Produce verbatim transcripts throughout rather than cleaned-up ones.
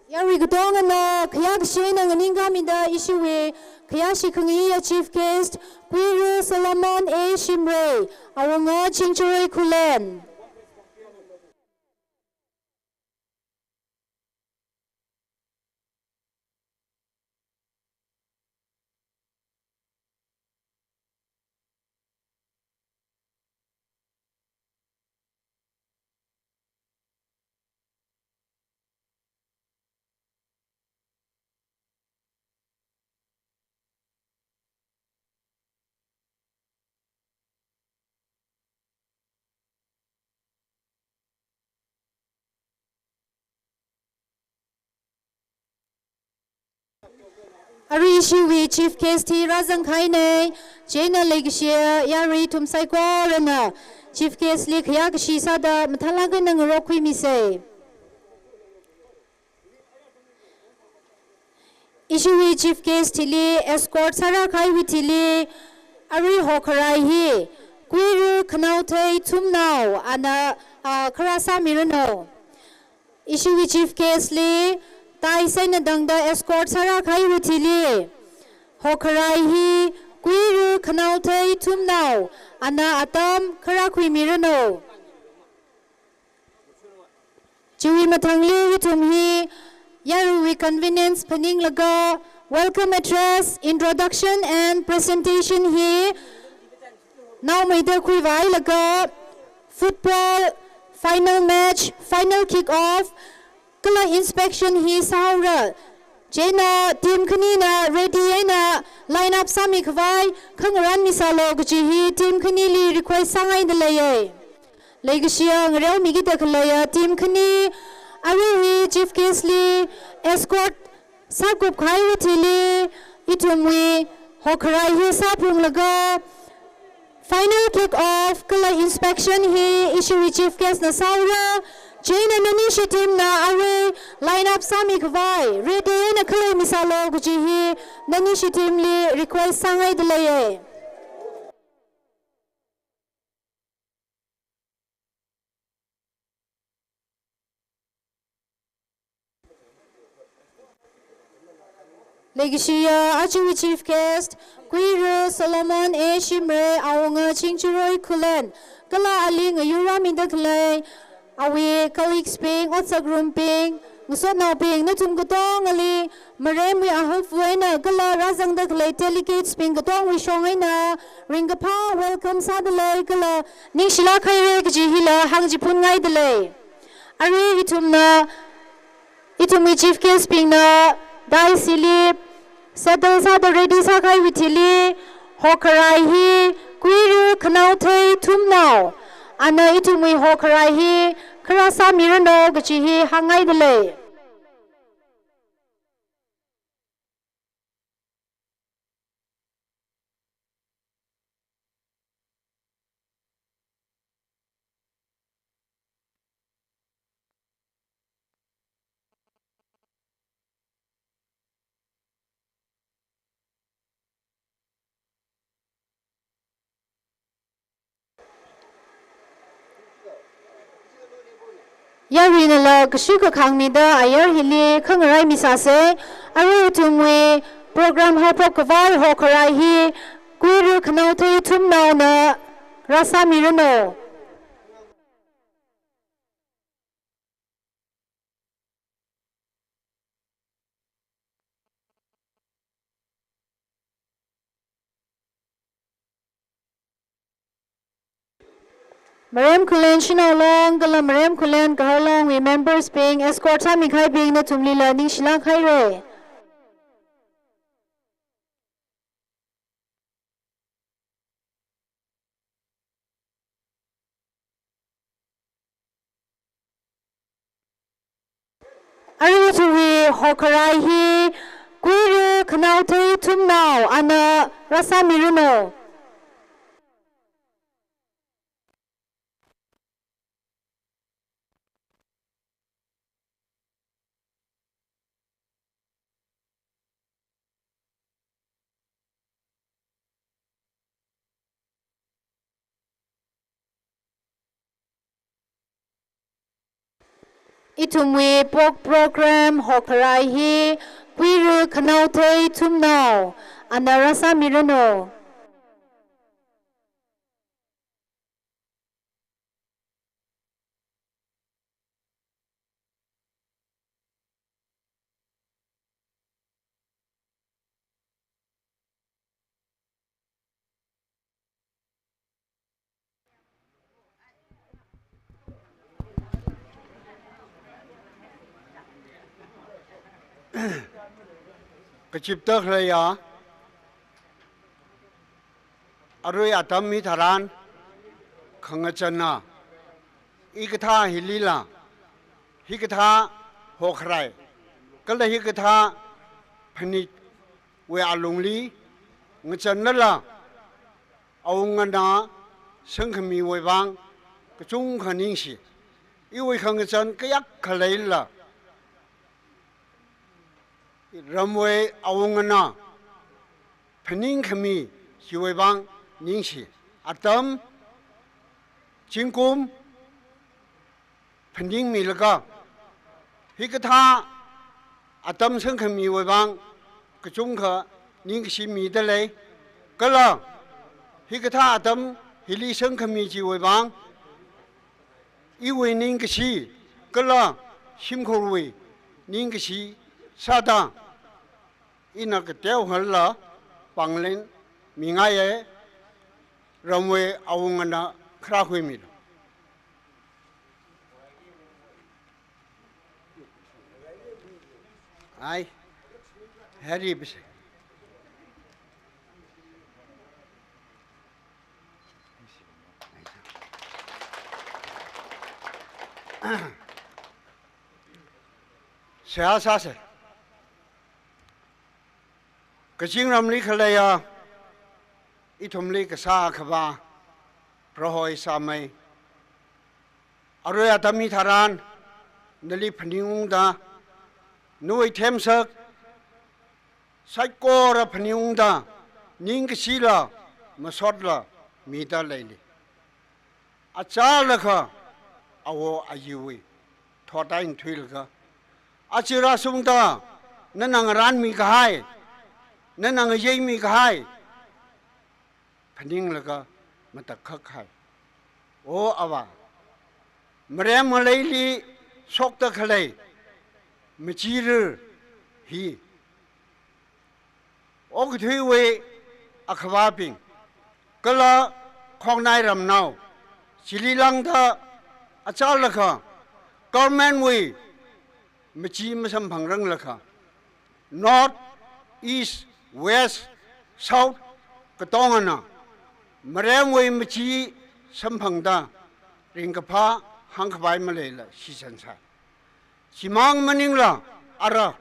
Yarui katongana khayākashi eina nganingkāmida ishiwui khayāshi khangayiya chief guest, Kuiru Solomon A Shimray, awunga Chingcharoi Khullen. Arui ishiwui chief guest hi rāzangkahaina. Chieina leikashiya yarui ithum saikorana chief guest li khayākashi sāda mathālāk eina ngarokkhuimisa. Ishiwui chief guest hili escort sārākahaiwui thili arui hokharai hi Kuiru Khanaothei Thumnao ana, a, kharā sāmiranu. Ishiwui chief guest li dais eina tangda escort sārākahaiwui thili hokharai hi Kuiru Khanaothei Thumnao ana atam kharā khuimiranu. Chiwui mathangli ithum hi yaruiwui convenience phaninglaga welcome address, introduction and presentation hi naomeida khuivāhailaga football final match, final kick off kala inspection hi sāhaora. Chieina team khanina ready eina line up sāmikhavai khangarān misālu kaji hi team khanili request sāngaida leiya. Leikashiya ngareomikida khaleiya team khani, arui hi chief guest li escort sākupkahaiwui thili ithumwui hokharai hi sāphunglaga final kick off kala inspection hi ishiwui chief guest na sāhaora. Chieina nanishi team na arui line up sāmikhavai ready eina khalei misālu kaji hi nanishi team li request sāngaida leiya. Leikashiya ajawui chief guest, Kuiru Solomon A Shimray, awunga Chingcharoi Khullen, kala ali ngayurrāmida khalei awui colleagues bing, otsakrumbing, ngasotnaobing, nathum katongali maremwui ahafu eina kala rāzangda khalei delegates bing katongwui shong eina ringkaphā welcome sāda lei kala ningshilāk haira kaji hila hāngchiphun ngaida lei. Arui ithumna, ithumwui chief guest bingna dais hili settle sāda ready sākahaiwui thili hokharai hi Kuiru Khanaothei Thumnao ana ithumwui hokharai hi kharā sāmiranu kaji hi hāngngaida lei. Yaruinala kashuka khangmida ayar hili khangarai misāsa. Arui ithumwui program haophok khavai hokharai hi Kuiru Khanaothei Thumnaona rāsāmiranu. Marem Khullen Shanao Long kala Marem Khullen Kahar Long wui members bing, escort sāmikahaibing nathumlila ningshilāk haira. Arui ithumwui hokharai hi Kuiru Khanaothei Thumnaona rāsāmiranu. Ithumwui pok program hokharai hi Kuiru Khanaothei Thumnao ana rāsāmiranu. Kachipta khaleiya, arui atam hitharan khangachānna, hikathā hilila, hikathā hokharai, kala hikathā phanikwui alungli ngachānlala, awungana sangkhamiwui vang kachungkha ningshi. Iwui khangachān kayākha leila, ramwui awungana phaningkhami chiwui vang ningshi. Atam, zingkum phaningmilaga, hikathā atam sangkhamiwui vang kachungkha ningkashi midalei. Kala hikathā atam hili sangkhami chiwui vang iwui ningkashi kala shimkhurwui ningkashi sāda, ina kateohalla pānglen mingaiya. Ramwui awungana kharā khuimilu. Ai, hari bise. Seihā sāsa. Kazingramli khaleiya, ithumli kasā Akhava Proho Isāmei, arui atam hitharan nali phaningungda, nawui themsak saikora phaningungda, ningkashila masotla mida leili. Achālakha awo ayiwui thot eina thuilaga, aja rāshungda nana ngaranmi kahai, nana ngayeimi kahai phaninglaga matakhak kahai. O Avā, marem maleili shokta khalei machira hi, okathuiwui Akhavabing, kala khongnai ramnao, chili lāngda achālakha government wui machi masamphangranglakha, North, East, West, South katongana maremwui machi samphangda ringkaphā hāngkhavai maleila shisansai. Chimang maningla ara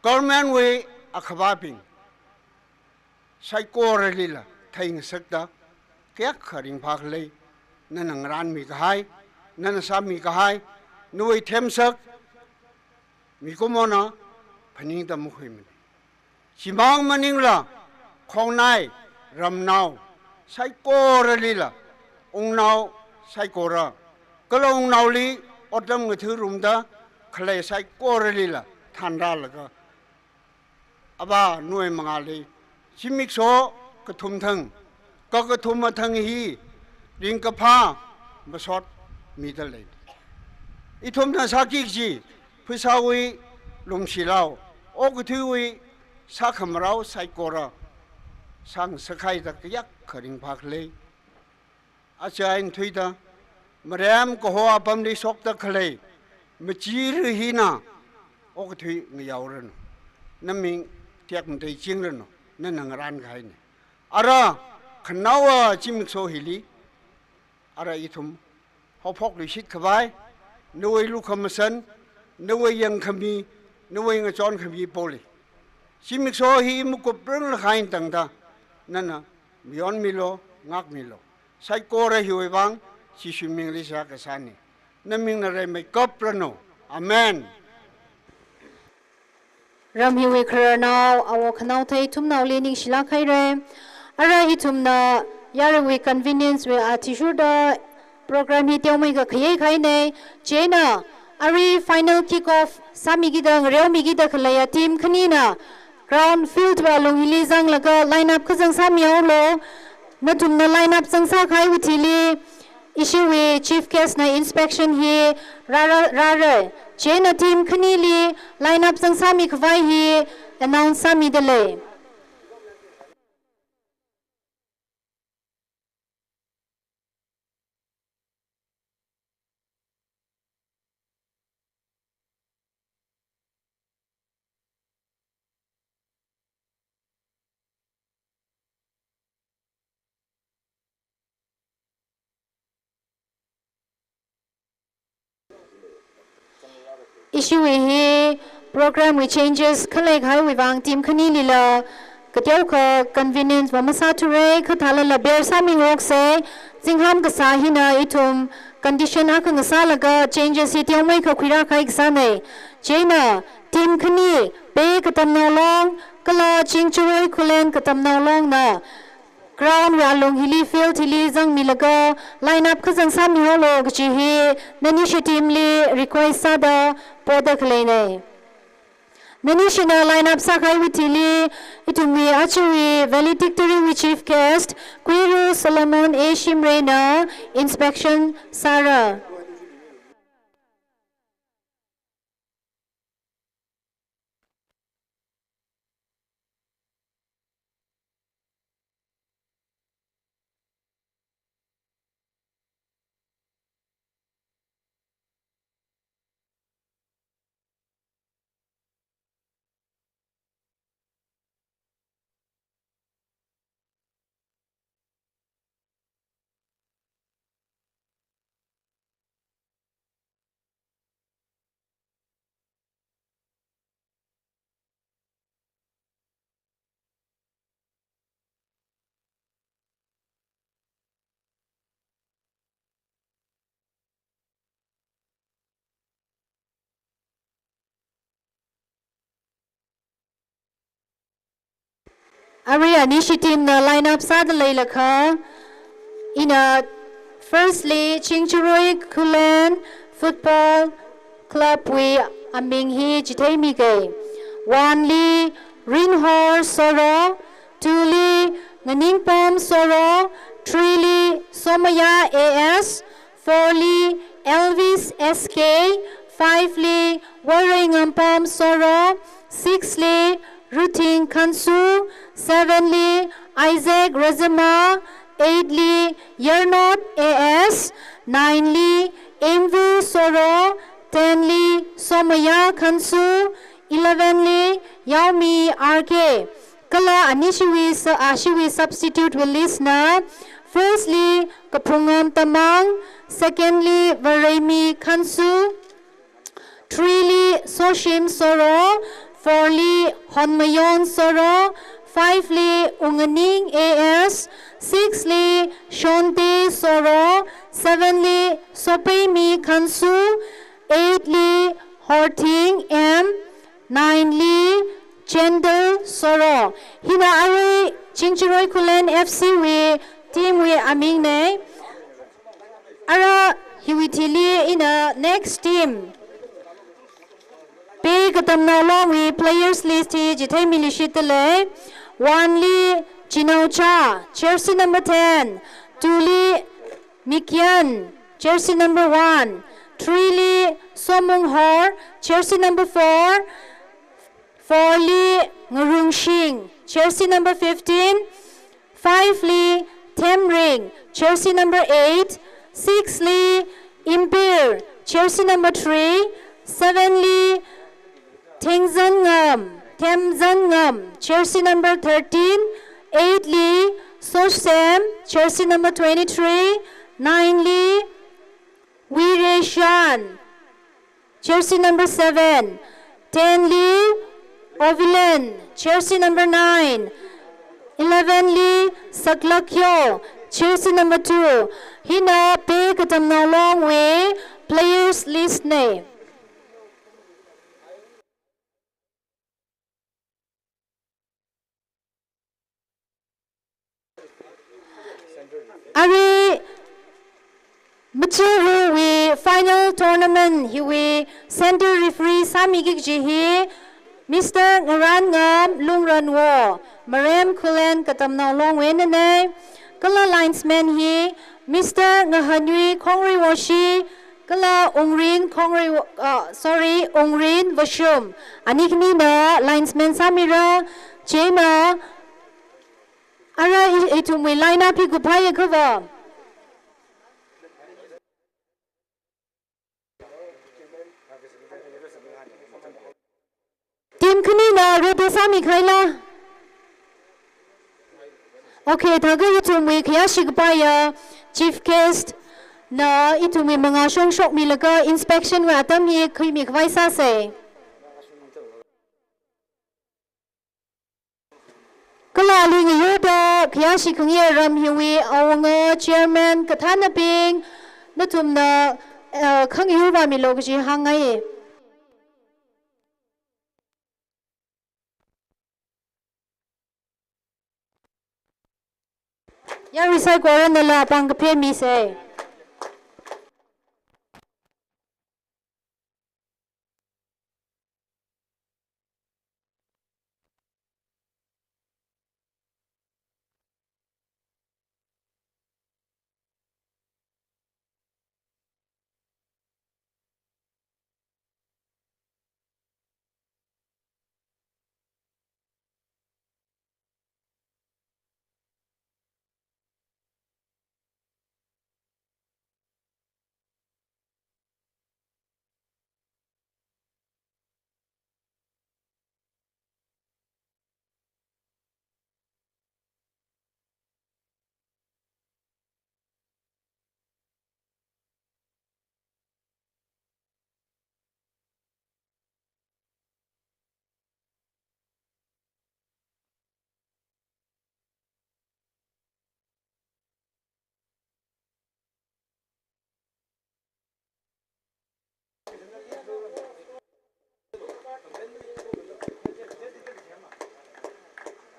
government wui Akhavabing saikoralila theingasakta, kayākha ringphā khalei nana ngaranmi kahai, nana sāmi kahai, nawui themsak mikumona phaningda makhuimana. Chimang maningla khongnai ramnao saikoralila, wungnao saikora, kala wungnaoli otram ngathārumda khalei saikoralila thanrālaga, Avā nawui mangāli zimiksho kathum thang, kakathuma thang hi ringkaphā masot mida lei. Ithumna sāki kaji phasāwui lumshilao, okathuiwui sākhamarao saikora sāngasakhaida kayākha ringphā khalei. Aja eina thuida, marem kaho apamli shokta khalei machira hina okathui ngayaoranu. Naming tekmatei chingranu, nana ngaran kahaina. Ara khanaowa zimiksho hili, ara ithum haophokluishit khavai, nawui lukhamashan, nawui yangkhami, nawui ngachonkhami poli, zimiksho hi makuprang lakhain tangda nana mayonmilu, ngākmilu. Saikora hiwui vang Jishu mingli seihā kasāna. Namingna reimei kapranu. Amen. Ram hiwui khararnao Awo Khanaothei Thumnaoli ningshilāk haira. Ara ithumna yaruiwui convenience wui athishurda program hi teomeikha khayei kahaina. Chieina Arui final kick-off sāmikida ngareomikida khaleiya team khanina ground field wui alung hili zanglaga line up kazang sāmihaolu. Nathumna line up zangsākahaiwui thili ishiwui chief guest na inspection hi rāra, rāra. Chieina team khanili line up zangsāmi khavai hi announce sāmidalei. Ishiwui hi program wui changes khalei kahaiwui vang team khanilila kateokha convenience va masāthura, kha thālala bear sāmingaroksa. Zingham kasā hina ithum condition akha ngasālaga changes hi teomeikha khuirākahai kasāna. Chieina team khani Pei Katamnao Long kala Chingjaroi Khullen Katamnao Long na ground wui alung hili, field hili zangmilaga line up kazang sāmihaolu kachi hi nanishi team li request sāda poda khaleina. Nanishina line up sākahaiwui thili ithumwui ajawui valedictory wui chief guest Kuiru Solomon A Shimray na inspection sāra. Arui anishi team na line up sāda leilakha, ina firstly Chingjaroi Khullen Football Club wui aming hi chitheimika. One li Rinhor Soro, two li Nganingpom Soro, three li Somaya A S, four li Elvis S K, five li Wareingam Pom Soro, six li Ruting Khansu, seven li Isaac Razama, eight li Yarnot A S, nine li Imvu Soro, ten li Somaya Khansu, eleven li Yaomi R K. Kala anishiwui sa-, ashiwui substitute wui list na, firstly Kaphungam Tamang, secondly Vareimi Khansu, three li Soshim Soro, four li Honmayon Soro, five li Unganing A S, six li Shonte Soro, seven li Sopeimi Khansu, eight li Horting M, nine li Chendel Soro. Hina arui Chingjaroi Khullen F C wui team wui amingna. Ara hiwui thili ina next team Pei Katamnao Long wui players list hi chitheimilishitdalei. One li Chinao Cha, jersey number ten. Two li Mikyan, jersey number one. Three li Somung Hor, jersey number four. Four li Ngarungshing, jersey number fifteen. Five li Themring, jersey number eight. Six li Impir, jersey number three. Seven li Thengzangam, Themzangam, jersey number thirteen. Eight li Sosem, jersey number twenty-three. Nine li Wireshan, jersey number seven. Ten li Ovilen, jersey number nine. Eleven li Saklakyo, jersey number two. Hina Pei Katamnao Long wui players list na. Arui Machiru wui final tournament hiwui center referee sāmiki kaji hi Mister Ngarangam Lungranwo, Marem Khullen Katamnao Longwui einanei. Kala linesman hi Mister Ngahanwui Khongreiwoshi, kala Ungrin Khongreiwo-, ah, sorry, Ungrin Vashum. Ani khanina linesman sāmira, chieina ara i-, ithumwui line up hi kuphaiyakha va. Team khanina ready sāmikhaila. Okay, thākha ithumwui khayāshi kapaiya chief guest na ithumwui mangā shongshokmilaga inspection wui atam hi khuimikhavai sāsei. Kala ali ngayurda khayāshi khangayi ram hiwui awunga chairman kathānabing, nathumna, eh, khangayur vāmilu kaji hāngngai. Yarui saikora nala pāng kaphemmisei.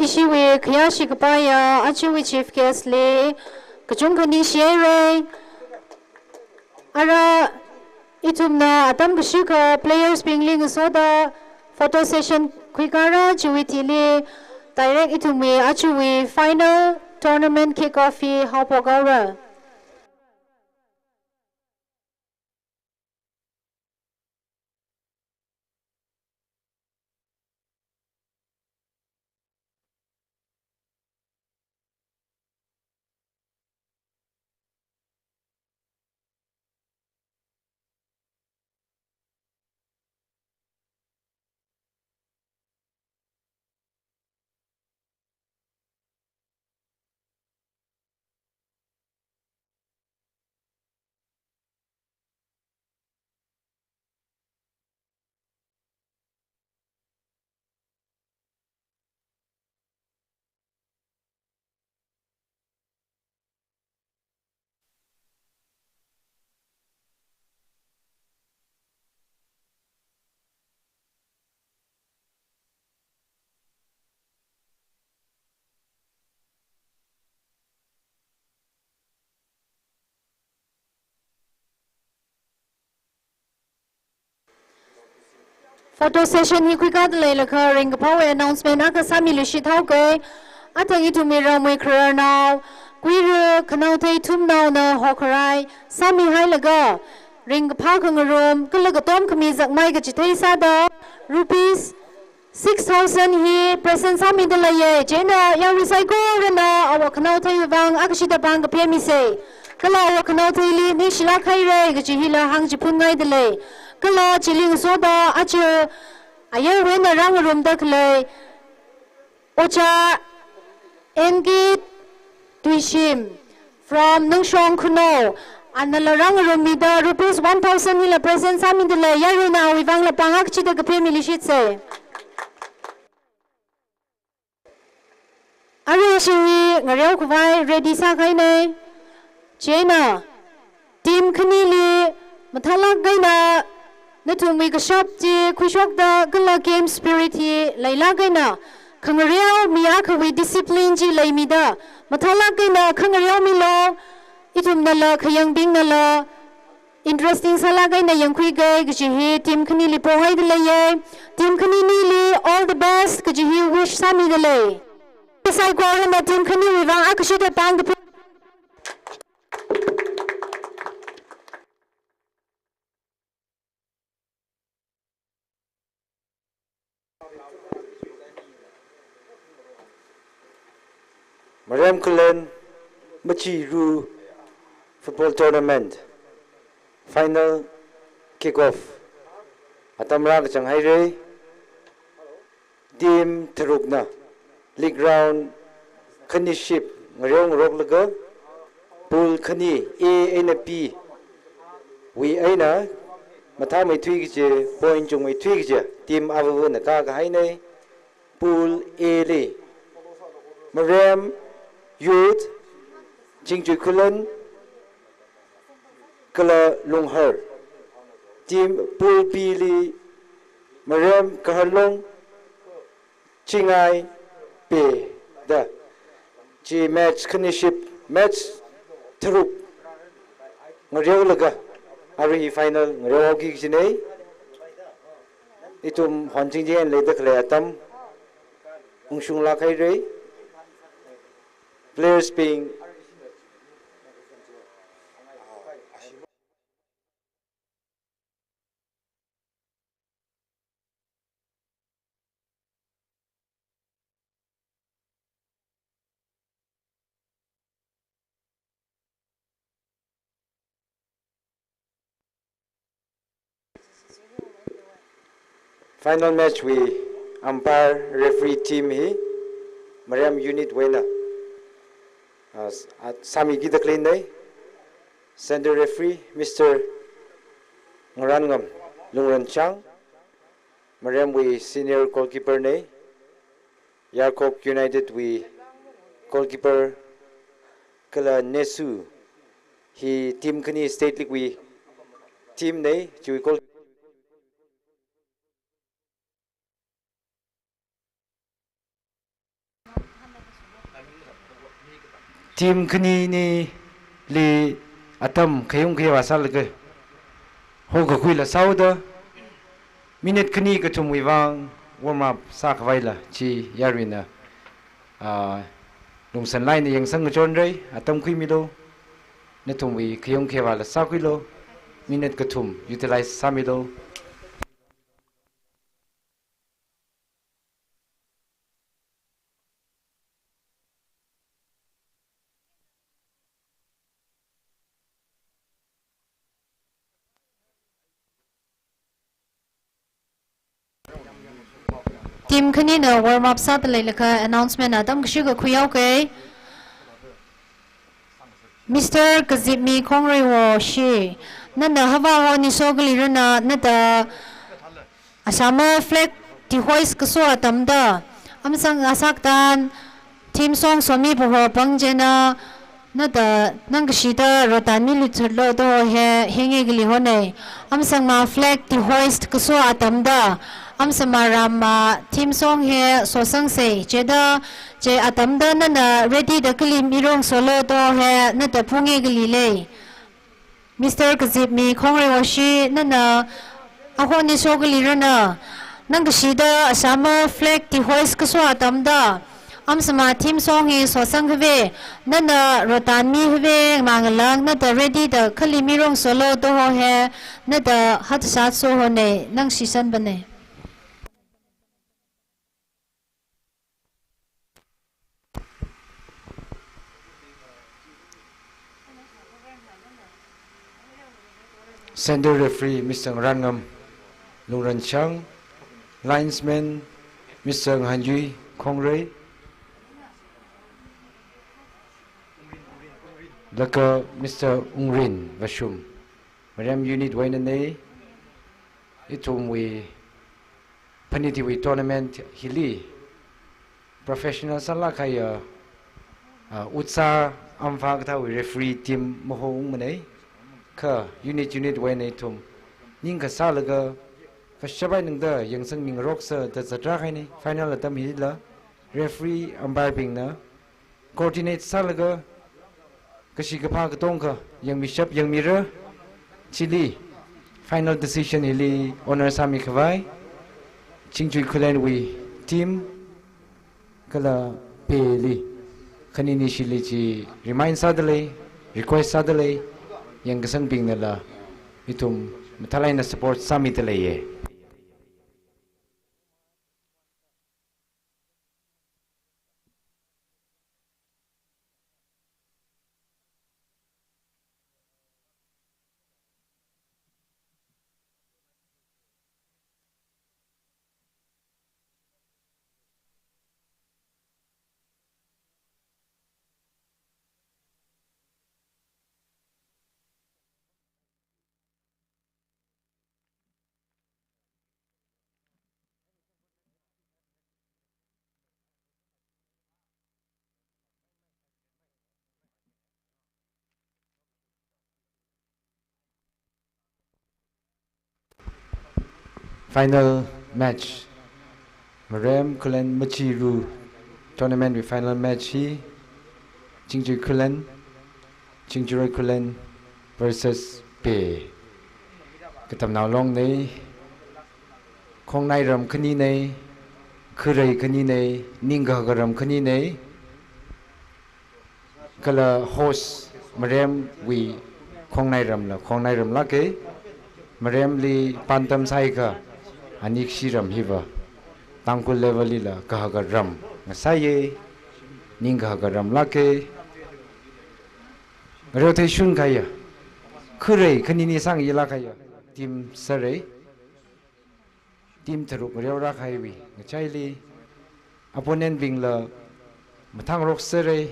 Ishiwui khayāshi kapaiya ajawui chief guest li kachungkha ningshihairei. Ara ithumna atam kashikha players bingli ngasoda photo session khuikara chiwui thili direct ithumwui ajawui final tournament kick off hi haophok haora. Photo session hi khuikada leilakha ringkaphāwui announcement akha sāmiluishit haokei. Athang ithumwui ramwui khararnao Kuiru Khanaothei Thumnaona hokharai sāmihailaga, ringkaphā khangarum kala katom khami zakmai kachithei sāda rupees six thousand hi present sāmida leiye. Chieina yarui saikorana Āwo Khanaotheiwui vang akashida pāng kaphemmisei. Kala Āwo Khanaotheili ningshilāk hairei kaji hila hāngchiphunngaida lei. Kala chili ngasoda aja ayarwui eina rāngarumda khalei Ojā N K Tuishim from Nungshong Khunou, anala rāngarummida rupees one thousand hila present sāmida lei. Yaruina awui vangla pāng akachida kaphemmiluishitsei. Arui ishi hi ngareokhavai ready sākahainei. Chieina team khanili mathālāk eina nathumwui kashap chi khuishokda kala game spirit hi leilāk eina khangareo mi akhawui discipline chi leimida mathālāk eina khangareomilu. Ithumnala khayangbingnala Interesting sālāk eina yangkhuikei kaji hi team khanili ponghaida leiya. Team khaninili all the best kaji hi wish sāmida lei. Saikora team khaniwui vang akashida tang kapi. Mariam Khullen Machiru Football Tournament final kick-off atam rākachang haira. Team tharukna league round khaniship ngareongaroklaga pool khani A eina B wui eina mathāmeithui kaji, point chungmeithui kaji team avāvana kākahaina. Pool A li Mariam Youth, Chingchui Khullen, kala Lunghar. Team Pool B li Mariam Kaharlong, Chingai Peda. Chi match khaniship, match tharuk ngareolaga arui final ngareohaoki kajina. Ithum honchingching eina leida khalei atam ungshunglāk haira. Players bing. Final match wui umpire referee team hi Mariam Unit wui eina, ah, s-, ah, sāmikida khaleina. Center referee Mister Ngarangam Lungranchang, Mariam wui senior goalkeeper na. Yarkhok United wui goalkeeper kala Nesu hi team khani State League wui team na, chiwui goal. Team khaninili atam khayung khayāva sālaga hokakhuila sāhaoda, minute khani kathumwui vang warm up sākhavaila chi yaruina, ah, lungsanlāk eina yangsang kachonra, atam khuimilu, nathumwui khayung khayāvala sākhuilu, minute kathum utilize sāmilu. Team khanina warm up sāda leilakha announcement atam kashika khuihaoki. Mister Kazipmi Khongreiwoshi, nana hava honi sokalirana, nada Assam flag dehoist kaso atamda, amsang asaktan, theme song somi paho pang chieina, nada nangkashida rotanmi luchurlo da ho he, henge kali hona. Amsangma flag dehoist kaso atamda, amsangma ramma theme song hi sosangsa, chida, chi atamda nana ready da kali mirong solo da ho he, nada phunge kali lei. Mister Kazipmi Khongreiwoshi, nana ahoni sokalirana, nangkashida Assam flag dehoist kaso atamda, amsangma theme song hi sosang khave, nana rotanmi khave mangalang, nada ready da kali mirong solo da ho he, nada hatsat so hona, nang shishan bane. Center referee Mister Ngarangam Lungranchang, linesman Mister Ngahanjui Khongrei, laga Mister Ungrin Vashum, Mariam Unit wui einana, ithumwui phanit hiwui tournament hili professional sālāk kahaiya, ah, Utsa Ampha kathāwui referee team maho ungmana, kha unit unit wui eina ithum ningkasālaga kashap eina tangda yangsangmi ngaroksa da zatrā kahaina. Final atam hila referee umpire bingna coordinate sālaga kashi kaphā katongkha yangmishap yangmira. Chili final decision hili honor sāmi khavai Chingchui Khullenwui team kala Peli khanini shili chi remind sādalei, request sādalei, yangkasangbingnala ithum mathālāk eina support sāmidaleiya. Final match. Marem Khullen Machiru tournament wui final match hi Chingchui Khullen, Chingchuiroi Khullen versus Pe. Katamnao Long nei, Khongnai ram khani nei, Khurei khani nei, ningkahaka ram khani nei. Kala host Maremwui Khongnai ramla Khongnai ramlāka. Maremli pandam sāhaiakha ani kashi ram hiva Tangkhul level lila kahaka ram ngasāya, ningkahaka ramlāka. Ngareotheishun kahaiya, Khurei khanini sāngayilāk kahaiya team sāra. Team tharuk ngareorā kahaiwui ngachaili opponent bingla mathāngarok sāra,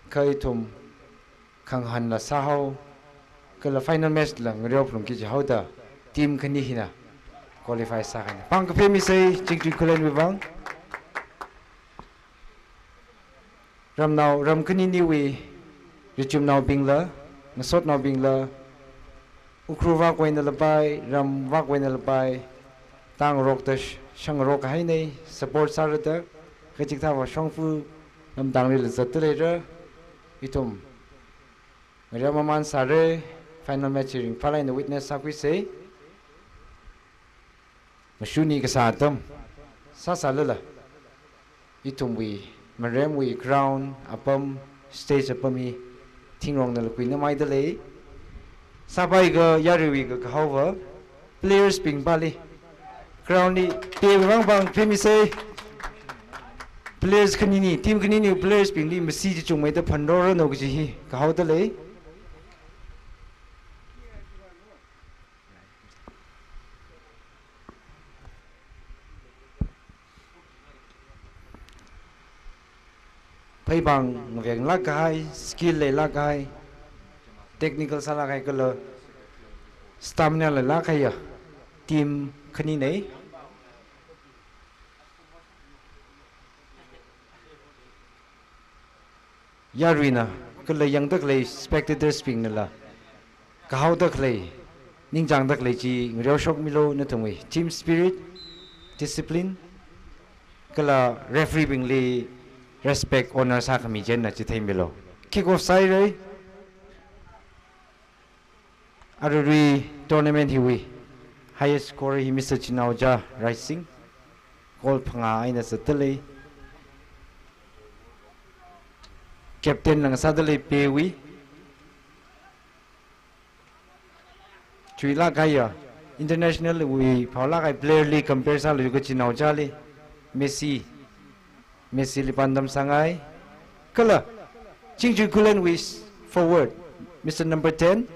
kha ithum khangahānla sāhao, kala final match la ngareo phalungki jihaoda team khani hina qualify sākahaina. Pāng kaphā misei Chingchui Khullenwui vang. Ramnao, ram khaniniwui richumnaobingla, ngasotnaobingla, Ukhrul vak einala pai, ram vak einala pai, tāngarokda sh-, shangarok kahaina, support sārada, kachikathāva shongfa lamdangli lazatda leira, ithum ngareo mamān sāra, final match hi ringphālāk eina witness sākhuisei. Mashuni kasā atam sāsālala, ithumwui, Maremwui ground apam, stage apam hi thingrongna lakuina maida lei. Sāpaiakha yaruiwui kakahaova players bing pali ground li Peli vang pāng kaphā misei. Players khanini, team khanini players bingli masi chi chungmeida phanroranu kaji hi kahaoda lei. Pheipāng ngavenglāk kahai, skill leilāk kahai, technical sālāk kahai kala stamina leilāk kahaiya team khani nei. Yaruina kala yangda khalei spectators bingnala kahaoda khalei, ningchāngda khalei chi ngareoshokmilu, nathumwui team spirit, discipline, kala referee bingli respect, honor sākhami chieina chitheimilu. Kick off sāhaira. Aruirui tournament hiwui highest scorer hi Mister Chinaoja Raising, goal phangā eina zatda lei. Captain la ngasāda lei Pewui. Chuilāk kahaiya, international wui phaolāk kahai player li compare sāluiakha Chinaojali, Messi, Messi li pandam sāngai. Kala Chingchui Khullenwui forward, Mister Number ten,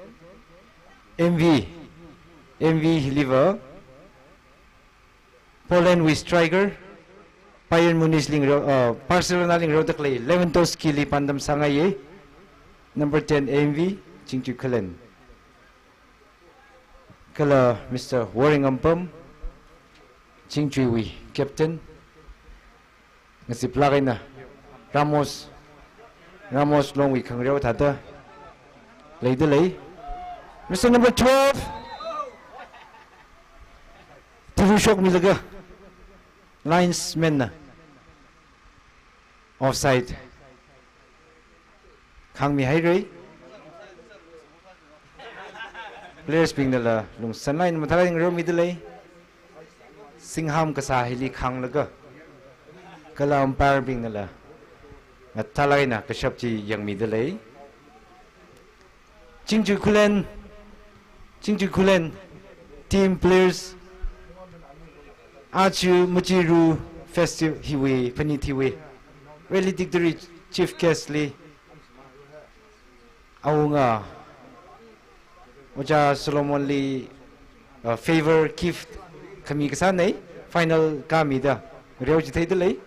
M V, M V hiliva Polandwui striker, Bayern Munich li ngareo, uh, Barcelona li ngareoda khalei Lewandowski li pandam sāngaiya, number ten M V, Chingchui Khullen. Kala Mister Waring Ampam, Chingchuiwui captain, ngaziplāk eina Ramos, Ramos Longwui khangareo thāda leida lei. Mister Number twelve, tharushokmilaga linesman na offside khāngmihaira. Players bingnala lungsanlāk eina mathālāk eina ngareomida lei. Singham kasā hili khānglaga, kala umpire bingnala mathālāk eina kashap chi yangmida lei. Chingchui Khullen, Chingchui Khullen team players, aja Machiru Festival hiwui, phanit hiwui valedictory chief guest li awunga Ojā Solomon li, uh, favor gift khami kasāna, final kāmida ngareochitheida lei.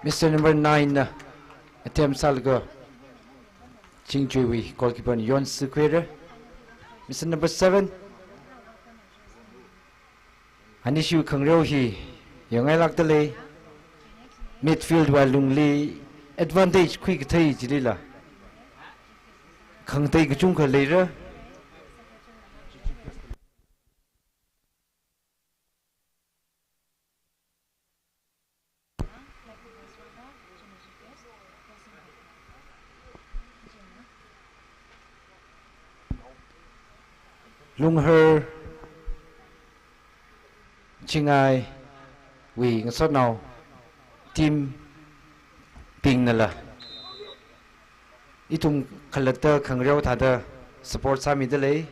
Mister number nine na attempt sālaga Chingchuiwui goalkeeper na yonsākhuira. Mister number seven. Anishiwui khangareo hi yangngailākda lei. Midfield wui lungli advantage khuikathei chilila khangatei kachungkha leira. Lunghar Chingaiwui ngasotnao team bingnala ithum khalatta khangareo thāda support sāmida lei.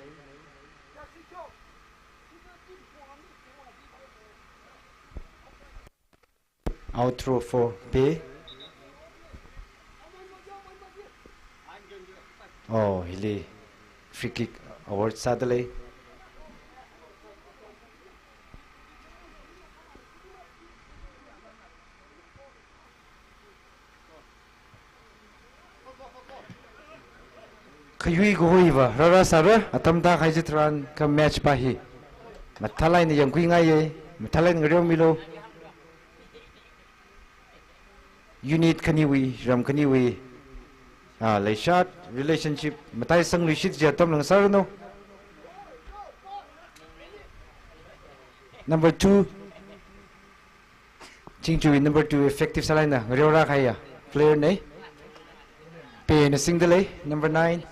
Out throw for Bay. Oh, hili free kick award sāda lei. Khayui kahoiva rāra sāra, atam tākahai chitharan kha match pa hi mathālāk eina yangkhuingaiya, mathālāk eina ngareomilu. Unit khaniwui, ram khaniwui, ah, leishat, relationship mataisangluishit kaji atam lāngsāranu. Number two, Chingchuiwui number two effective sālāk eina ngareorākahaiya player na. Bay na singda lei, number nine.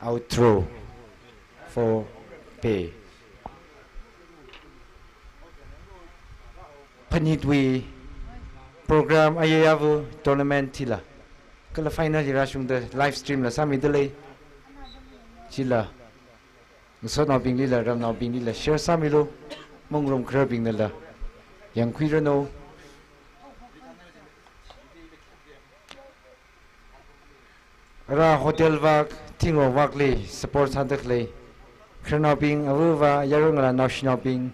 Out throw for Bay. Phanitwui program ayayava tournament hila kala final hi rāshungda live stream la sāmida lei. Chila ngasotnaobinglila, ramnaobinglila share sāmilu, maungrum khararbingnala yangkhuiranu. Ara hotel vak, thingrong vakli support sāda khalei khararnaobing, ava avā, yaron ngalā naoshinaobing,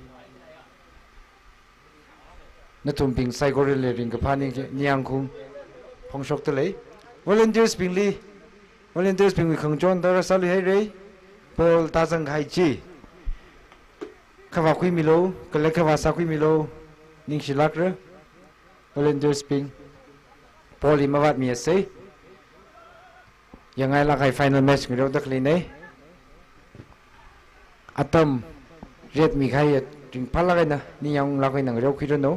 nathumbing saikorali ringkaphā ning, ningyāng khaung phongshokda lei. Volunteers bingli, volunteers bingwui khangachon tara sāluihaira. Ball tāzang kahai chi khavā khuimilu, kala khavā sākhuimilu, ningshilākra. Volunteers bing, ball hi mavātmiasei. Yangngailāk kahai final match ngareoda khaleina. Atam ret mikahai ringphālāk eina, ningyānglāk eina ngareokhuiranu.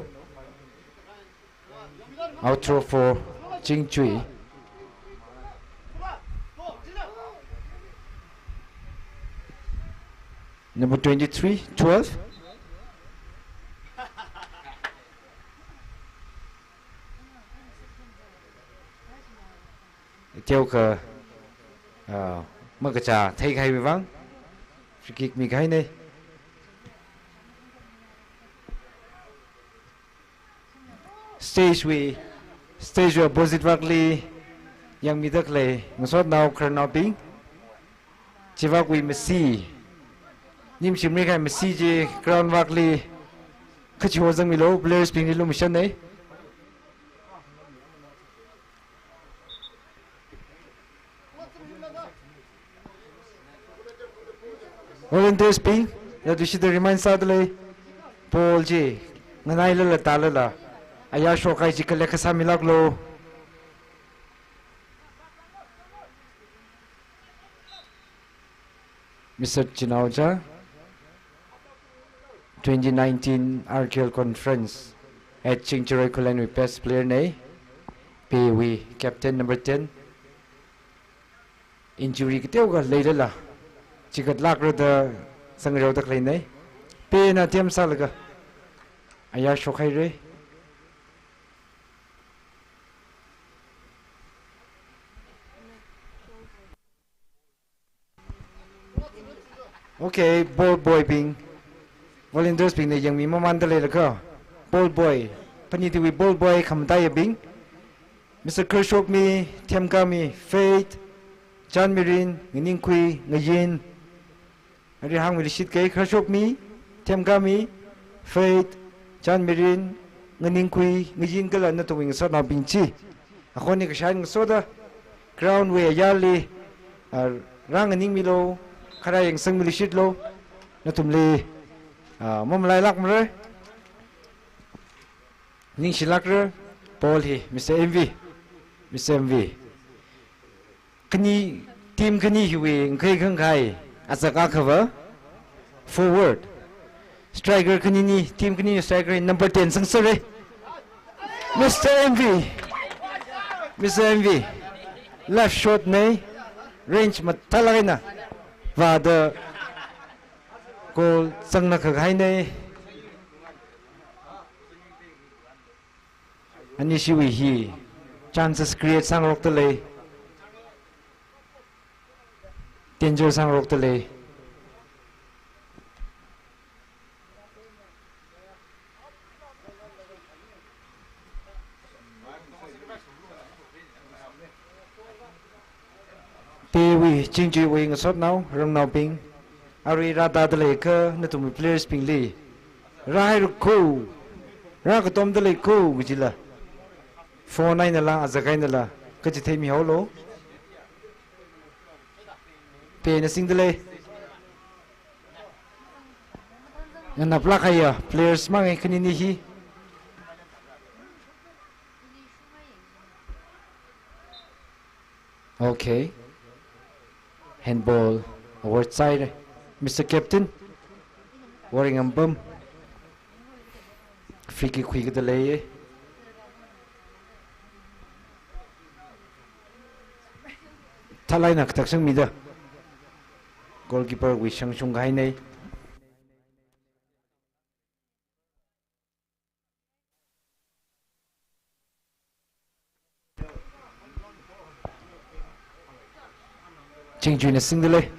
Out throw for Chingchui. Number twenty-three, twelve. Teokha, ah, makachā theikahaiwui vang free kick mikahaina. Stage wui, stage wui opposite vakli yangmida khalei ngasotnao khararnaobing, chivakwui masi, nimshimri kahai masi chi ground vakli khachiho zangmilu, players bingli lumashanna. Volunteers bing, yātuishida remind sāda lei. Ball chi nganailala tālala ayā shokkahai chi kala kha sāmilāklu. Mister Chinaoja, twenty nineteen R K L Conference at Chingjaroi Khullenwui best player nei, Pewui captain number ten. Injury kateokha leilala, chigatlākra da zangrao da khalei nei. Pena attempt sālaga ayar shokhaira. Okay, ball boy bing. Volunteers bingna yangmi mamanda leilaga. Ball boy. Phanitiwui ball boy khamataiya bing. Mister Kharshokmi, Themkami, Faith, Chanmirin, Nganingkhui, Ngayin. Ari hāngmi lishit kei Kharshokmi, Themkami, Faith, Chanmirin, Nganingkhui, Ngayin kala nathumwui ngasotnaobing chi. Akhon ni kashan ngasoda ground wui ayarli, ah, rānganingmilu, kharā yangsangmi lishitlu, nathumli, ah, mamalailākmara. Ningshilākra, ball hi, Mister M V, Mister M V. Khani, team khani hiwui ngakhai khangkhai, azak akhava, forward. Striker khanini, team khanini striker number ten sangsera. Mister M V. Mister M V. Left shot nei, range mathālāk eina vāda goal zangnā khakhai nei. Anishiwui hi chances create sāngarokta lei. Danger sāngarokta lei. Pewui, Chingjuiwui ngasotnao, rangnaobing, arui rāda dalei kha nathum players bingli, rāhairakho, rākatomda leikho kajila, phone einala, azak einala kachitheimihaolu. Pena singda lei. Nganaplāk kahaiya players mang ei khanini hi. Okay. Handball award side, Mister Captain, Waringampam. Free kick khuikada lei. Thālāk eina katak sangmida. Goalkeeper wui shangshung kahai nei. Chingjuina singda lei.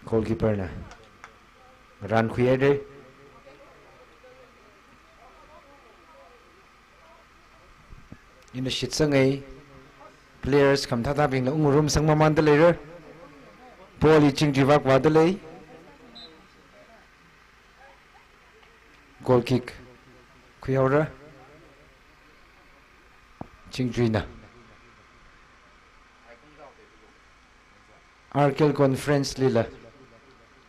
Goalkeeper na rānkhui haira. Ina shitsang ei, players khamathāthābingna ungrumsang mamanda leira. Ball hi Chingjui vak vāda lei. Goal kick khuihaora. Chingjuina. R K L Conference lila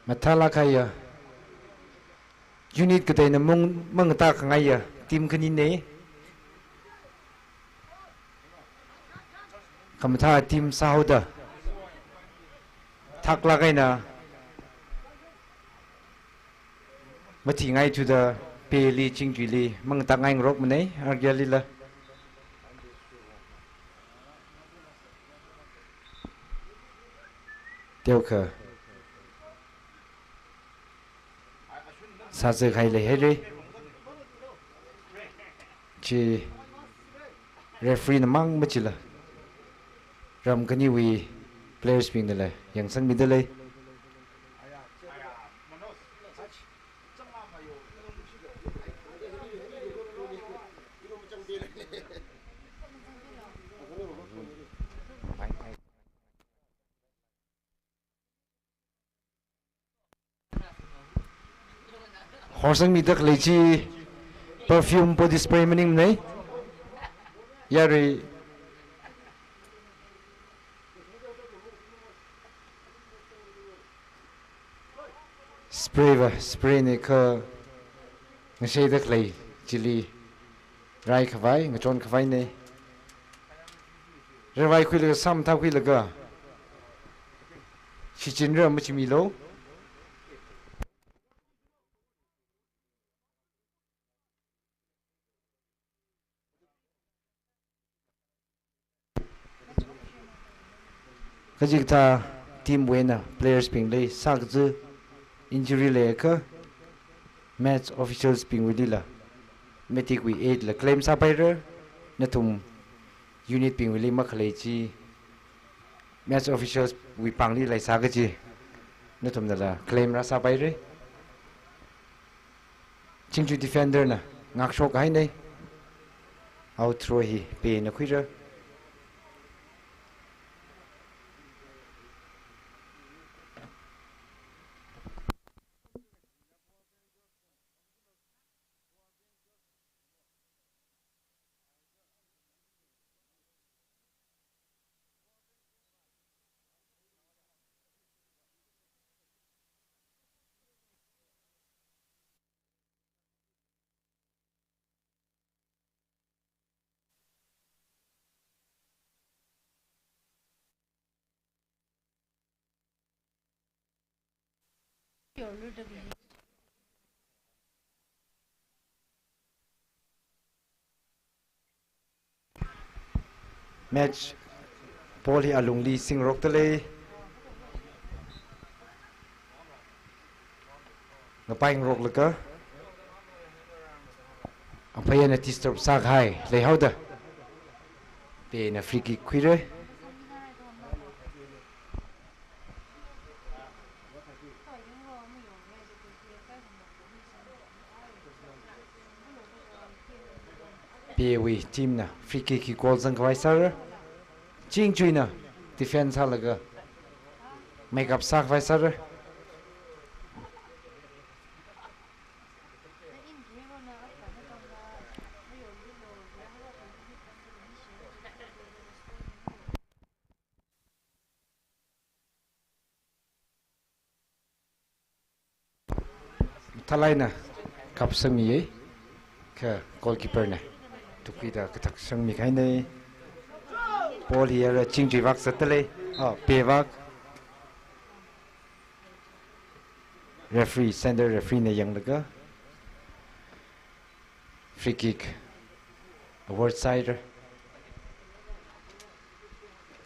mathālāk kahaiya, unit kateina mang, mangatā khangaiya team khani nei. Khamathā team sāhaoda, thaklāk eina mathingaithuda, Peli Chingjuili mangatā ngaingarokmanei, R K L lila. Teokha sāzek hai leihaira. Chi referee na mang machila, ram khaniwui players bingnala yangsangmida lei. Horsangmida khalei chi perfume body spray maningmanei. Yarui spray va, spray nei kha ngasheida khalei chili rai khavai, ngachon khavai nei. Ravai khuilaga, sāmathā khuilaga, shichinra machimilu. Kachikathā team wui eina players bingli sākaza injury leiakha, match officials bingwuilila matic wui aid la claim sāpaira, nathum unit bingwuili makhalei chi match officials wui pāngli leisā kaji nathumnala claim rāsāpaira. Chingchui defender na ngakshok haina. Out throw hi Pena khuira. Match ball hi alungli singrokta lei. Ngapaingaroklaga aphayana disturb sākahai leihaoda, Pena free kick khuira. Pewui team na free kick hi goal zangkhavai sāra. Chingchuina defense sālaga make up sākhavai sāra. Thalai na kapsangmiya, kha goalkeeper na tukida kathak sangmi kahaina. Ball hi ara Chingchui vak zatda lei. Oh, Pe vak. Referee, center referee na yanglaga free kick award sāhaira.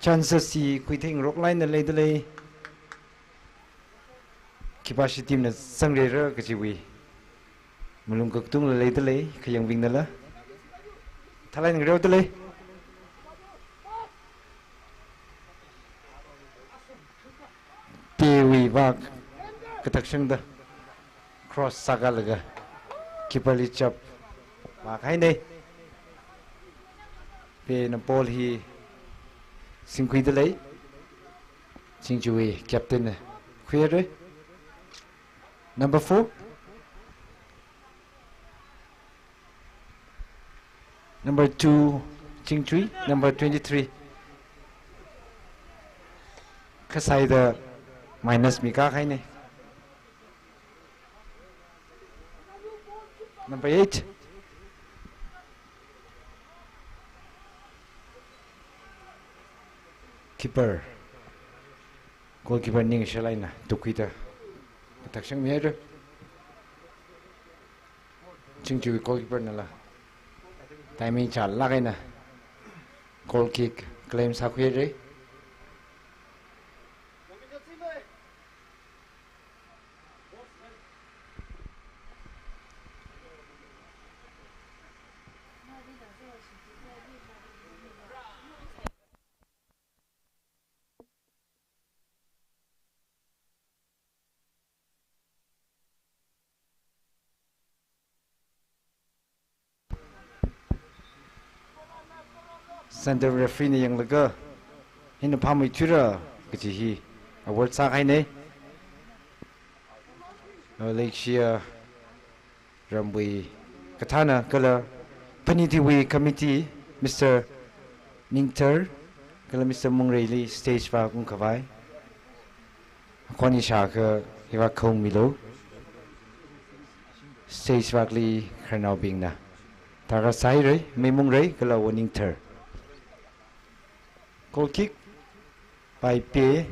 Chances hi khuithingrok laina leida lei. Khipāshi team na zangrera kajiwui malung kakatungla leida lei, khayangbingnala thalai ngareo da lei. Pewui vak kathak sangda cross sākalaga keeper li chap vak haina. Pena ball hi singkhuida lei. Chingchui captain na khuira. Number four. Number two, Chingchui. Number twenty-three. Khasaida minus mi kahaina. Number eight. Keeper. Goalkeeper ningshalaina tukida kathak sangmihaira. Chingchui goalkeeper nala timing chālāk eina goal kick claim sākhuira. Center referee na yanglaga, hina phāmeithuira kaji hi award sākahaina. Malaysia ramwui kathāna kala phanit hiwui committee, Mister Ningthar kala Mister Mungreili stage vak ungkhavai. Akhon ishākha hi vak khaungmilu. Stage vakli khararnaobingna tara sāhaira, Mei Mungre kala Awo Ningthar. Goal kick by Pe.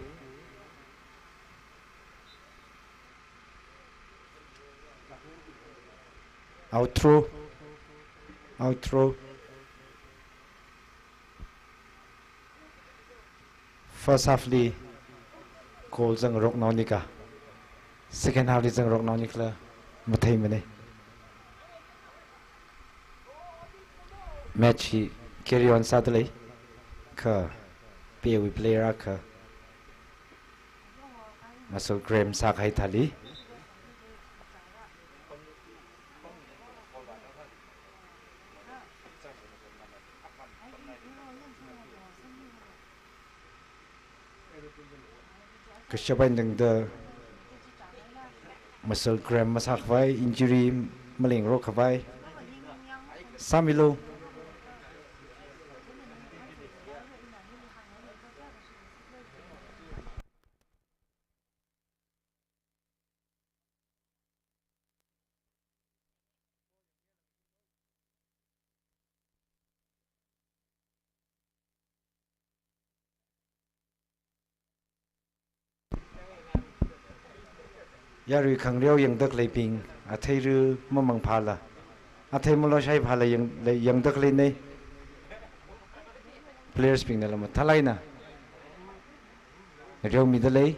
Out throw. Out throw. First half li goal zangroknao nika, second half li zangroknao nikhala matheimane. Match hi carry on sādalei, kha Pewui player akha muscle cramp sākahai thāli. Kashap eina tangda muscle cramp masākhavai, injury malengrok khavai sāmilu. Yarui khangareo yangda khaleibing, athei ru mamang phāla, athei maloshai phāla yang, lei, yangda khaleinei. Players bingnala mathālāk eina ngareomidalei.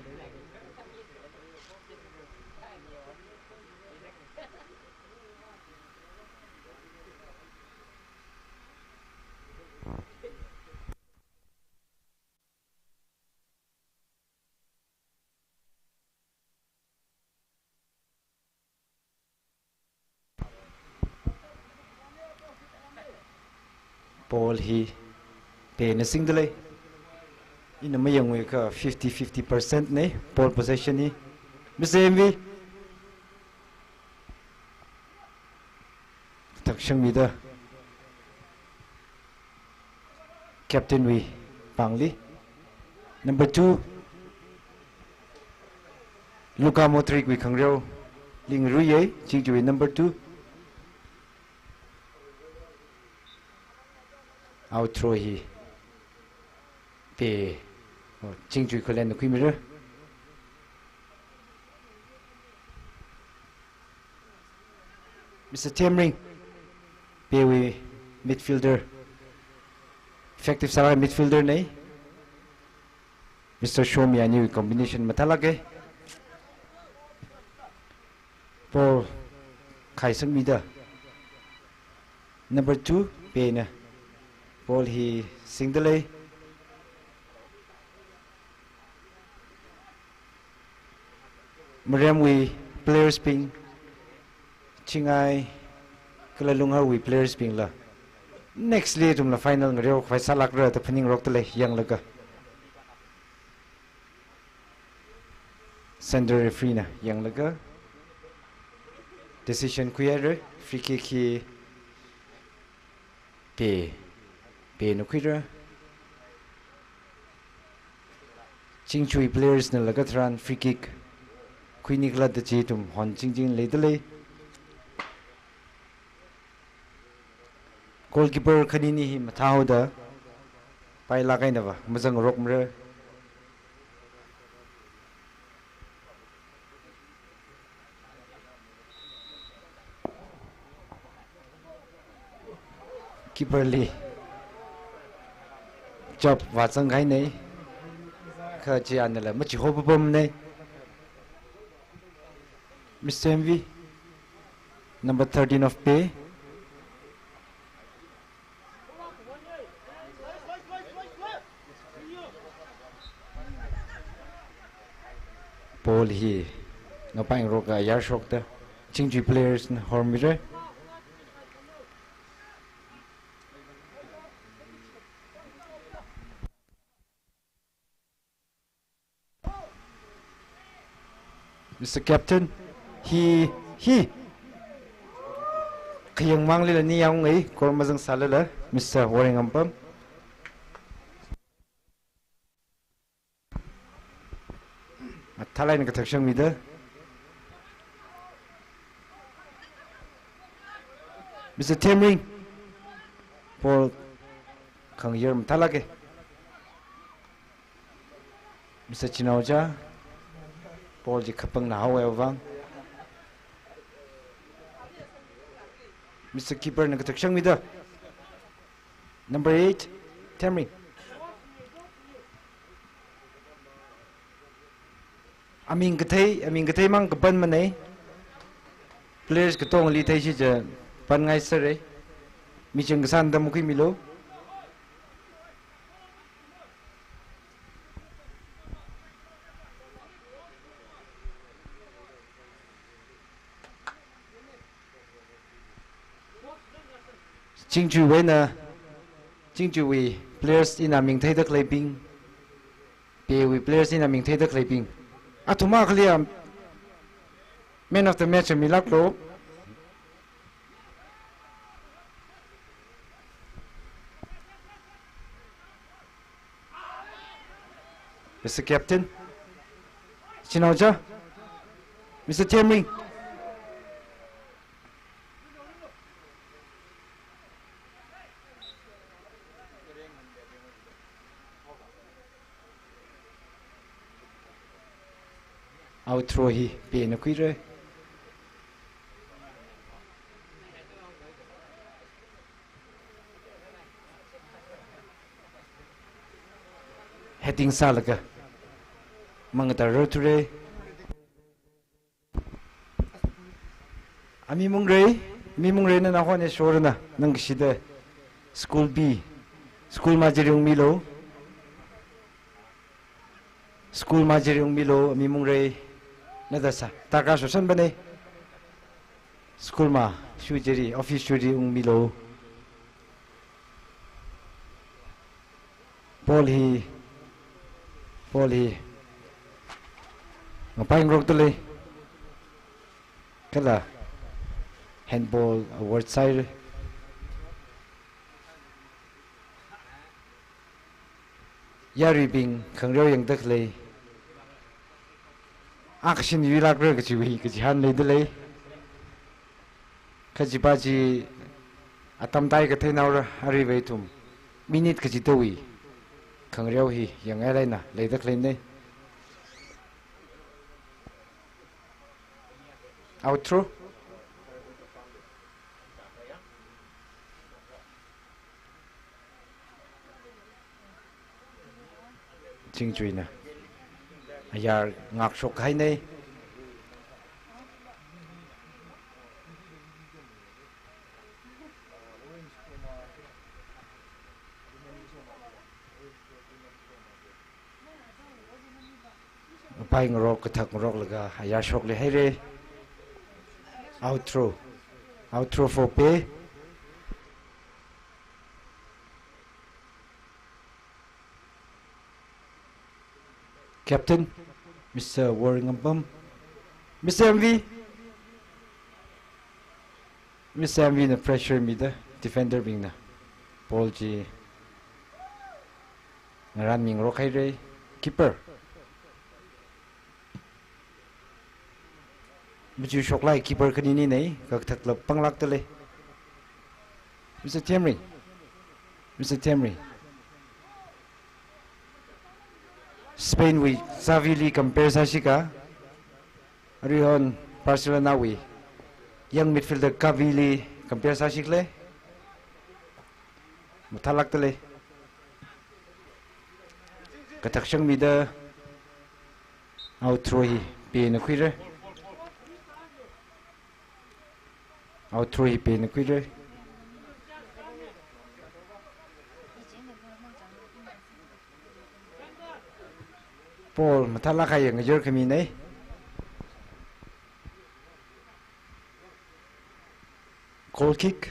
Ball hi Pena singdalei. Ina mayangwui kha fifty fifty percent nei ball possession hi. Mister M V. Thakshangmida captain wui pāngli. Number two, Luka Modric wui khangareo, Ling Rui yei, Chingchuiwui number two. Out throw hi Pe, oh, Chingchui khalen na khuimira. Mister Themring, Pewui midfielder, effective sālāk midfielder nei. Mister Shomi aniwui combination mathālāke. Ball khaisangmida number two Pena ball hi singdalei. Maremwui players bing, Chingai kala Lungharwui players bingla next li ithumla final ngareokhavai sālākra da phaningrokdalei yanglaga. Central referee na yanglaga decision khuihaira, free kick hi Pe, Pena khuira. Chingchui players nala katharan free kick khuini khala da chi ithum hon chingching leidalei. Goalkeeper khanini hi mathāhaoda pailāk einava mazangrokmara. Keeper li chop vāzangkahainei. Kha chi anala machihopapamnei. Mister M V, number thirteen of Pe. Ball hi ngapaingaroka yarshokta Chingchui players na hormira. Mister Captain, hi, hi. Khayangmanglila ni yangngai, goal mazangsālala, Mister Waringampam. Mathālāk eina kathakshangmida. Mister Themring. Ball khangayar mathālāke. Mister Chinaocha, ball chi khapangna haowa vang. Mister Keeper na kathak shangmida. Number eight, Themring. Aming kathei, aming kathei mang kapan manei. Players katongli theishi ja pan ngai sare. Miching kasān da makhuimilu. Chingchuiwui eina, Chingchuiwui players eina ming theida khaleibing, Peiwui players eina ming theida khaleibing. Athum akhali a man of the match milāklu. Mister Captain. Chinaocha. Mister Themring. Out throw hi Peina khuira. Heading sālaga mangatā rarthura. Ami Mungrei, ami Mungrei nana hone shorana, nang kashida school B, school majiri ungmilu. School majiri ungmilu, ami Mungrei, nada sā, taka shoshan bane. School ma, shujiri, office shuri ungmilu. Ball hi, ball hi ngapai ngarokda lei. Kala handball award sāhaira. Yaruibing khangareo yangda khalei. Akshin yuilākra kachiwui, kachihān leida lei. Kajipa chi atam tai kathei naora, aruiva ithum minute kachidawui khangareo hi yangngailāk eina leida khaleina. Out throw. Chingchuina ayar ngakshok haina. Pai ngarok, kathak ngaroklaga ayar shokli haira. Out throw. Out throw for Pei. Captain, Mister Waringampam, Mister M V, Mister M V na pressure mida, defender bingna ball chi ngaran mingarok haira. Keeper. Machu shoklai, keeper khanini nei, kakathakla panglākda lei. Mister Themring. Mister Themring. Spain wui Xavili compare sāshika, aruihon Barcelona wui young midfielder Gavili compare sāshikle. Mathālākda lei. Kathak shangmida. Out throw hi Peina khuira. Out throw hi Peina khuira. Ball mathālāk eina ngayur khami nei. Goal kick.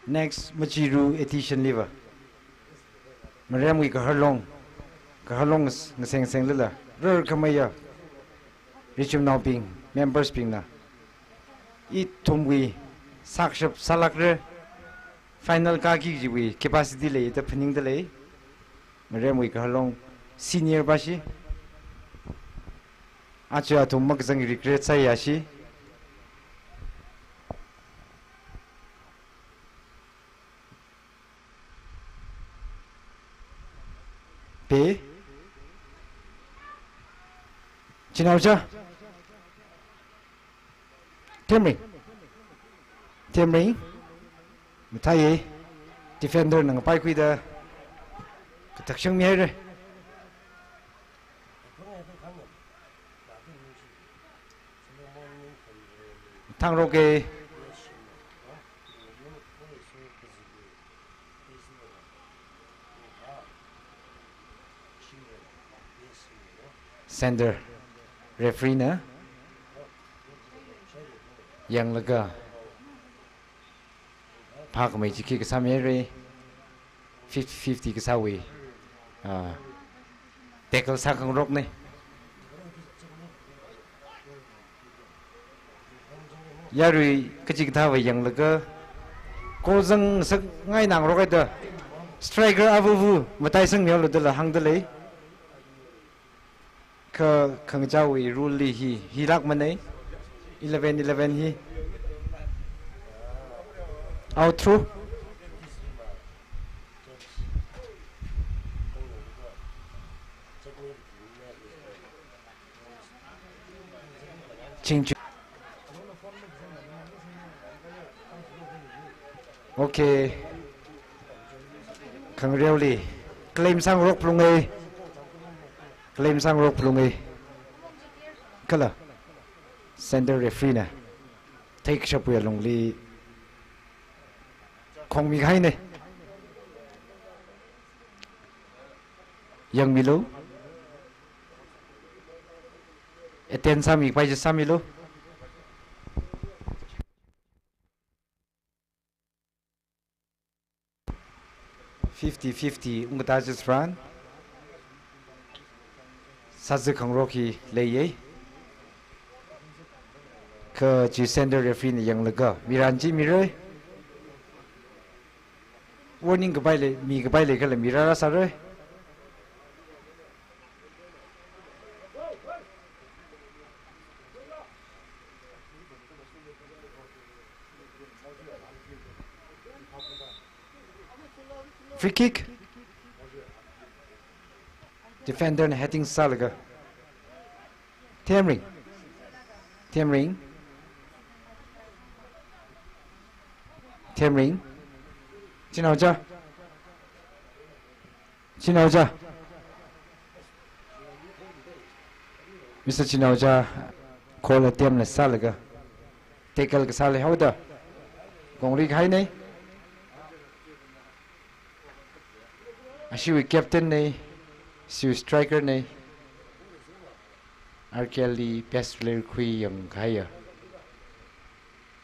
Next, machiru edition liva. Maremwui kaharlong, kaharlong ngas-, ngaseng senglala rarkhameiya richumnaobing, members bingna ithumwui sākashap sālākra, final kāki kajiwui capacity leida phaningda lei. Maremwui kaharlong senior pashi. Achu athum makazang regret sāya shi. Chinaocha. Themring. Themring. Mathāi. Defender na ngapaikhuida kathak shangmihaira. Thangroke. Center referee na yanglaga phākhamei chi khi kasāmihaira, fifty fifty kasāwui, ah, tackle sākhangarokna. Yarui kachikathāwui yanglaga goal zangngasakngai nangarok haida striker avuvu mataisangmihaolu dala hāngda lei. Kha khangachāwui rule li hi, hilākmana. Eleven eleven hi. Out through. Chingchu. Okay. Khangareoli claim sāngarok phalunga. Claim sāngarok phalunga. Kala center referee na theikashapwui alungli khongmi kahaina. Yangmilu. Attend sāmikapai chi sāmilu. Fifty fifty ungkatā chi tharan sāzā khangarok hi leiya. Kha chi center referee na yanglaga miran chi mira. Warning kapai lei, mikapai lei kala mirara sāra. Free kick. Defender na heading sālaga. Themring. Themring. Themring. Chinaocha. Chinaocha. Mister Chinaocha, goal attempt la sālaga tackle kasā leihaoda kongri kahaina. Ashiwui captain na, ashiwui striker na, R K L li best player khuiyang kahaiya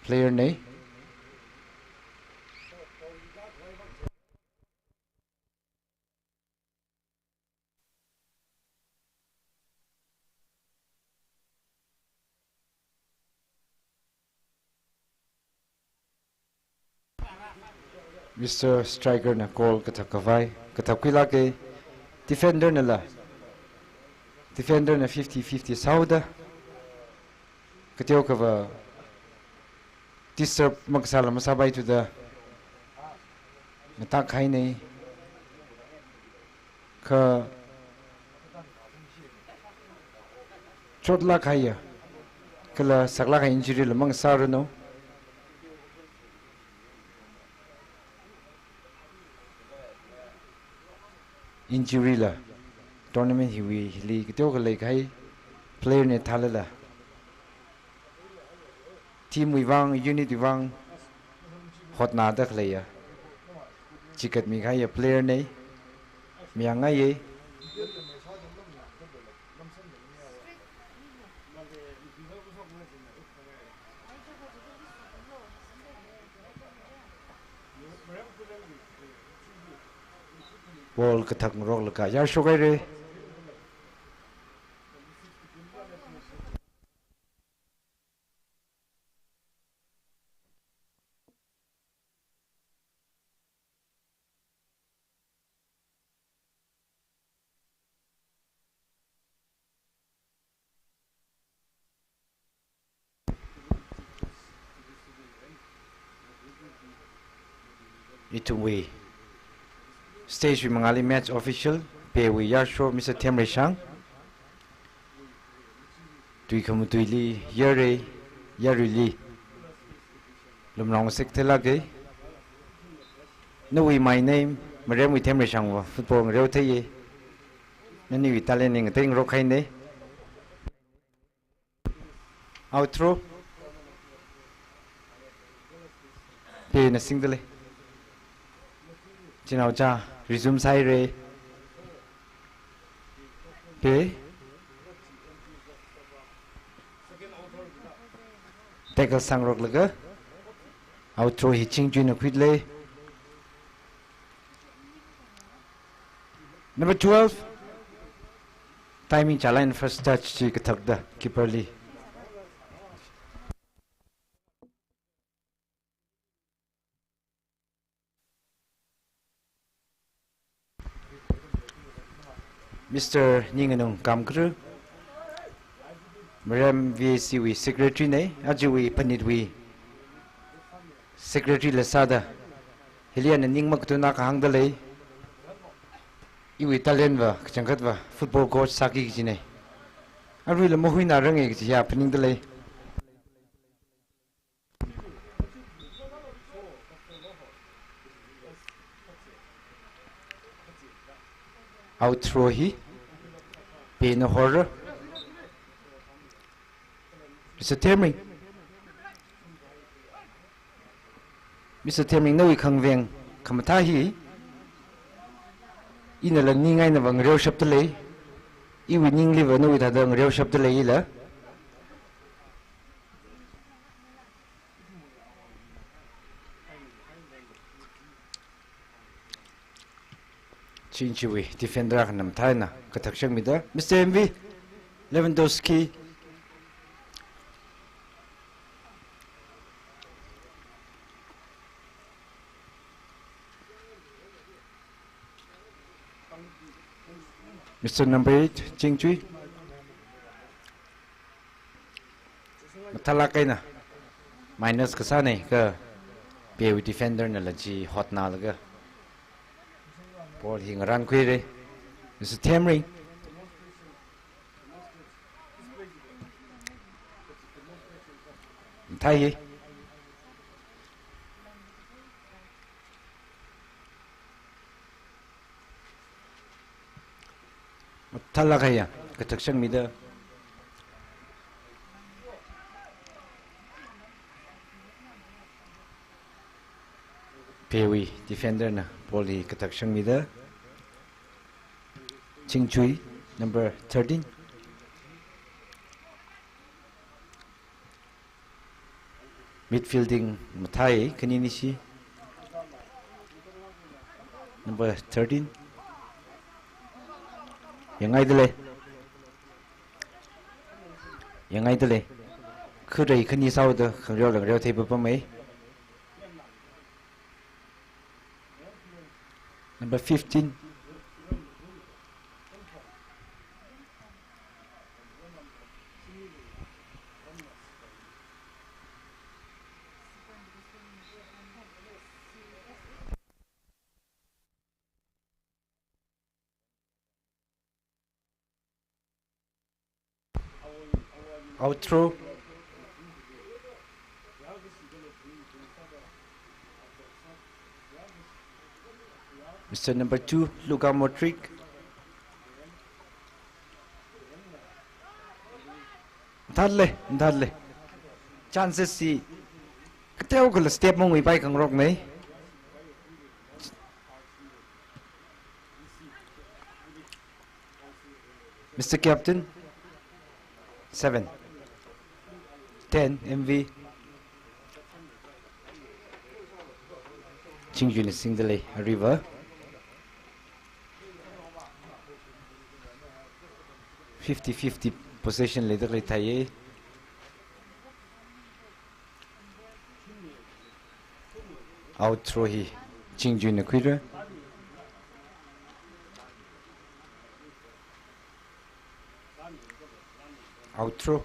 player na. Mister Striker na goal kathak khavai, kathak khuilāka, defender nala, defender na fifty fifty sāhaoda, kateokha va disturb makasāla masāpaithuda, ngatak kahaina. Kha chotlāk kahaiya, kala saklāk kahai injury la mangasāranu. Injury la tournament hiwui hili kateokha leikahai player na thālala, team wui vang, unit wui vang hotnada khaleiya, chikatmi kahaiya player na, mayāngngaiya. Ball kathak ngaroklaga yarshok haira. Ithumwui stage wui mangāli match official, Peiwui yarshok Mister Themreishang. Tui khamatuili, yarei, yaruili. Lumrong sek thelake. Nawui my name, Maremwui Themreishang va football ngareo theiye. Naniwui talent ning teng rok haine. Out throw. Pena singdalei. Chinaocha, resume saire. Pe. Tackle sangroklaga. Out throw hi Chingchuina khuidalei. Number twelve. Timing chālāk eina first touch chi kathakda keeper li. Mister Ninganung Kamkru, Marem V A C wui secretary ne, ajawui phanitwui secretary la sāda, hili ana ning makatuna kahāngdalei, iwui talent va, kachangkhat va, football coach sāki kajine. Aruila mahuina range kaji ya phaningdalei. Out throw hi. Pena hor. Mister Themring. Mister Themring, nawui khangveng khamathā hi. Inala ningai na va ngareoshapdalei. Iwui ningli va nawui thāda ngareoshapdalei ila. Chingchuiwui defender akha mathāna kathak shangmida. Mister M V, Lewandowski. Mister Number eight, Chingchui. Mathālāk eina. Minus kasāne kha Peiwui defender nala chi hotnalaga ball hi ngarankhuire. Mister Themring. Mathā hi. Mathālāk eina kathak shangmida. Peiwui defender na ball hi kathak shangmida. Chingchui, number thirteen. Midfielding mathāi khani nishi. Number thirteen. Yangaidalei. Yangaidalei. Kharei khani sāhaoda khangareo la ngareo thei papamei. Number fifteen. Out throw. Mister Number two, Luka Modric. Mathālei, mathālei. Chances hi kateokhala step mongwui pai khangaroknei. Mister Captain, seven, ten, M V. Chingchuina singdalei, aruiva. Fifty fifty possession leidalei thāiye. Out throw hi Chingchuina khuira. Out throw.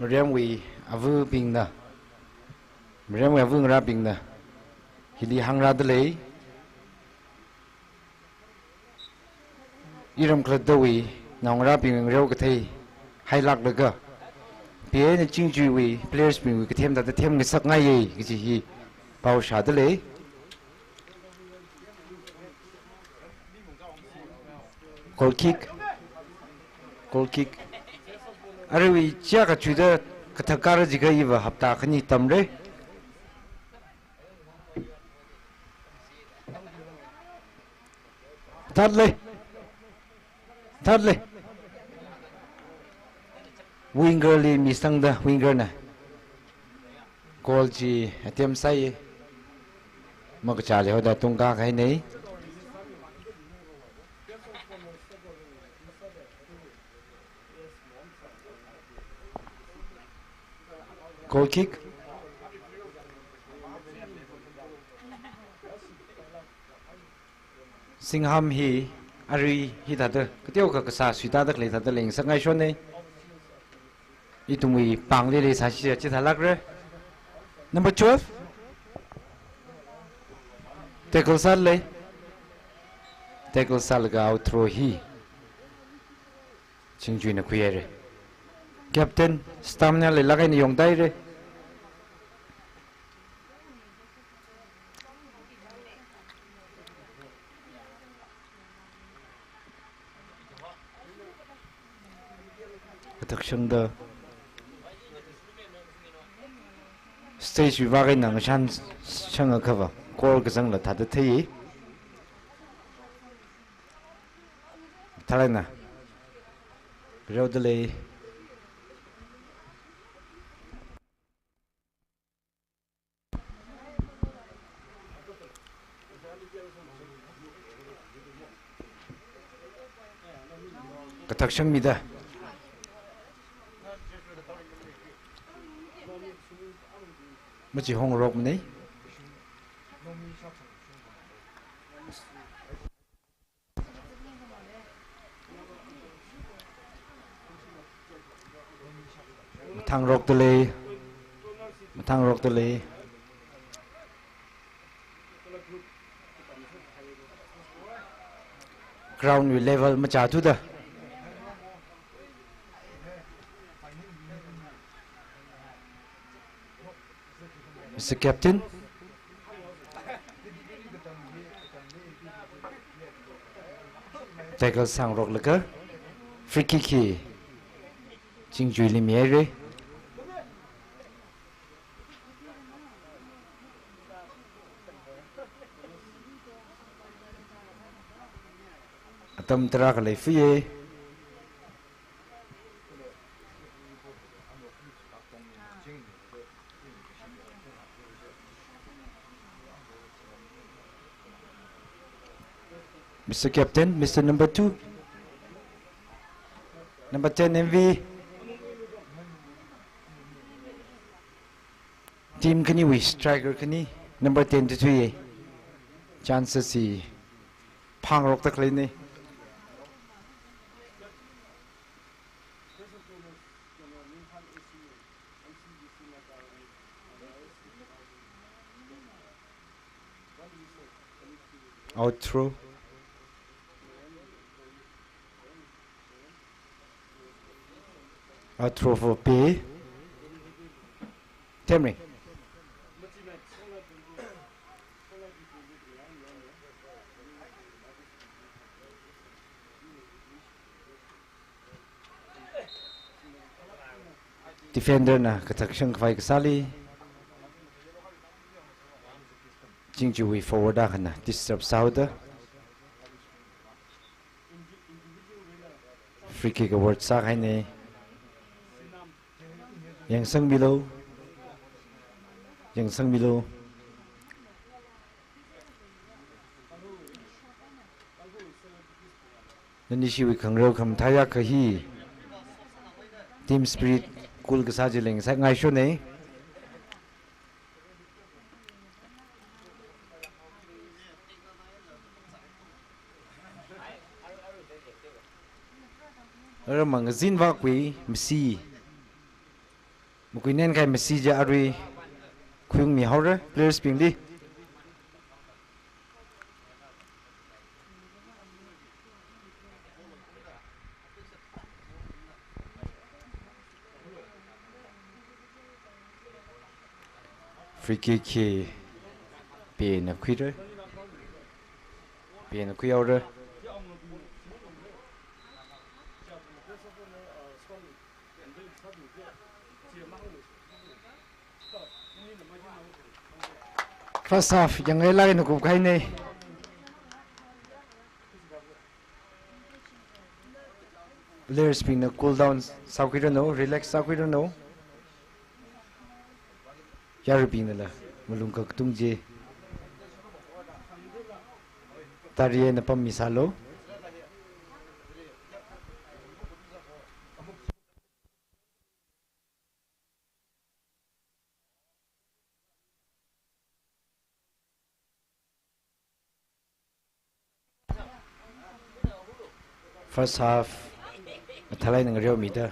Mariamwui avabingna, Mariamwui ava ngarābingna hili hāngrāda lei. Iram khalattawui naongarābing ngareo kathei hailāklaga, P A na Chingjuiwui players bingwui kathem thāda themngasakngaiya kaji hi pao shāda lei. Goal kick. Goal kick. Aruiwui chiakha chuida kathak kāra jiakha iva hapta khani tamra. Thatlei. Thatlei. Winger li misangda, winger na. Goal chi attempt sāi. Makachā leihaoda tungkā kahaina. Goal kick. Singham hi arui hithāda kateokha kasā suitāda khalei thāda leingasakngaishonna. Ithumwui pāngli leisāsi chithālākra. Number twelve. Tackle sālei. Tackle sālaga out throw hi Chingjuina khuihaira. Captain, stamina leilāk eina yongtāhaira. Kathak shangda stage wui vak eina ngashan shang akhava goal kazangla thāda thei. Tharana. Reodalei. Kathak shangmida. Machihongrokmana. Mathāngrokdalei. Mathāngrokdalei. Ground wui level machāthuda. Mister Captain. Tackle sāngaroklaga free kick hi Chingjuili mihaira. Atam tarākha leifaya. Mister Captain, Mister Number two, Number ten M V. Team khaniwui striker khani, number ten to three. Chances hi phāngarokda khaleina. Out throw. Out throw for P. Temring. Defender na kathak shangkhavai kasāli, Chingjuwui forward akhana disturb sāhaoda. Free kick award sākahaina. Yangsangmilu. Yangsangmilu. Nanishiwui khangareo khamathā akha hi team spirit kul kasā chili ngasakngaishonna. Ara mangazin vākhui masi. Makuinen kahai masi chi arui khuiungmi haora, players bingli. Free kick hi Pena khuira. Pena khuihaora. First half, yangngailāk eina kupkahaina. Players bingna cool down sākhuiranu, relax sākhuiranu. Yaruibingnala malung kakatung chi tari eina pammisālu. First half mathālāk eina ngareomida,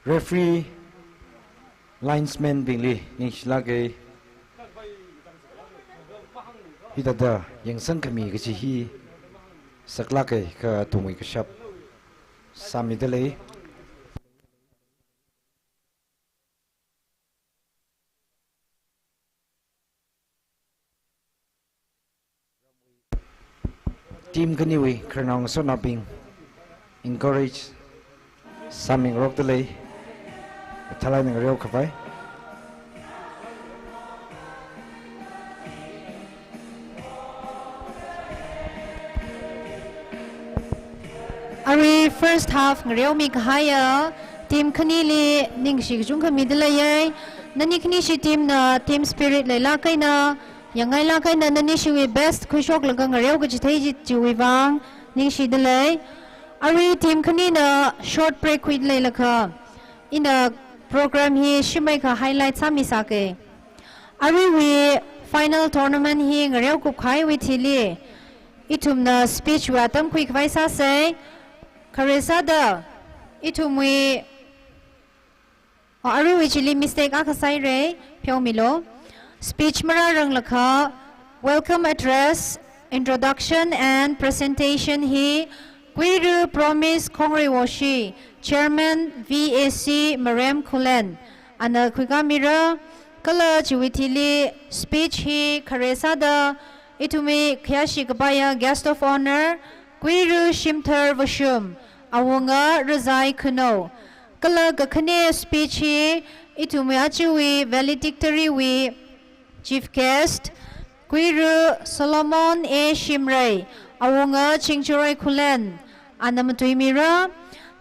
referee, linesman bingli ningshilāka. Hithāda yangsangkhami kachi hi saklāka, kha athumwui kashap sāmidalei. Team khaniwui khararnao ngasotnaobing encourage sāmingarokdalei. Mathālāk eina ngareokhavai. Arui first half ngareomikahaiya team khanili ningshi kachungkha midaleiya. Nani khanishi team na team spirit leilāk eina, yangngailāk eina nanishiwui best khuishoklaga ngareo kachithei chi, chiwui vang ningshidalei. Arui team khanina short break khuidaleilaga, ina program hi shimeikha highlight sāmisāka. Aruiwui final tournament hi ngareokupkahaiwui thili, ithumna speech wui atam khuikhavai sāsa. Khare sāda, ithumwui, oh, aruiwui chili mistake akha sāhaira, pheomilu. Speech marāranglakha, welcome address, introduction and presentation hi Kuiru Promise Khongreiwoshi, Chairman V A C Marem Khullen, ana khuikāmira. Kala chiwui thili speech hi khare sāda, ithumwui khayāshi kapaiya guest of honour, Kuiru Shimthar Vashum, awunga Razai Khunou. Kala kakhane speech hi ithumwui ajawui valedictory wui chief guest, Kuiru Solomon A Shimray, awunga Chingcharoy Khullen, ana matuimira.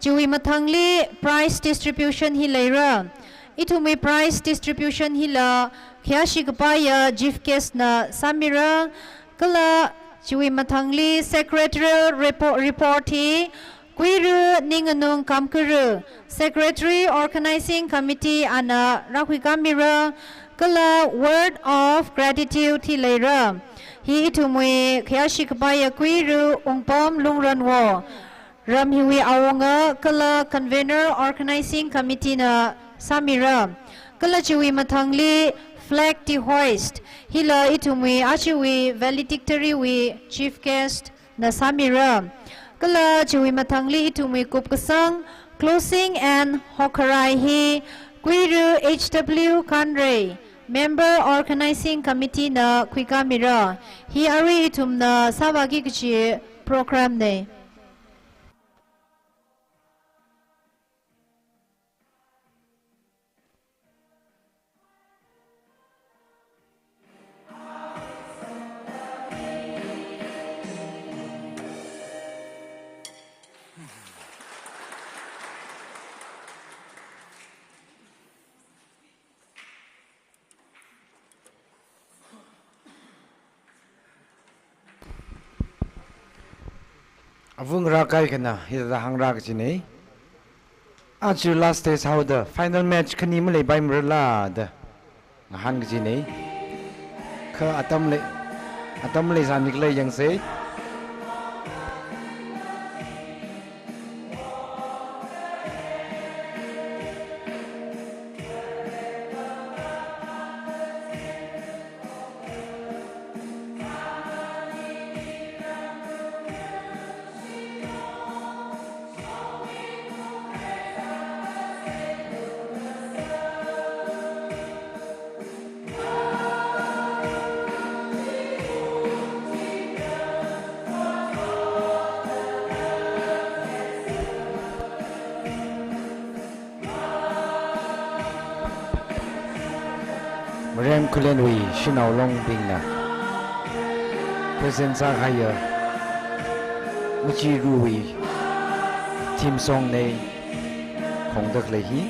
Chiwui mathangli prize distribution hi leira. Ithumwui prize distribution hila khayāshi kapaiya chief guest na sāmira. Kala chiwui mathangli secretarial repo-, report hi Kuiru Ninganung Kamkuru, Secretary Organizing Committee ana rākhuikāmira, kala Word of Gratitude hi leira. Hi ithumwui khayāshi kapaiya Kuiru Ungpom Lungronwo, ram hiwui awunga kala Convener Organizing Committee na sāmira. Kala chiwui mathangli flag dehoist, hila ithumwui ajawui valedictory wui chief guest na sāmira. Kala chiwui mathangli ithumwui kupkasang, closing and hokharai hi Kuiru H W Khanrei, Member Organizing Committee na khuikāmira. Hi arui ithumna sāvāki kachi program na. Avung rākahai khana hithāda hāngra kajina. Aja last stage haoda final match khani maleipaimara da ngahān kajina. Kha atam lei, atam leisānikhala yangsa. Marem Khullenwui shanao longbingna present sākahaiya Machiruwui theme song nei khongda khalei hi.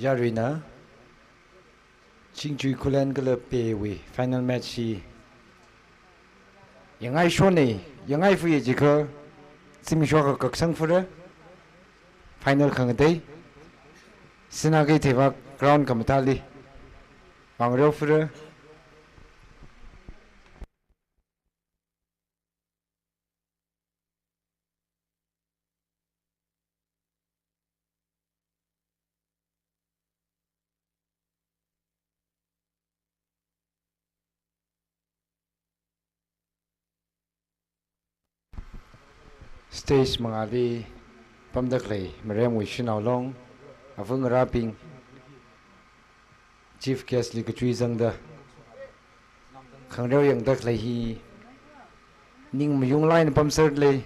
Yaruina, Chingchui Khullen kala Peiwui final match hi yangngai shonei, yangngai fuye jikha, zimiksho akha kaksang fura, final khangatei, Sinakeithei Vak ground khamathāli vāngareo fura. Stage mangāli pamda khalei maremwui shanao long, avāngarābing, chief guest li kachui zangda khangareo yangda khalei hi ning mayunglaina pamserlei.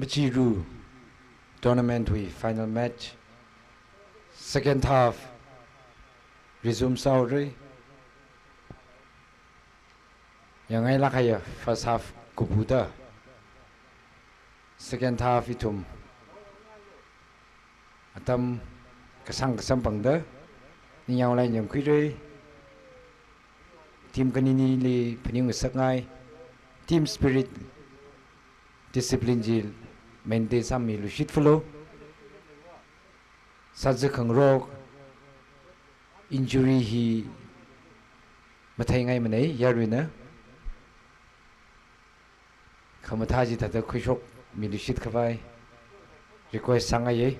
Machiru tournament wui final match, second half resume sāhaora. Yangngailāk kahaiya first half kupuda, second half ithum atam kasang kasampangda ningyānglāk yangkhuira. Team khaninili phaningngasakngai, team spirit, discipline chi maintain sāmiluishit falo. Sāzakhangarok, injury hi matheingaimanei, yaruina. Khamathā chithāda khuishokmiluishit khavai request sāngaiye.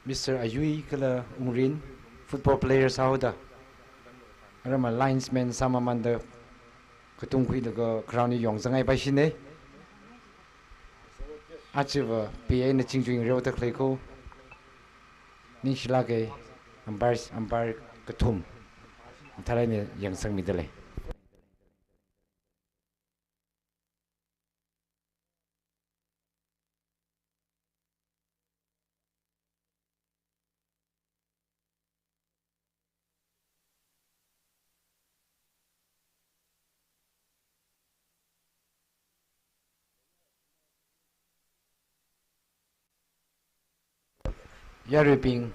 Mister Ayui kala Ungrin, football player sāhaoda, aram linesman sāmamānda katungkhuilaga ground li yongzangngai paishinei. Ajava Pei eina Chingchui ngareoda khalei ko, ningshilāka, umpire, umpire kathum mathālāk eina yangsangmidalei. Yaruibing,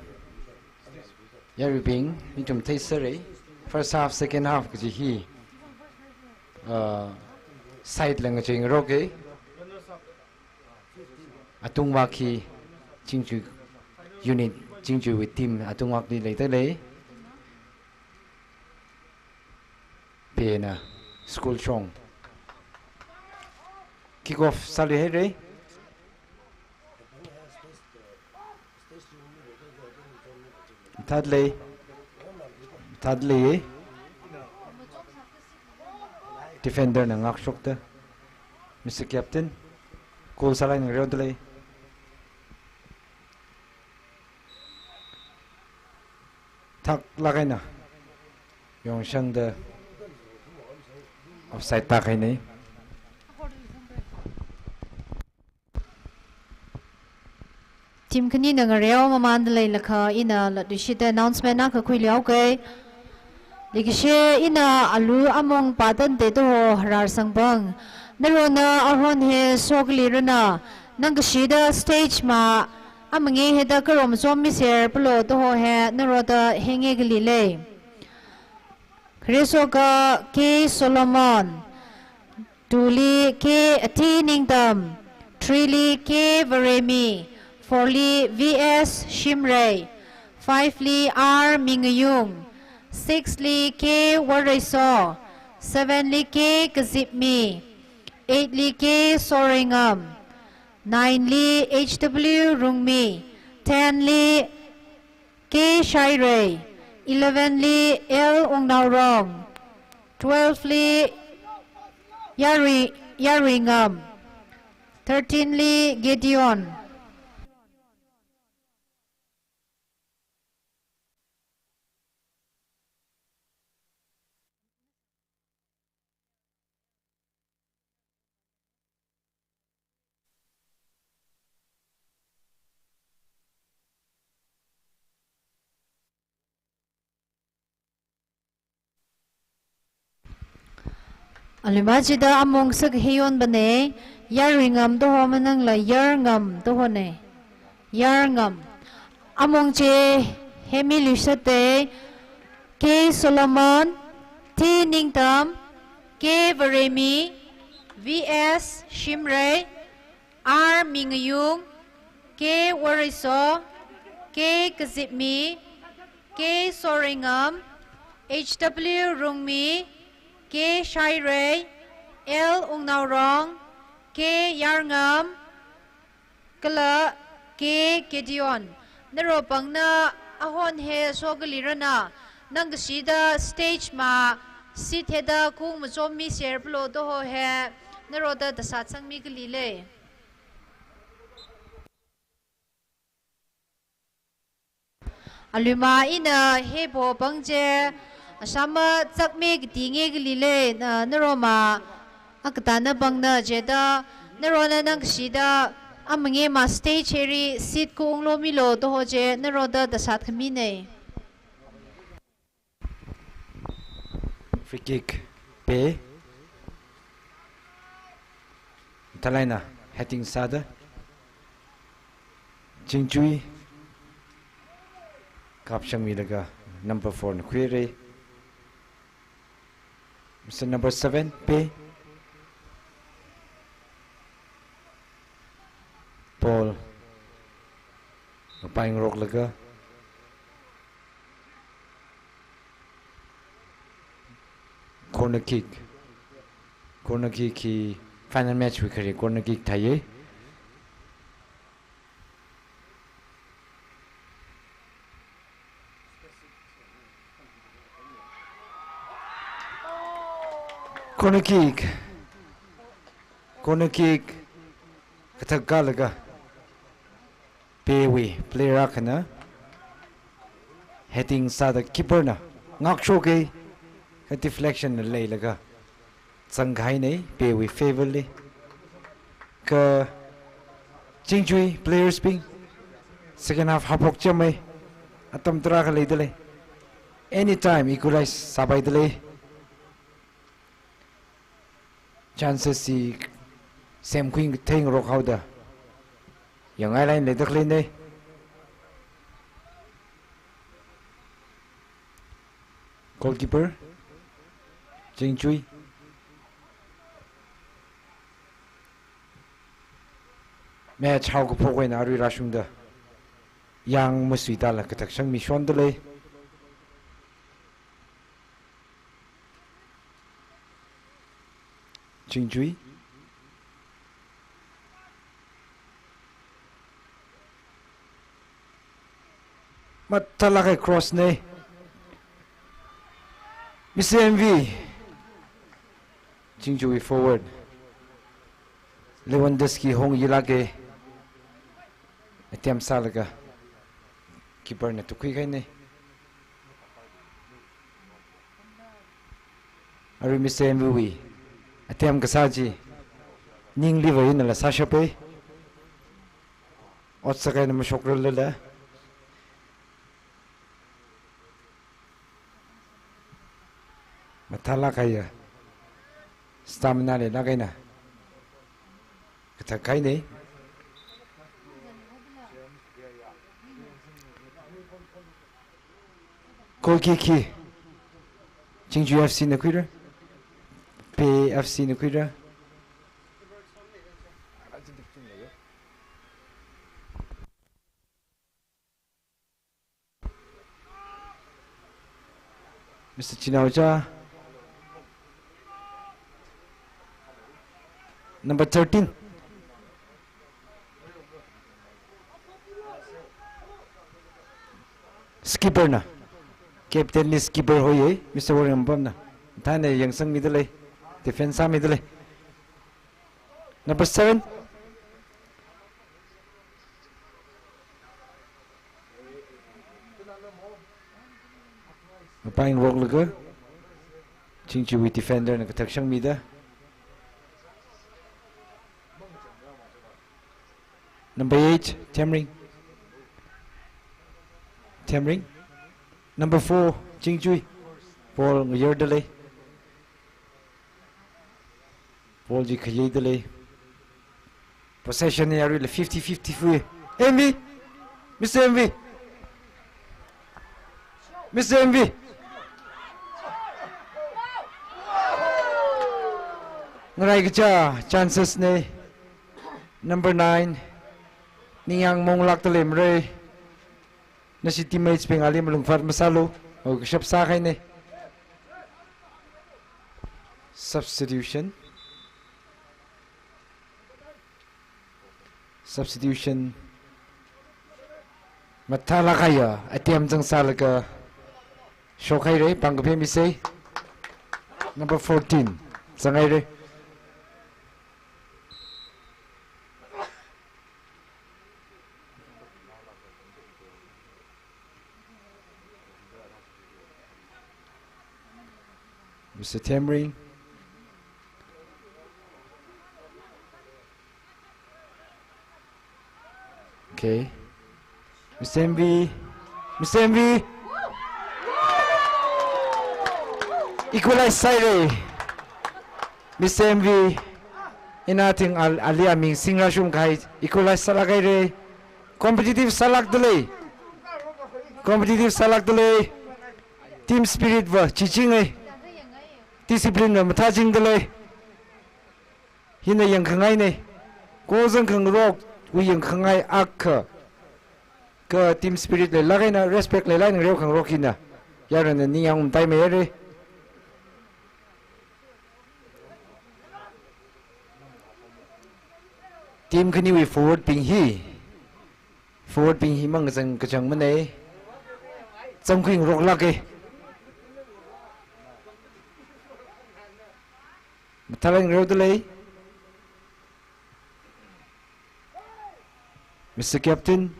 yaruibing, ithum theiserei. First half, second half kaji hi, uh, side lang kaching roke. Atungvak hi Chingchui unit, Chingchui wui team atungvakli leidalei. Peina school shong. Kick off sāluihairei. Thatlei. Thatlei. Defender na ngakshokta. Mister Captain. Goal sālāk eina ngareodalei. Thaklāk eina yongshangda offside tākahainei. Team khanina ngareo mamānda leilakha ina latluishitda announcement akha khuiluihaoke. Leikashi ina alu among pātante toho Harar Sangphang. Narona ahon hi sokali rana, nangkashida stage ma amangei hida karom zom miser palo toho hi naroda henge kali lei. Khare soka K Solomon, two li K Athi Ningtam, three li K Varemi, four li V S Shimray, five li R Mingayung, six li K Wareiso, seven li K Kazipmi, eight li K Soreingam, nine li H W Rungmi, ten li K Shairei, eleven li L Ungnaorong, Twelve li Yarui, Yaruingam. Thirteen li Gideon. Alima chida among sākahai yonbane, Yaruingam da ho maningla Yarngam da hone. Yarngam. Among chi hemi luisate, K Solomon, T Ningtam, K Varemi, V S Shimray, R Mingayung, K Wariso, K Kazipmi, K Soringam, H W Rungmi, K Shairei, L Ungnaorong, K Yarngam, kala K Gideon. Naro pāngna ahon hi shokalirana, nang kashida stage ma seat hida kung machom mi ser palo da ho hi, naro da dasat sangmi kalile. Alima ina hi bo pāng chi, ashama chakme katinge kalile, na, naro ma, akatana pāngna chida, naro na nang kashida, amange ma stage hiri seat kung lo milo da ho chi, naro da dasat khamine. Free kick, Pei. Mathalaina heading sāda, Chingchui kapshangmilaga number four na khuire. Mister Number seven, Pei. Ball. Ngapaingaroklaga. Corner kick. Corner kick hi final match wui khare corner kick thāye. Corner kick. Corner kick. Kathak kalaga. Peiwui player akhana heading sāda keeper na ngakshoke, kha deflection na leilaga zangkahaine, Peiwui favour li. Kha Chingchui players bing second half haophok chāmei, atam tarākha leidalei. Anytime equalize sāpaidalei. Chances hi semkhui theingarok haoda. Yangngai line leida khaleine. Goalkeeper, Chingchui. Match haokaphok eina arui rāshungda. Yang masuitala kathak shangmi shondalei. Chingchui. Mathalakhai cross ne. Mister M V. Chingchui forward. Lewandowski hong yilake. Attempt sālaga keeper na tukhuikahaine. Arui Mister M V wui attempt kasā chi ningli vāinala sāshape. Ot sākahaina mashokralala. Mathalakhaiya. Stamina leilāk eina kathak kahaine. Goal kick hi Chingchui F C na khuira. Pei F C na khuira. Mister Chinaocha. Number thirteen. Skipper na. Captain li skipper hoiye, Mister Warren Bam na. Thane yangsangmidalei. Defense sāmidalei. Number seven. Mapā ngarok laga. Chingchuiwui defender na kathak shangmida. Number eight, Themring. Themring. Number four, Chingchui. Ball ngayardalei. Ball chi khayeidalei. Possession ya rui le fifty fifty fui. M V. Mister M V. Mister M V. Ngarai kacha chances ne. Number nine. Ningyang mong lak talem re. Nashi teammates bing ali malung fat masalo. O kashap sa khai ne. Substitution. Substitution. Mathālak haiya, attempt zangsālaga shokhaire, pāng kaphā misei. Number fourteen, zanghaire. Mister Themring. Okay. Mister M V. Mister M V. Equalize sāhaire. Mister M V. Ina ting al-, ali aming singra shum khai. Equalize sālak haire. Competitive sālak dalei. Competitive sālak dalei. Team spirit va chichingai. Discipline va mathāching dalei. Hina yangkhangai ne. Ko zangkhangarok wui yangkhangai akha. Ka team spirit leilak eina respect leilak eina ngareo khangarok hina. Yarana ningyang umtai mayare. Team khaniwui forward bing hi. Forward bing hi mang kachang kachang manei. Zangkhui ngaroklak e. Mathālak ngareo dalei. Mister Captain.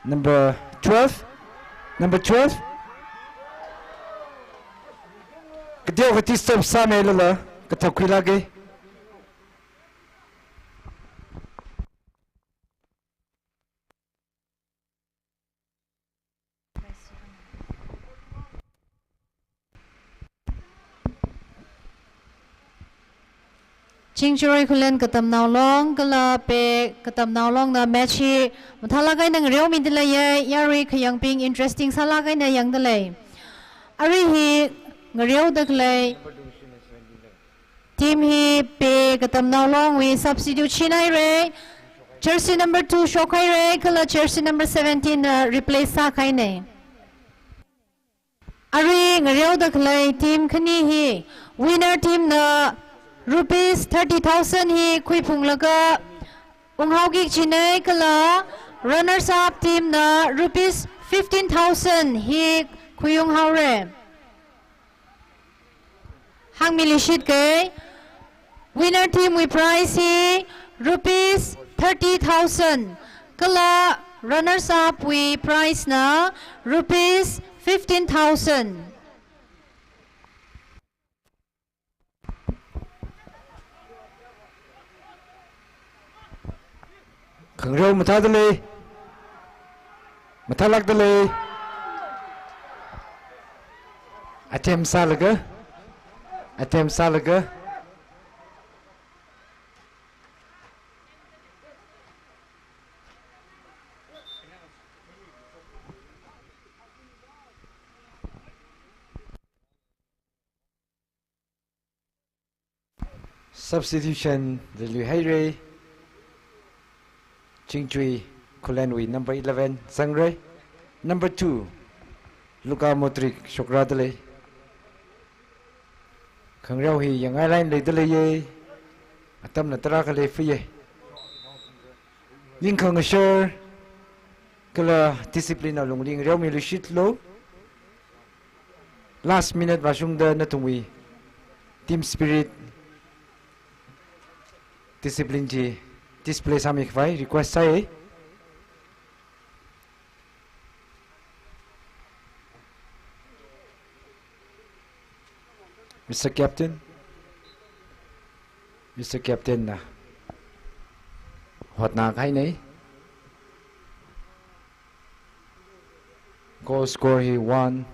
Number twelve. Number twelve. Kateo ka disturb sāmeilala. Kathak khuilak e. Chingchui Khullen Katamnao Long, kala Peh Katamnao Long na match hi mathālak eina ngareomida leiye, yarui khayangbing interesting sālak eina yangda lei. Arui hi ngareoda khalei team hi Peh Katamnao Long wui substitute shinhaire. Jersey number two shokhaire, kala jersey number seventeen na replace sākhaine. Arui ngareoda khalei team khani hi, winner team na rupees thirty thousand hi khuiphunglaga unghaoki kajinei, kala runners up team na rupees fifteen thousand hi khuiunghaore. Hāngmilishit kei, winner team wui prize hi rupees thirty thousand, kala runners up wui prize na rupees fifteen thousand. Khangareo mathāda lei. Mathālakda lei. Attempt sālaga. Attempt sālaga. Substitution da luihaire. Chingchui Khullenwui number eleven zangrei. Number two, Luka Modric shokra dalei. Khangareo hi yangngai line leida leiye. Atamna tarākha lei fuye. Ningkhang ashur. kala discipline alungli ngareomiluishitlu. Last minute vāshungda nathumwui team spirit, discipline chi display sāmikhavai request sāi. Mister Captain, Mister Captain na hotnakahainei. Goal score hi one,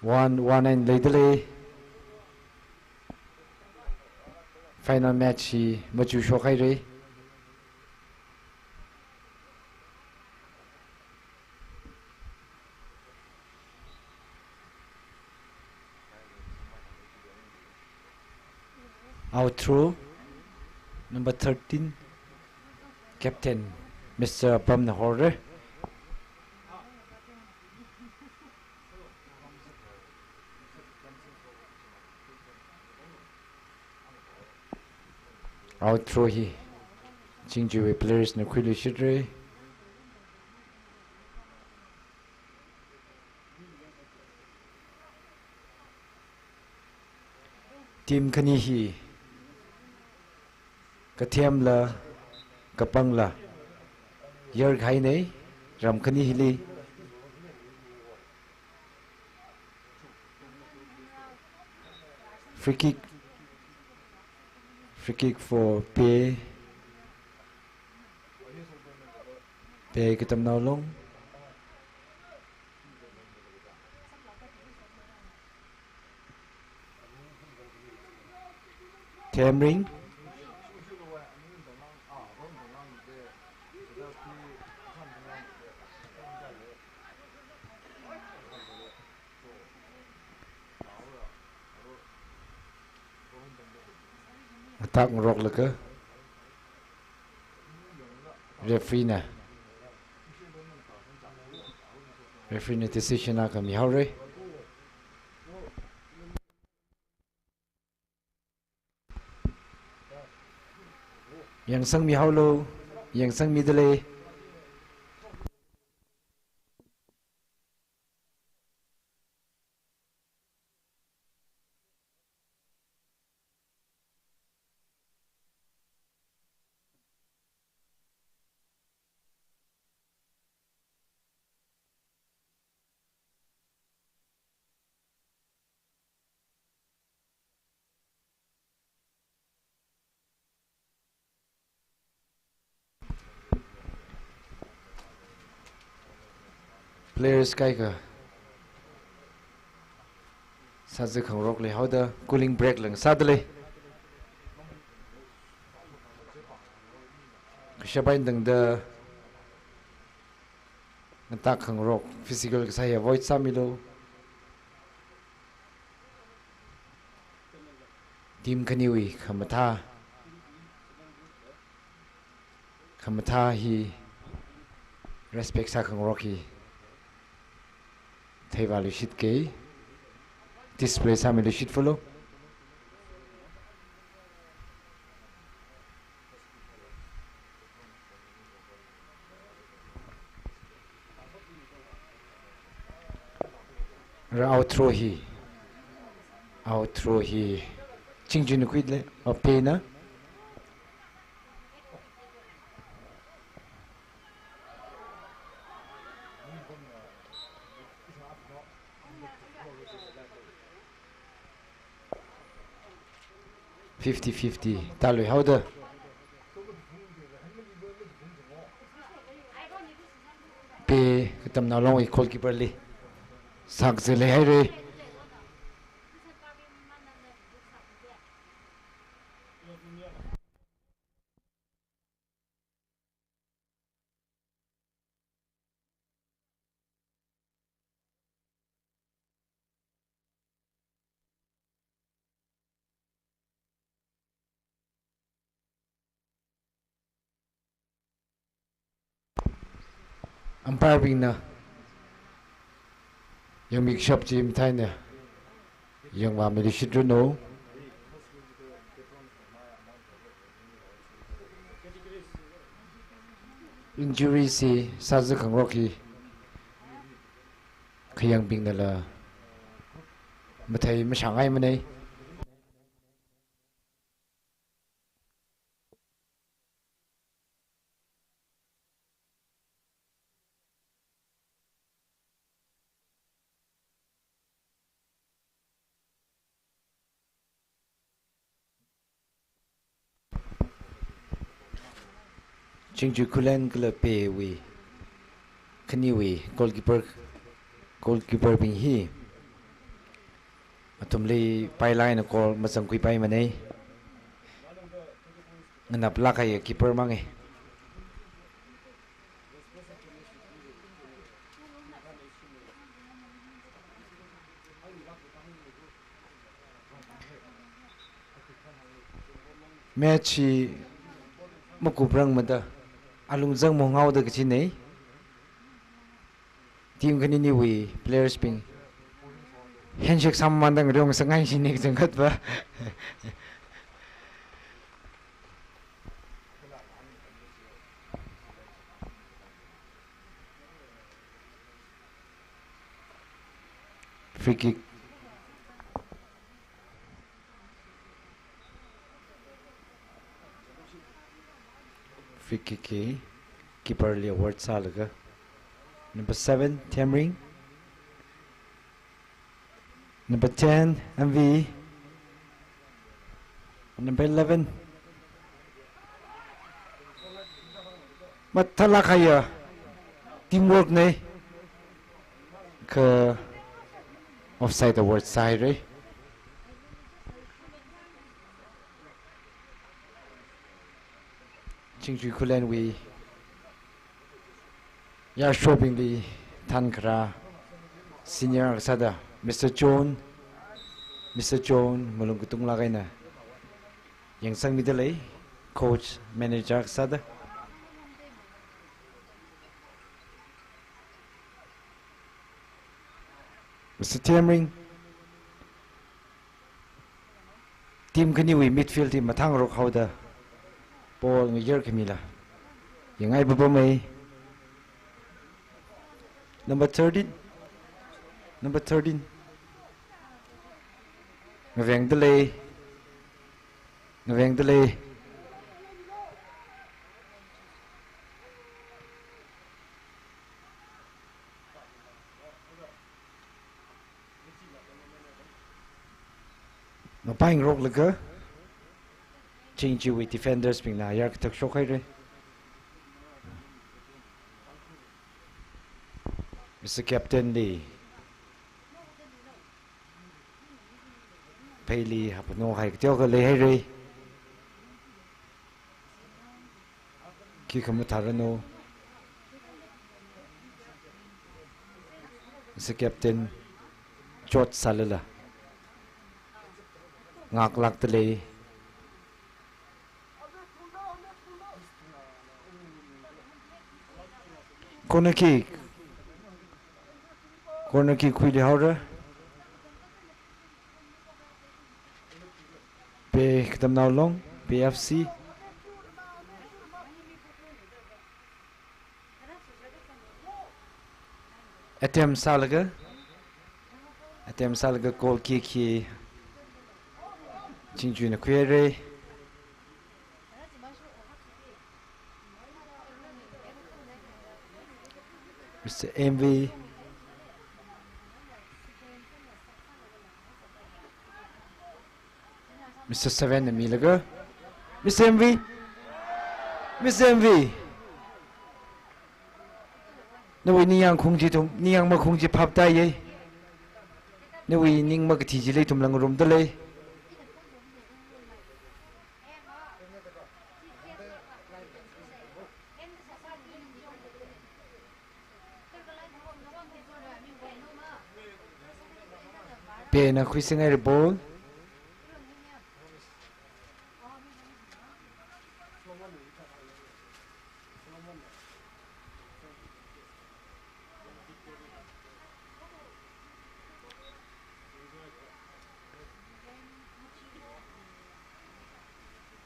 one, one eina leidalei. Final match hi machuk shokhairei. Out throw, number thirteen, captain, Mister Apam na horra. Out throw hi Chingjuiwui players na khuiluishitra. Team khani hi kathemla kapangla yarkahainei, ram khani hili. Free kick. Free kick for Pei. Pei Katamnao Long. Themring. Attack ngaroklaga referee na, referee na decision akha mihaorei. Yangsangmihaolu, yangsangmidalei. Players kaikha sāzā khangarok leihaoda cooling break lang sādalei. Kashap eina tangda ngatak khangarok physical kasā hi avoid sāmilu. Team khaniwui khamathā, khamathā hi respect sā khangarok hi theivāluishit kei, display sāmiluishit fulu. Ra out throw hi, out throw hi Chingjuina khuidalei, o Peina. Fifty fifty tāluihaoda. Pei Katamnao Longwui goalkeeper li sākazā leihairei. Umpire bingna yangmikashap chi matheina yangvāmiluishitranu. Injury si sāzā khangarok hi khayangbingnala mathei mashāngai manei. Chingchui Khullen kala Pewui khaniwui goalkeeper, goalkeeper bing hi athumli pailaina goal mazangkhuipai manei. Nganap lākhaiya keeper mangai. Match hi makuprang mada alungzang monghaoda kachinei. Team khaniniwui players bing handshake sāmamānda ngarong sāngai shini kachangkhat va. Free kick. Free kick hi keeper li award sālaga. Number seven, Themring. Number ten, M V. Number eleven. Mathālāk kahaiya teamwork nei. Kha offside award sāhaira. Chingchui Khullenwui yarshobingli thankharā senior kasāda Mister John, Mister John malung katung lāk eina yangsangmida lei, coach, manager kasāda. Mister Themring, team khaniwui midfield team mathāngarok haoda ball ngayar khamila yangngai papamei. Number thirteen. Number thirteen. Ngavengda lei. Ngavengda lei. Ngapaingaroklaga Chingchuiwui defenders bingna ayar kathak shokhaira. Mister Captain li pheili hapno hai kateokha leihaira. Khikha mathāranu. Mister Captain, chot sālala ngaklākda lei. Corner kick. Corner kick khuiluihaora. Pei Katamnao Long, Pei F C. Attempt sālaga, attempt sālaga goal kick hi Chingchuina khuihaira. Mister M V. Mister Seven na milaga. Mister M V. Mister M V. Nawui ningyāng khung chi ithum, ningyāng makhung chi phaptāya. Nawui ning makathi chili ithum ngarumda lei. Pena khuisingai ball.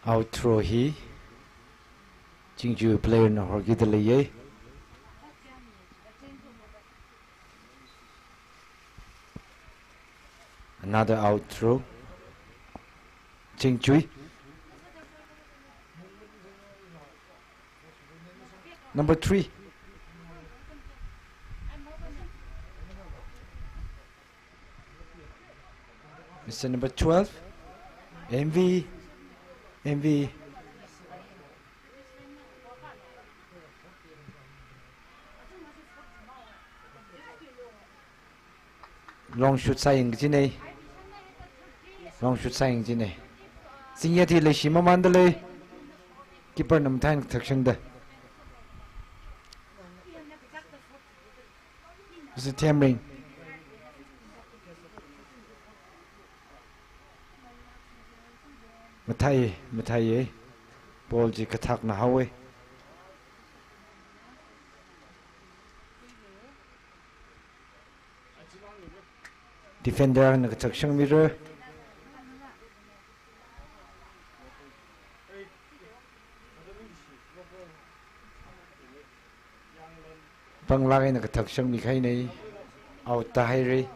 Out throw hi Chingchui player na horkida leiya. Another out throw. Chingchui. Number three. Mister Number twelve. M V. M V. Long shoot sāyang kajina. Long shoot sāyang kajina. Singya ti leishi mamanda lei. Keeper na mathān thakshangda. Mister Themring. Mathāi, mathāi. Ball chi kathakna haowa. Defender na kathakshang mira. Panglāk eina kathakshang mikahaina. Out tāhaira.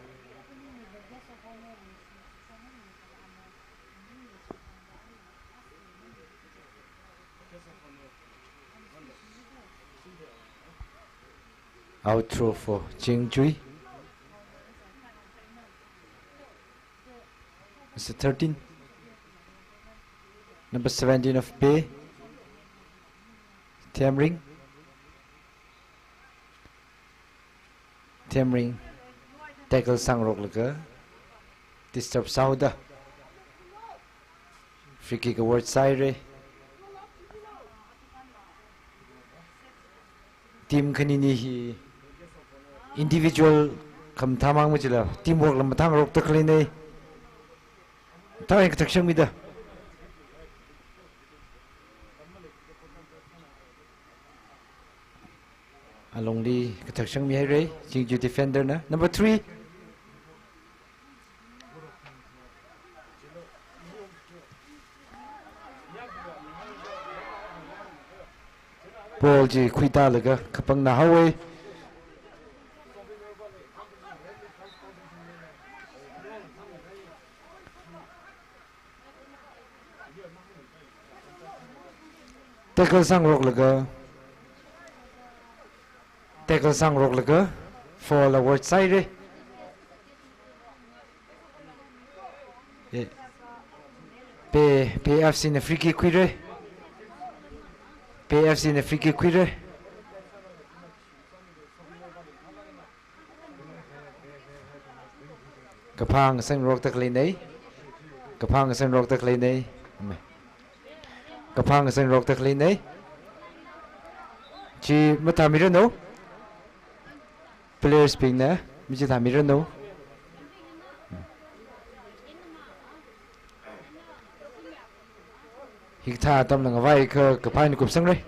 Out throw for Chingchui. Mister thirteen. Number seventeen of Bay. Themring. Themring. Tackle sāngaroklaga. Disturb sāhaoda. Free kick award sāhaira. Team khanini hi individual khamathā mang machila, teamwork la mathāngarokda khaleina. Thāng kathakshang mida. Alungli kathakshang mihaira, Chingchui defender na. Number three. Ball chi khuitālaga kapangna haowa. Tackle sāngaroklaga. Tackle sāngaroklaga. Foul award sāhaira. Eh, Bay, Bay F C na free kick khuira. Bay F C na free kick khuira. Kaphā ngasāngarokda khaleina. Kaphā ngasāngarokda khaleina. Kaphā ngasāngarokda khaleina. Chi mathāmiranu. Players bingna, mi chi thāmiranu. Hikathā atamna ngavai kha kaphā eina kupsangra.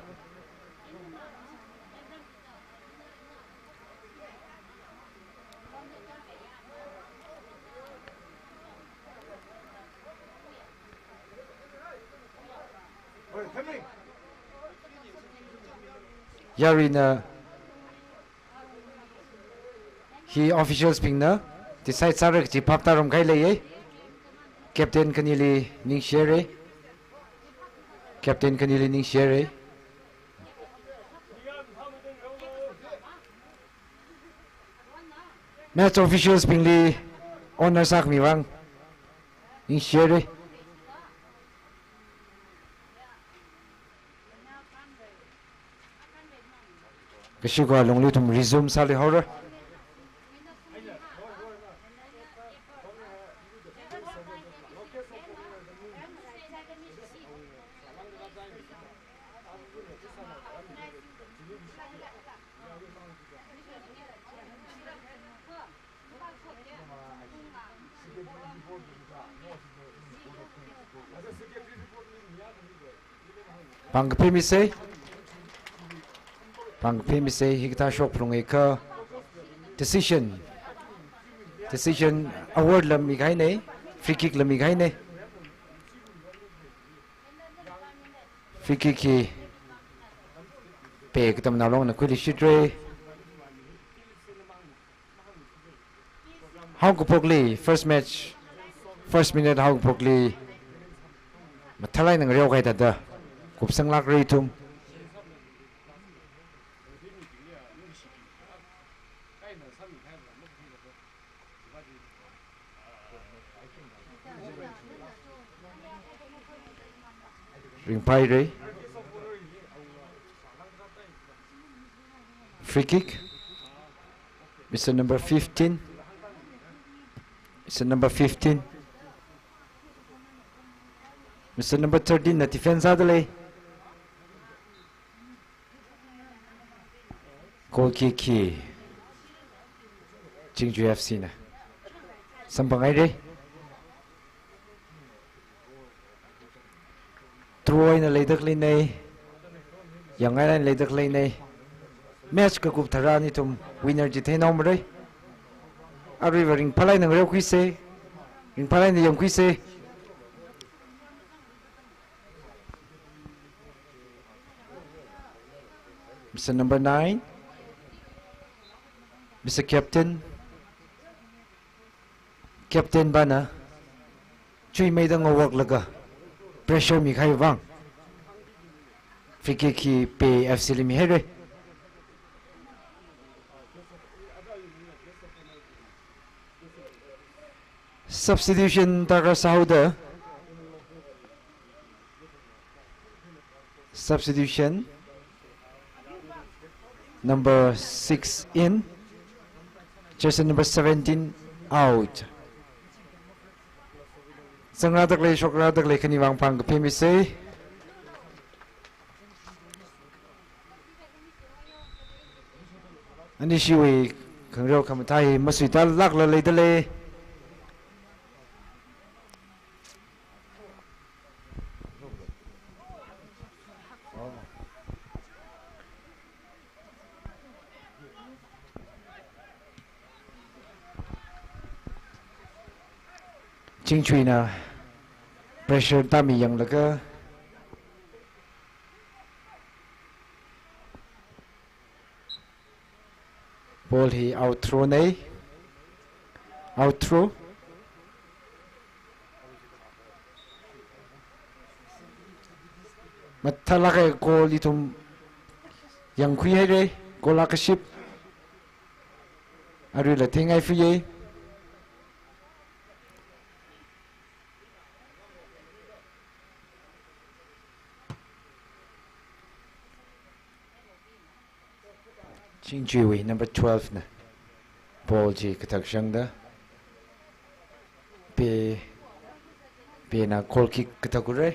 Yaruina hi officials bingna decide sāra kaji phap tārum kahai leiya. Captain khanili ningshihaira. Captain khanili ningshihaira. Match officials bingli honour sākhami vang ningshihaira. Kashiko alungli ithum resume sāli haora. Pāng kaphā misei. Pāng kaphā misei, hikathā shok phalunga kha decision. Decision award la mikahaina, free kick la mikahaina. Free kick hi Pei Katamnao Longna khuilui shitre. Haokaphokli, first match, first minute haokaphokli mathālāk eina ngareokahai thāda kupsanglākra ithum. Ringphāhaira. Free kick. Mister number fifteen. Mister number fifteen. Mister number thirteen na defense sādalei. Goal kick hi Chingchui F C na samphanghaira. Draw eina leida khaleina, yangngai eina leida khaleina. Match kakup tharan ithum winner chi theinao mara. Aruiva ringphālāk eina ngareokhuisa, ringphālāk eina yangkhuisa. Mister number nine, Mister Captain, Captain pana chuimeida ngaowaklaga pressure mikahai vang free kick hi Pei F C li mihaira. Substitution darkar sāhaoda. Substitution. Number six in. Jersey number seventeen out. Zangrāda khalei, shokrāda khalei khani vang phāng kaphimisa. Anishiwui khangareo khamathā hi masuitālākla leidalei. Chingchuina pressure tāmi yanglaga ball hi out throw nei. Out throw. Mathālāk eina goal ithum yangkhuihaira, goal akaship. Aruila theingaifaya. Chingchuiwui number twelve na ball chi kathak shangda Pei, Peina goal kick kathak ura.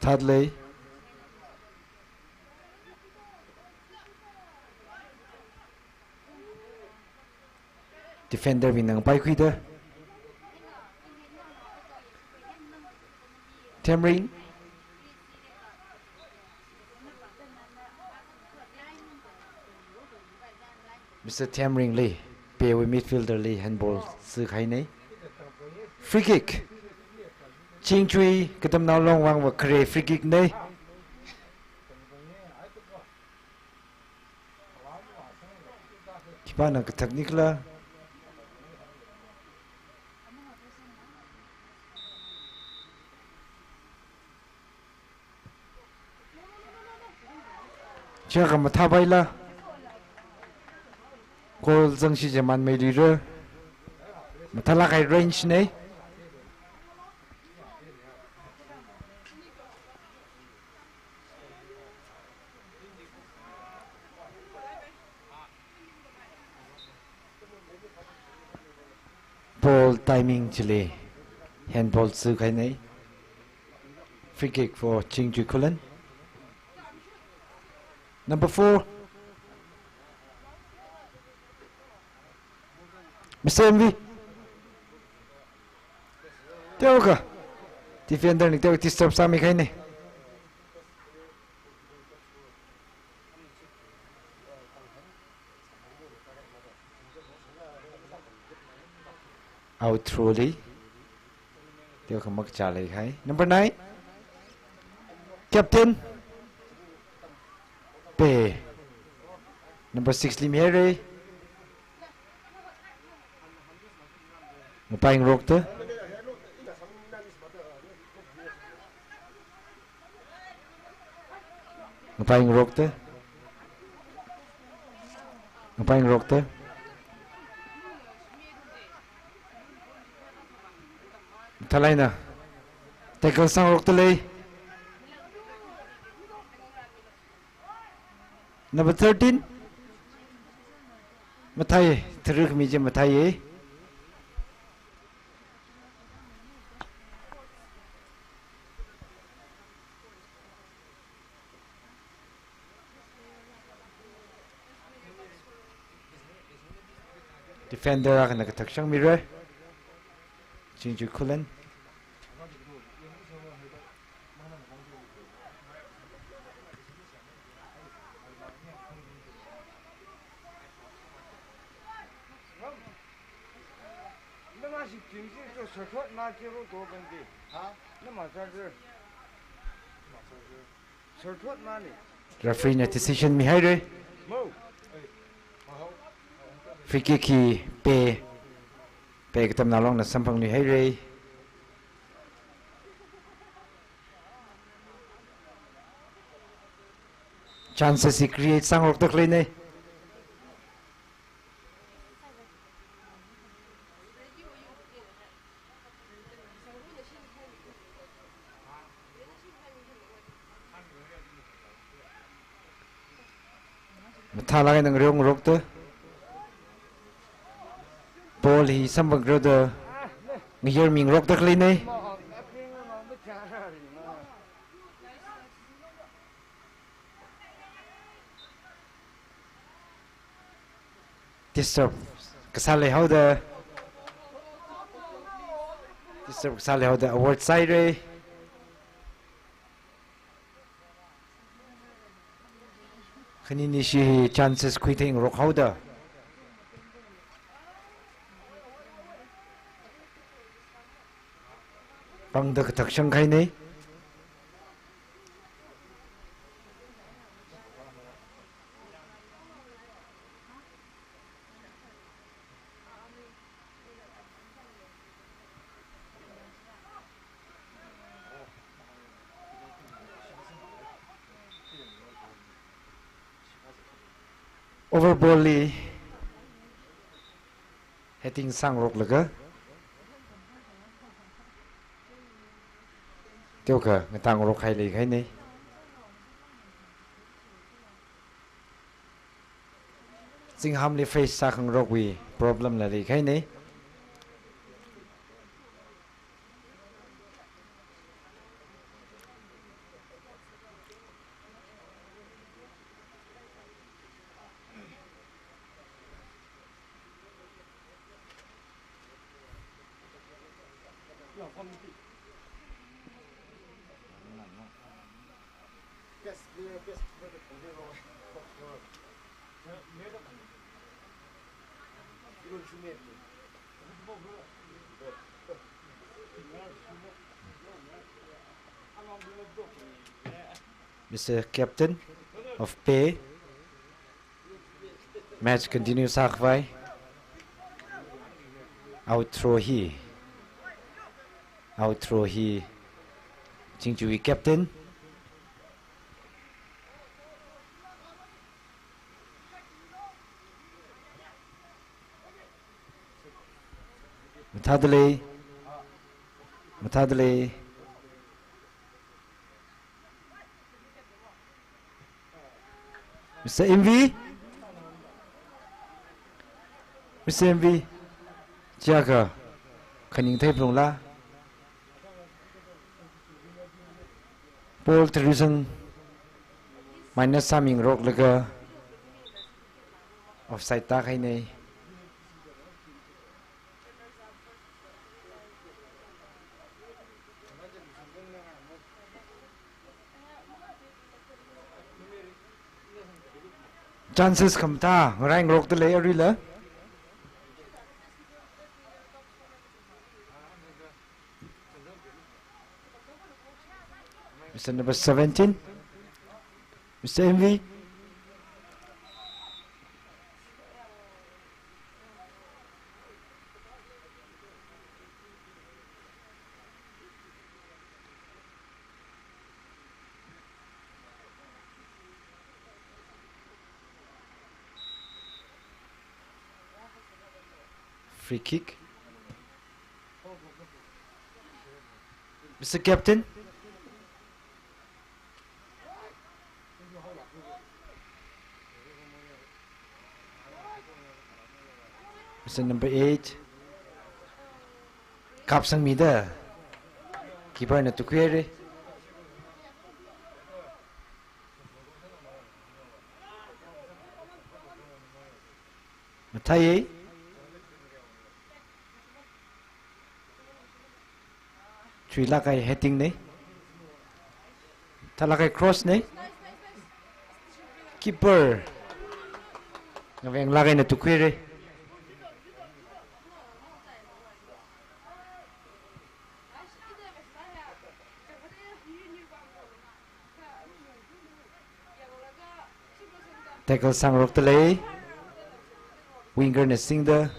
Third lei. Defender bingna ngapaikhuida. Themring. Mister Themringli, Peiwui midfielder li handball sākahaina. Free kick. Chingchui Katamnao Long vangva khare free kick nei. Khipāna kathak nikhala. Chiakha mathāpaila. Goal zangshi chiman meiluira. Mathālāk eina range nei. Ball timing chili handball sākahaina. Free kick for Chingchui Khullen. Number four, Mister M V. Teokha defender ni teokha disturb sāmikahaina. Out throw li. Teokha makachā leihai. Number nine. Captain. Pei. Number six li mihaira. Ngapai ngarokta. Ngapai ngarokta. Ngapai ngarokta. Mathālāk eina tackle sāngarokta lei. Number thirteen. Mathai, tharuk mi je mathai ye. Defender akhana kathak shangmira. Chingchui Khullen. Referee na decision mihaira. Free kick hi Pei, Pei Katamnao Longna samphangluihaira. Chances hi create sāngarokta khaleina. Mathālāk eina ngareo ngarokta. Ball hi samphang ngarokta. Ngayar mi ngarokta khaleina. Disturb kasā leihaoda. Disturb kasā leihaoda award sāhaira. Khaninishi hi chances khuitheingarok haoda. Pangda kathak shangkahaina. Over ball li heading sāngaroklaga. Teokha ngatā ngarokhai leikahaina. Zinghamli face sākhangarokwui problem la leikahaina. Mister Captain of Pei. Match continue sākhavai. Out throw hi. Out throw hi. Chingchuiwui captain. Mathāda lei. Mathāda lei. Mister M V. Mister M V. Chiakha khaning theiphalungla. Ball tharusan minus sāmingaroklaga offside tākahaina. Chances khamathā ngaraingarokta lei aruila. Mister number seventeen, Mister M V. Free kick. Mister Captain. Mister number eight. Kapsangmida. Keeper na tukhuihaira. Mathāya. Chuilāk kahai heading na. Thālāk kahai cross na. Keeper ngavenglāk eina tukhuihaira. Tackle sāngarokta lei. Winger na singda.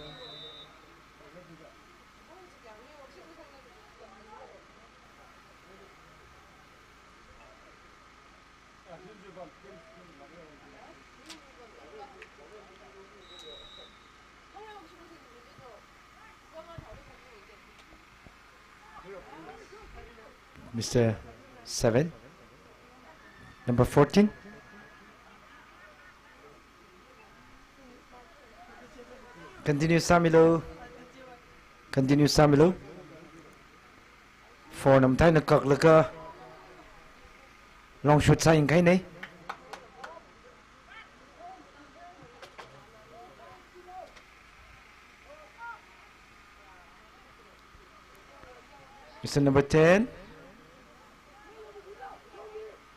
Mister seven. Number fourteen. Continue sāmilu. Continue sāmilu. Four na mathāna kaklaga long shoot sāyangkahaina. Mister number ten.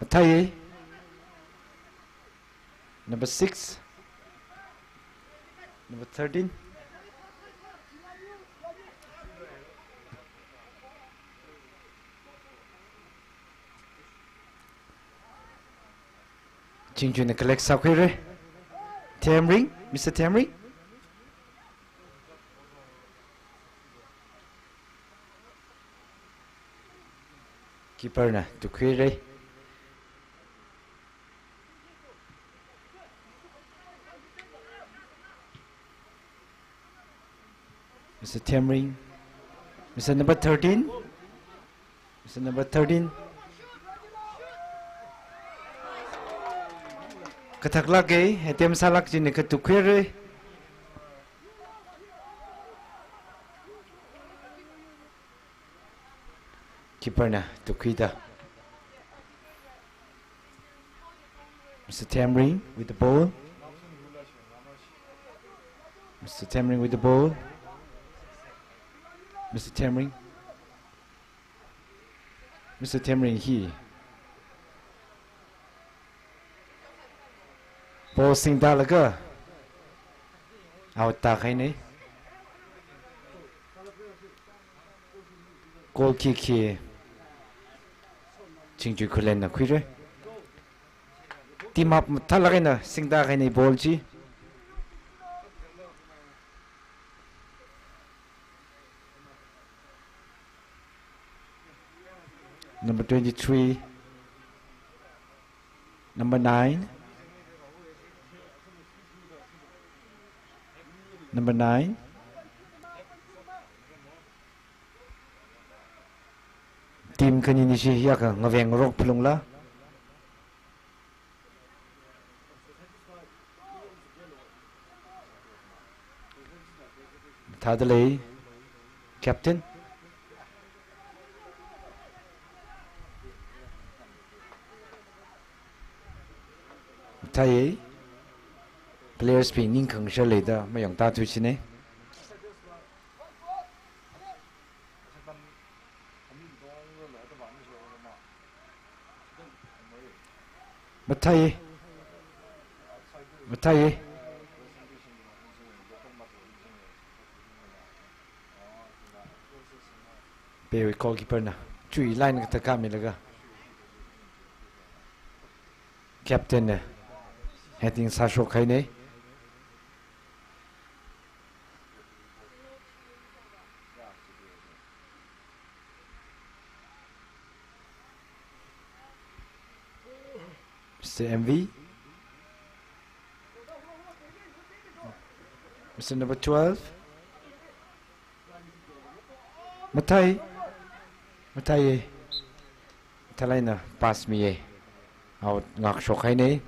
Mathāya. Number six. Number thirteen. Chingchuina collect sākhuihaira. Themring, Mister Themring. Keeper na tukhuihaira. Mister Themring. Mister number thirteen. Mister number thirteen. Kathaklāka, attempt sālāk china katukhuihaira. Keeper na tukhuida. Mister Themring with the ball. Mister Themring with the ball. Mister Themring. Mister Themring hi. Ball singdalaga out tākahaina. Goal kick hi Chingchui Khullenna khuira. Team up mathālāk eina singdakahaina ball chi. Number twenty-three. Number nine. Number nine. Team khaninishi hiyākha ngaveng ngarok phalungla. Thāda lei, captain. Thāya, players bing ningkhangashar leida mayangtā thuishina. Mathāya. Mathāya. Pewui goalkeeper na chui line kathā kāmilaga. Captain na heading sāshok haina. Mister M V. Mister number twelve. Mathai. Mathai. Mathai eina pass miya. Out ngākshok haina.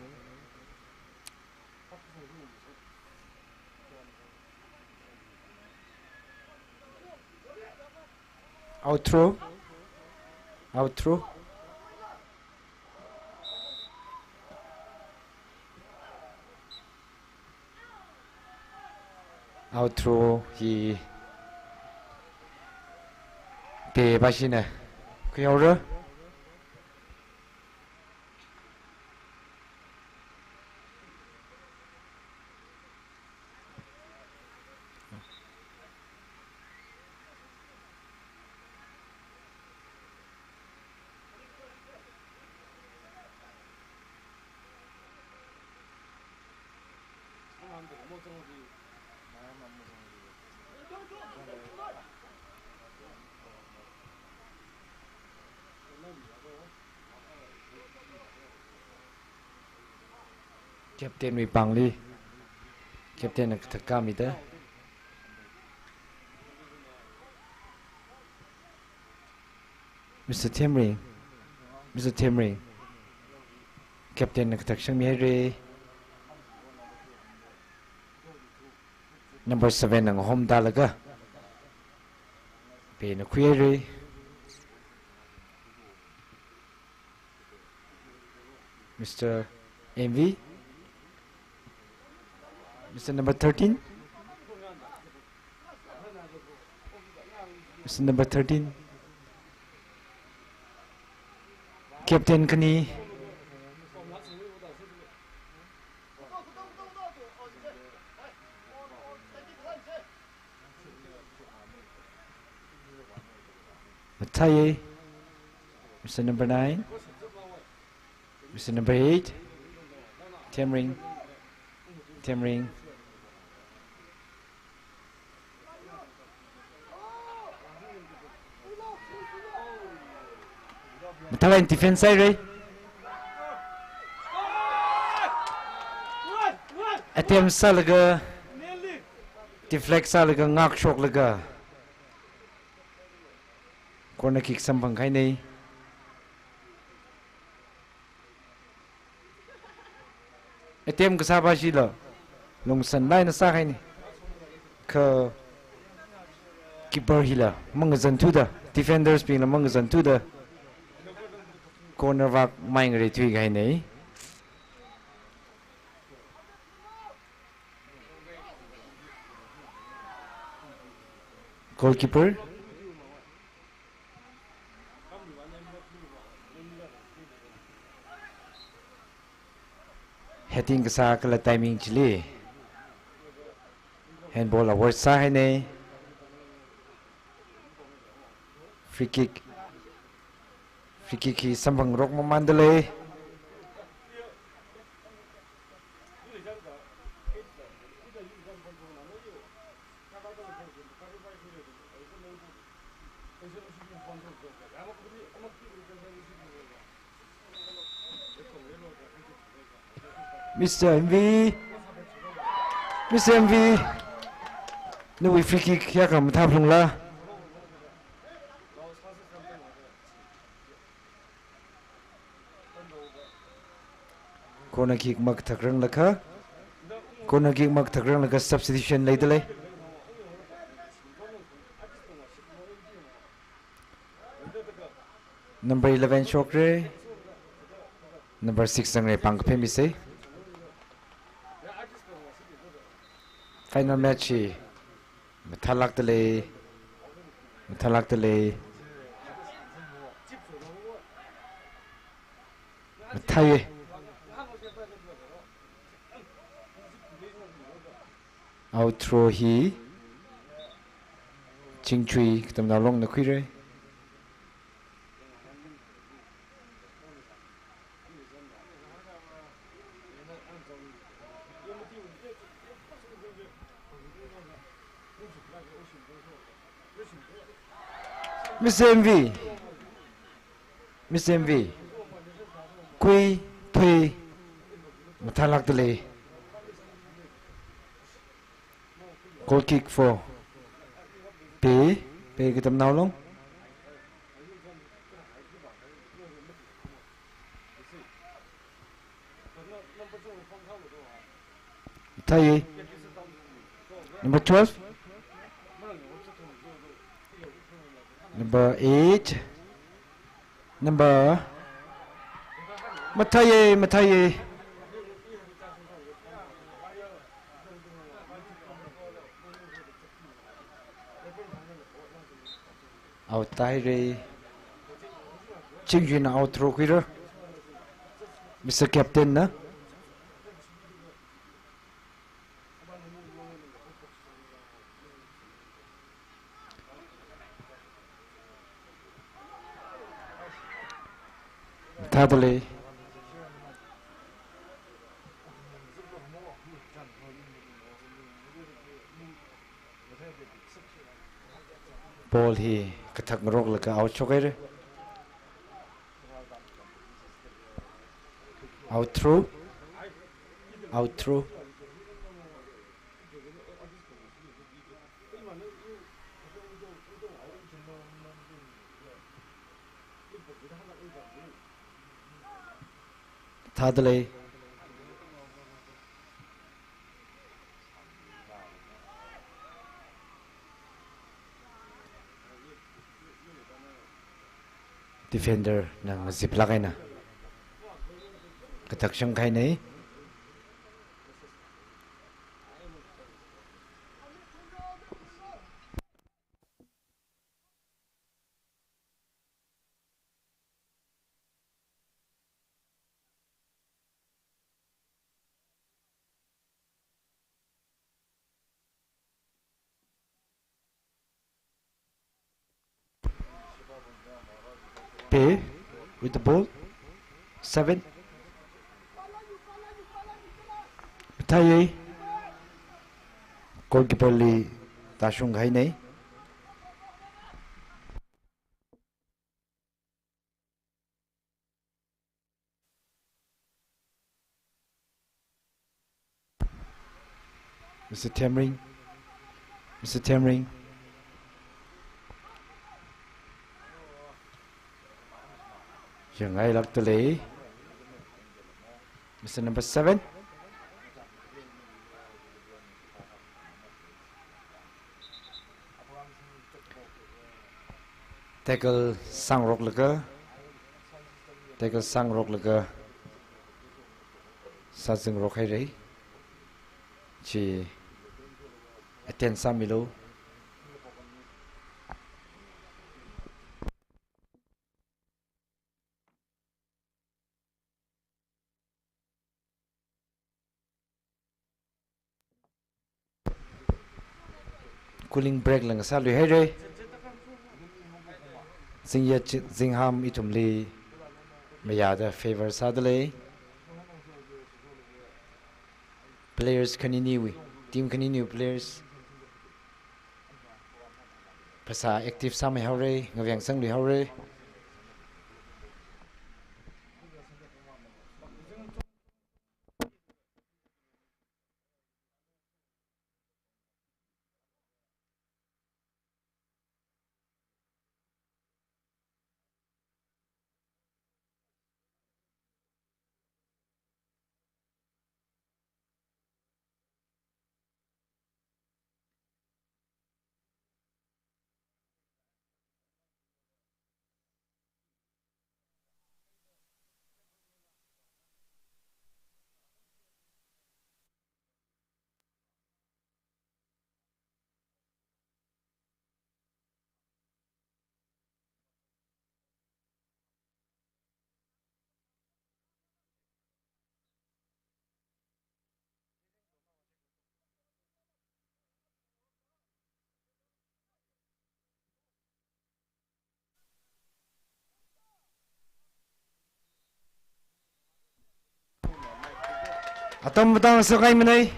Out throw. Out throw. Out throw hi Pebashina khuihaora. Captain wui pāngli. Captain na kathak kāmida. Mister Themring. Mister Themring. Captain na kathak shangmihaira. Number seven na ngahom tālaga. Pena khuihaira. Mister M V. Mister number thirteen. Mister number thirteen. Captain khani. Mathai, Mister number nine, Mister number eight, Themring, Themring. Mathai eina defense sāhaira. Attempt sālaga, deflect sālaga, ngākshoklaga. Corner kick samphang kahaina. Attempt kasā pāshila, lungsanlāk eina sākahaina. Kha keeper hila mangazan thuda, defenders bingla mangazan thuda, corner vak mai ngareithui kahaina. Goalkeeper. Heading kasā kala timing chili handball award sāhaina. Free kick. Free kick hi samphangrok mamānda lei. Mister M V. Mister M V. Nawui free kick hiyākha mathāphalungla. Corner kick makathakranglakha. Corner kick makathakranglakha substitution leida lei. Number eleven shokra. Number six zangra, pāng kaphā misa. Final match hi mathālākda lei. Mathālākda lei. Mathāya. Out throw hi Chingchui Katamnao Longna khuira. Miss M V. Miss M V. Kuithui mathālākdalei. Goal kick for Pe, Pe Katamnao Long. Mathāye. Number twelve. Number eight. Number. Mathāye, mathāye. Out tāhaira. Chingyuina out throw khuira. Mister Captain na. Mathādalei. Ball hi kathak ngaroklaga out shokhaira. Out throw. Out throw. Mathādalei. Defender na ngaziplāk eina kathak shangkahainei. Pe with the ball. Seven. Mathāye. Goalkeeper li tāshunghainei. Mister Themring. Mister Themring. Yangngailākdalei. Mister Number seven. Tackle sāngaroklaga, tackle sāngaroklaga, sāzingrok haira. Chi attend sāmilu. Cooling break la ngasāluihaira. Zingya chi-, Zingham ithumli mayāda favour sādalei. Players khaniniwui, team khaniniwui players phasā active sāmeihaora, ngaveng sangluihaora. Atam matang sākahai manei.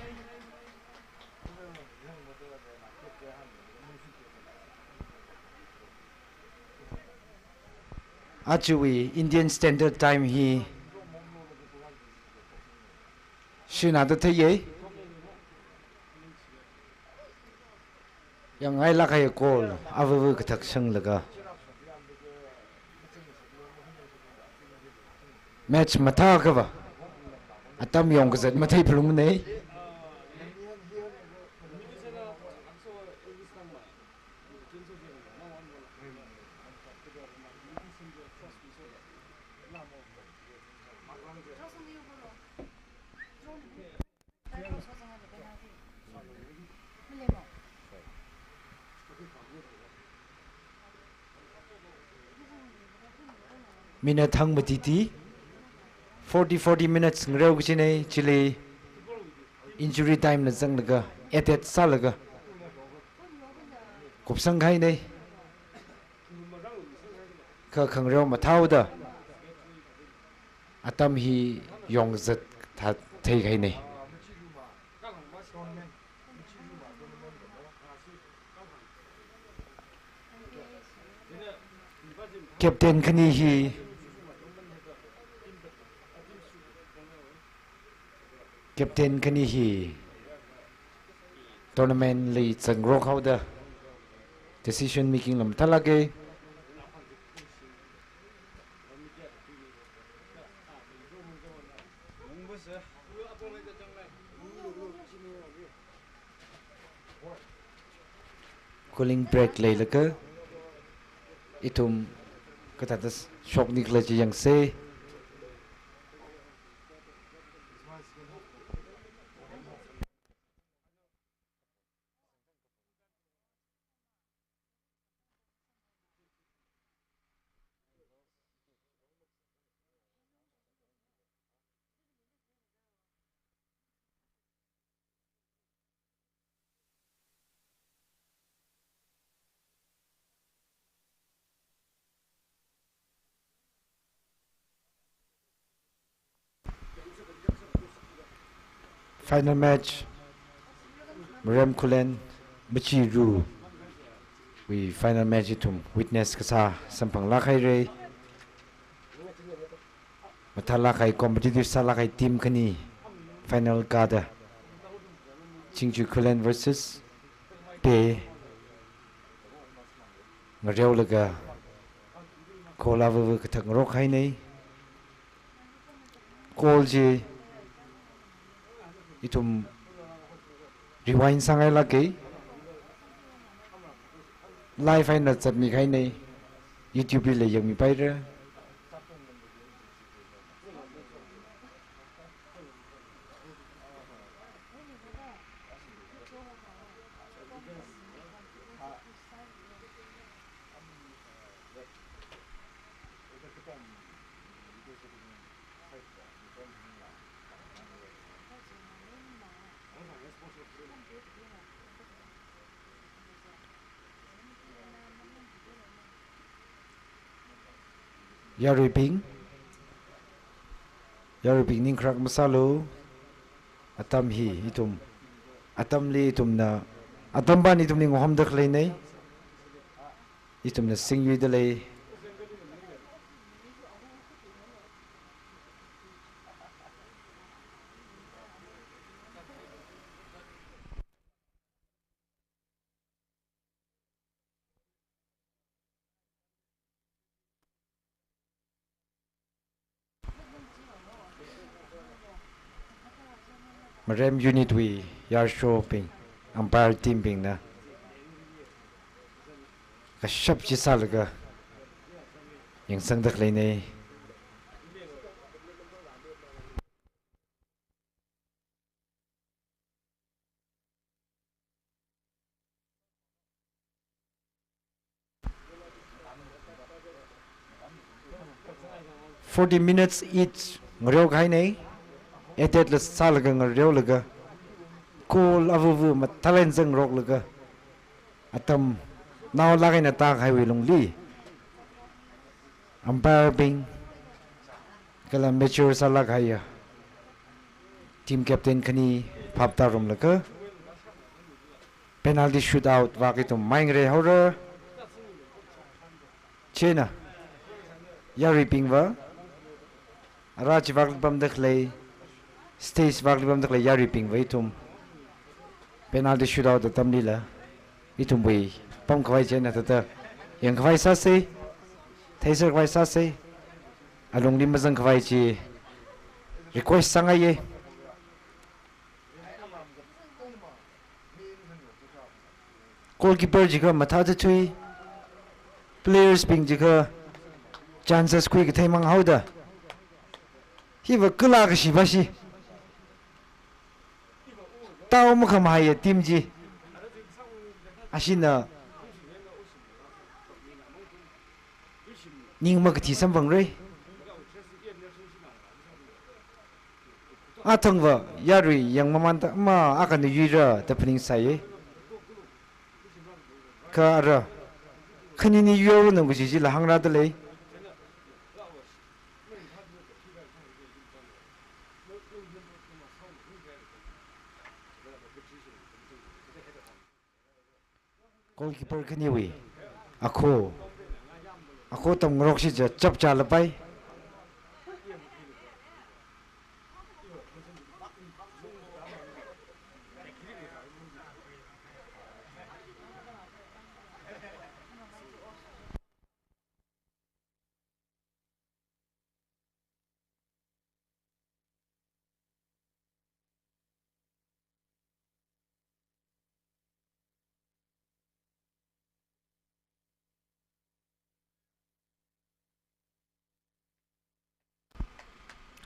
Ajawui Indian Standard Time hi shinada theiye. Yangngailāk kahai goal avava kathak shanglaga match mathākava atam yongkazat matheiphalungne. Minute hangmatiti, forty, forty minutes ngareo kajine, chili injury time na zanglaga, added sālaga kupsang kahaine. Kha khangareo mathāhaoda atam hi yongzat thā theikahaine. Captain khani hi Captain khani hi tournament li zangrok haoda decision making lam thalāke. Cooling break leilaga ithum kathāda shokni khala chi yangse. Final match, Marem Khullen, Machiru wui final match ithum witness kasā samphanglāk haire. Mathālāk kahai, competitive sālāk kahai team khani final kāda, Chingchui Khullen versus Pe, ngareolaga goal avava kathak ngarok haine. Goal chi ithum rewind sāngailāke. Live eina zatmi kahaine. YouTube li yangmipaira. Yaruibing, yaruibing ningkharak masālu. Atam hi ithum, atamli ithumna, atam ban ithumli ngahomda khaleine. Ithumna singyuida lei. Marem unit wui yarshobing, umpire team bingna kashap chi sālaga yangsangda khaleine. Forty minutes each ngareo kahaine, added la sālaga ngareolaga, goal avava mathālāk eina zangroklaga, atam naolāk eina tākahaiwui lungli, umpire bing kala mature sālāk kahaiya team captain khani phap tārumlaga, penalty shootout vak ithum mai ngarei haora. Chieina yaruibingva, ara chivākli pamda khalei, stage vākli pamda khalei yaruibingva ithum penalty shootout atamlila ithumwui pamkhavai chieina thāda yangkhavai sāsa, theiserkhavai sāsa, alungli mazangkhavai chi request sāngaiya. Goalkeeper jiakha mathāda thui, players bing jiakha chances khuikathei mang haoda. Hiva kala kashiva shi. Tao makhamahaiya team chi. Ashina ning makathi samphangra. Athangva yarui yangmamānda ma akhana yuira da phaningsāya. Kha ara khanini yuiranu kaji chila hāngrāda lei. Goalkeeper khaniwui akho, akho tamngarokshi ja chapchālapai.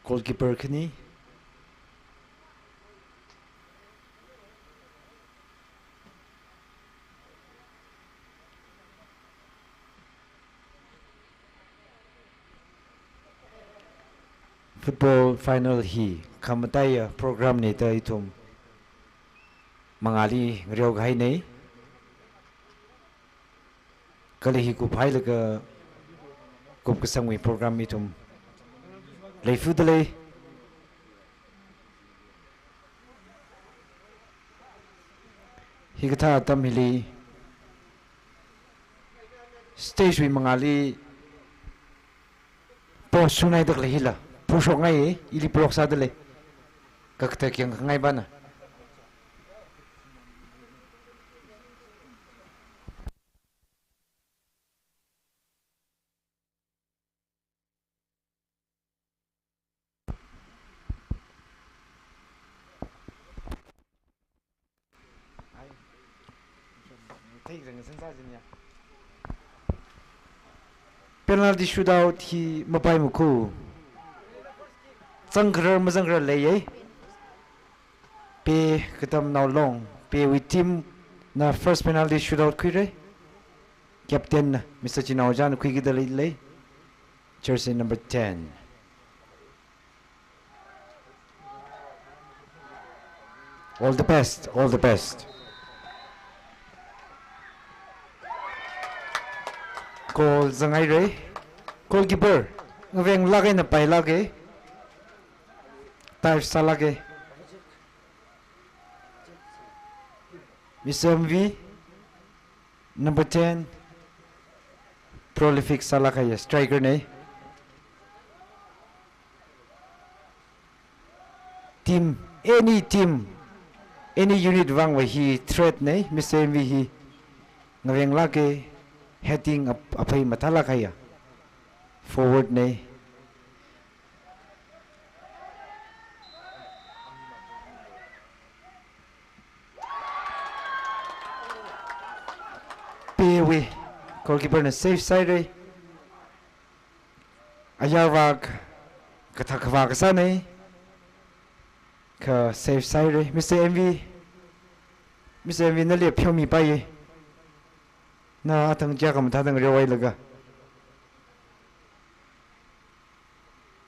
Goalkeeper khani. Football final hi khamataiya program na da ithum mangāli ngareo kahaina. Kala hi kuphailaga kupkasangwui program ithum leifuda lei. Hikathā atam hili stage wui mangāli post shungnaida khalei hila phushokngai, ili phushok sāda lei. Kakathā kayāng khangai bana. Penalty shootout hi mapai makhu. Zangkharar mazangkharar leiya. Pe Katamnao Long, pewui team na first penalty shootout khuira. Captain na Mister Chinaojan khuikida lei, lei. Jersey number ten. All the best, all the best. Goal zanghaira. Goalkeeper, ngavenglāka, eina pailāka. Dive sālāka. Mister M V, number ten, prolific sālāk kahaiya striker na. Team, any team, any unit vangva hi threat na, Mister M V hi. Ngavenglāka, heading ap-, aphei mathālāk kahaiya forward na. Pewui goalkeeper na save sāhaira. Ayarvā kathak khavā kasā na. Kha save sāhaira. Mister M V, Mister M V nali pheomipaiya. Na athang kayākha mathāda ngareohailaga.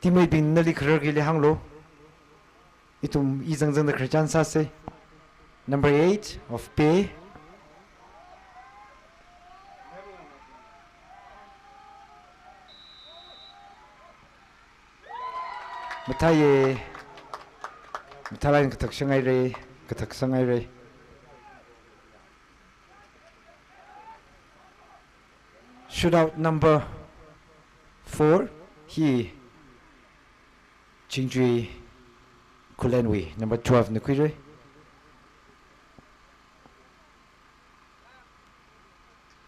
Teammate bing nali khararkhali hānglu. Ithum i zangzangda khararchan sāsa. Number eight of Pe. Mathāya. Mathālāk eina kathak sanghaira, kathak sanghaira. Shootout number four, hi Chingchui Khullenwui number twelve na khuira.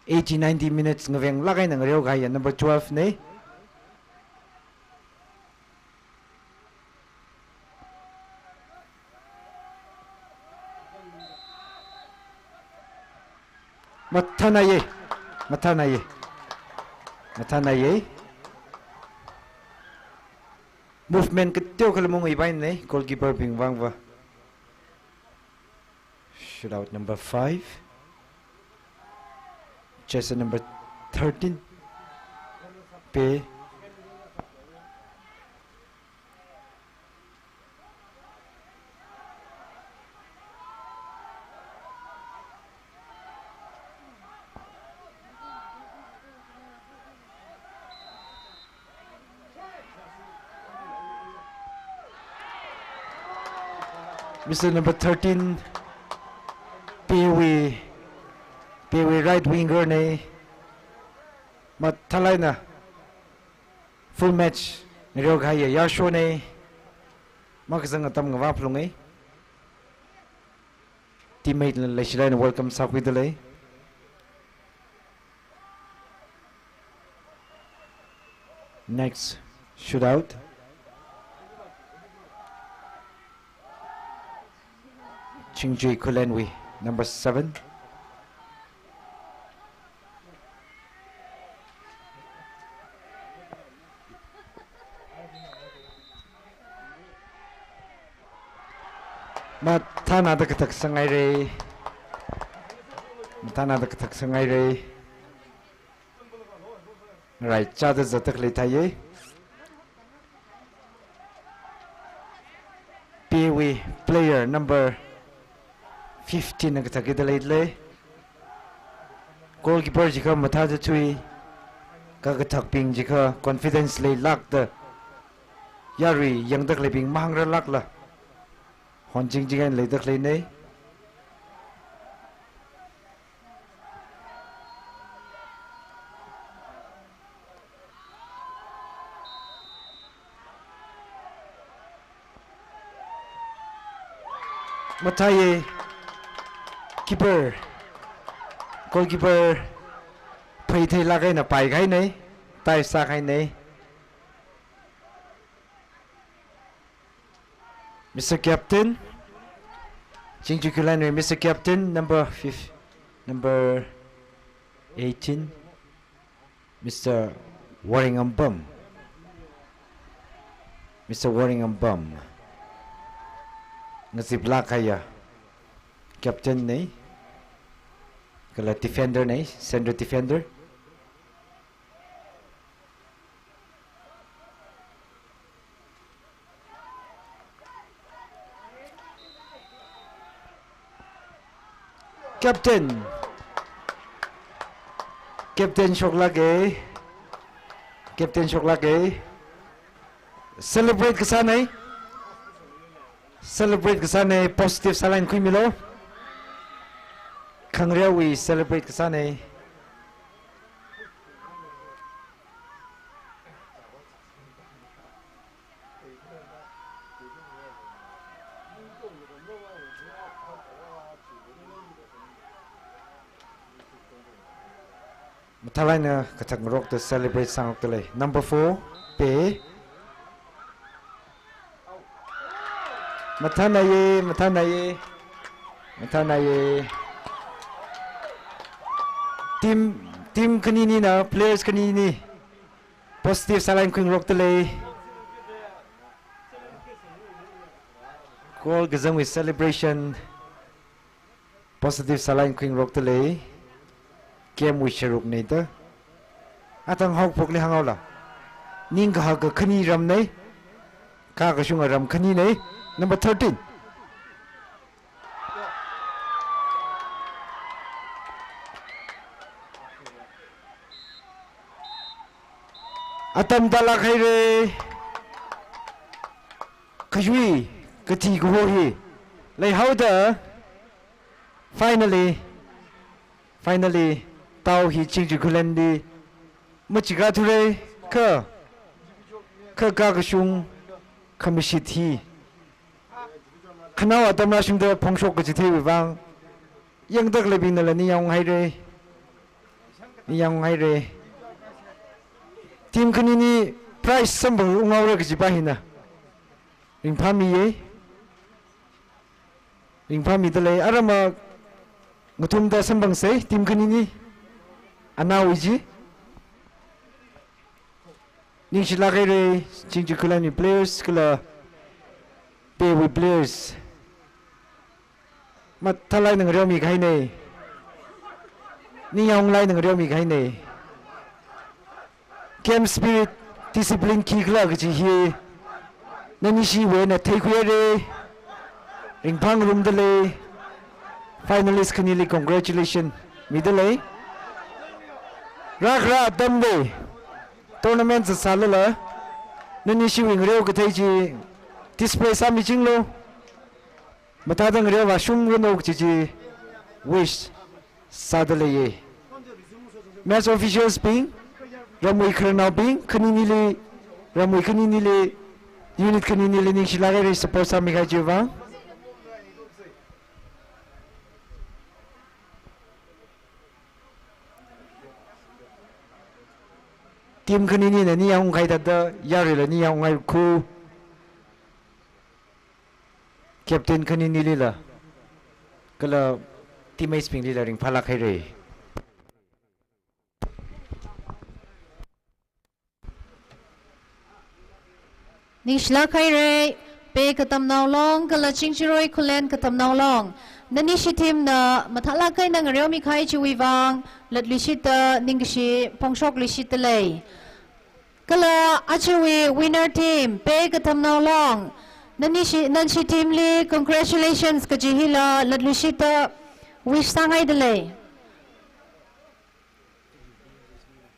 Eighty, ninety minutes ngavenglāk eina ngareokahaiya number twelve na. Mathānaiya, mathānaiya, mathānaiya. Movement kateokha lamung ibai na, goalkeeper bing vangva. Shootout number five. Jersey number thirteen. Pe. Mister number thirteen, Pewui, Pewui right winger na. Mathālāk eina full match ngareokahaiya yāshona. Makazang atam ngavā phalunga. Teammate la leishilāk eina welcome sākhuidalei. Next shootout. Chingchui Khullenwui number seven. Mathānada kathak sāngaira. Mathānada kathak sāngaira. Right, chada zatda khalei thāya. Pewui player number fifteen na kathak hithāda leilei. Goalkeeper jiakha mathāda thui, kha kathakbing jiakha confidence leilākda, yarui yangda khaleibing mahāngrarlākla, honching ching eina leida khaleina. Mathāya, keeper, goalkeeper, phei theilāk eina paikahaina, tai sākahaina. Mister Captain, Chingchui Khullenwui Mister Captain, number five, number eighteen, Mister Waringambam. Mister Waringambam. Ngaziplāk kahaiya captain na, kala defender na, central defender. Captain. Captain shoklāka. Captain shoklāka. Celebrate kasāna. Celebrate kasāna. Positive sālāk eina khuimilu. Khangareowui celebrate kasāna. Mathālāk eina kathak ngarokta celebrate sāngarokta lei. Number four, Pe. Mathānaiya, mathānaiya, mathānaiya. Team, team khaninina, players khanini positive sālāk eina khuingarokta lei. Goal kazangwui celebration positive sālāk eina khuingarokta lei. Game wui sharukna da. Athang haophokli hānghaola. Ningkahaka khani ramna. Kha kashunga ram khanina. Number thirteen. Atam tālāk haira. Kayui, kathi kaho hi leihaoda. Finally, finally, tao hi Chingchui Khullen li machikathurai kha. kha kakashung khamashit hi khanao atam rāshungda phongshok kachitheiwui vang, yangda khaleibingnala ningyāng haira, ningyāng haira. Team khanini prize samphang unghaora kajipa hina ringphāmiya. Ringphāmida lei, aram ngathumda samphangsei, team khanini. Anaowui chi. Ningshilāk haira, Chingji Khullenwui players, kala Peiwui players. Mathālāk eina ngareomi kahaina. Ningyānglāk eina ngareomi kahaina. Game spirit, discipline khikhala kaji hi nanishiwui eina theikhuira. Ringphāngarumda lei. Finalist khanili congratulation mida lei. Rākhara atamli tournament zatsālala nanishiwui ngareo kathei chi display sāmichinglu. Mathāda ngareo vāshungranu kaji chi wish sāda leiya. Match officials bing, ramwui khararnaobing khaninili, ramwui khaninili, unit khaninili ningshilāk haira support sāmikahai chiwui vang. Team khaninina ningyāng kahai thāda yaruila ningyāng hairakhu. Captain khaninilila kala teammates binglila ringphālāk haira. Ningshilāk haira, Pei Katamnao Long kala Chingjaroi Khullen Katamnao Long. Nanishi team na mathālāk eina ngareomi kahai chiwui vang, latluishitta ningkashi phongshokluishitta lei. Kala ajawui winner team, Pei Katamnao Long. Nanishi, nanishi team li congratulations kaji hila latluishitta wish sāngaida lei.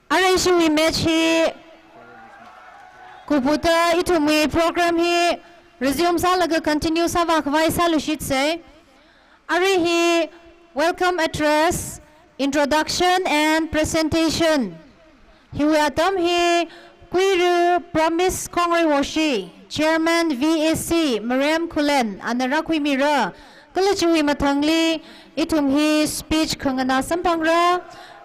Arui ishiwui match hi kuphuda ithumwui program hi resume sālaga continue sāvā khavai sāluishitta sei. Arui hi welcome address, introduction and presentation. Hiwui atam hi Kuiru Promise Khongreiwoshi, Chairman V A C, Marem Khullen, ana rākhuimira. Kala chiwui mathangli, ithum hi speech khanganā samphangra.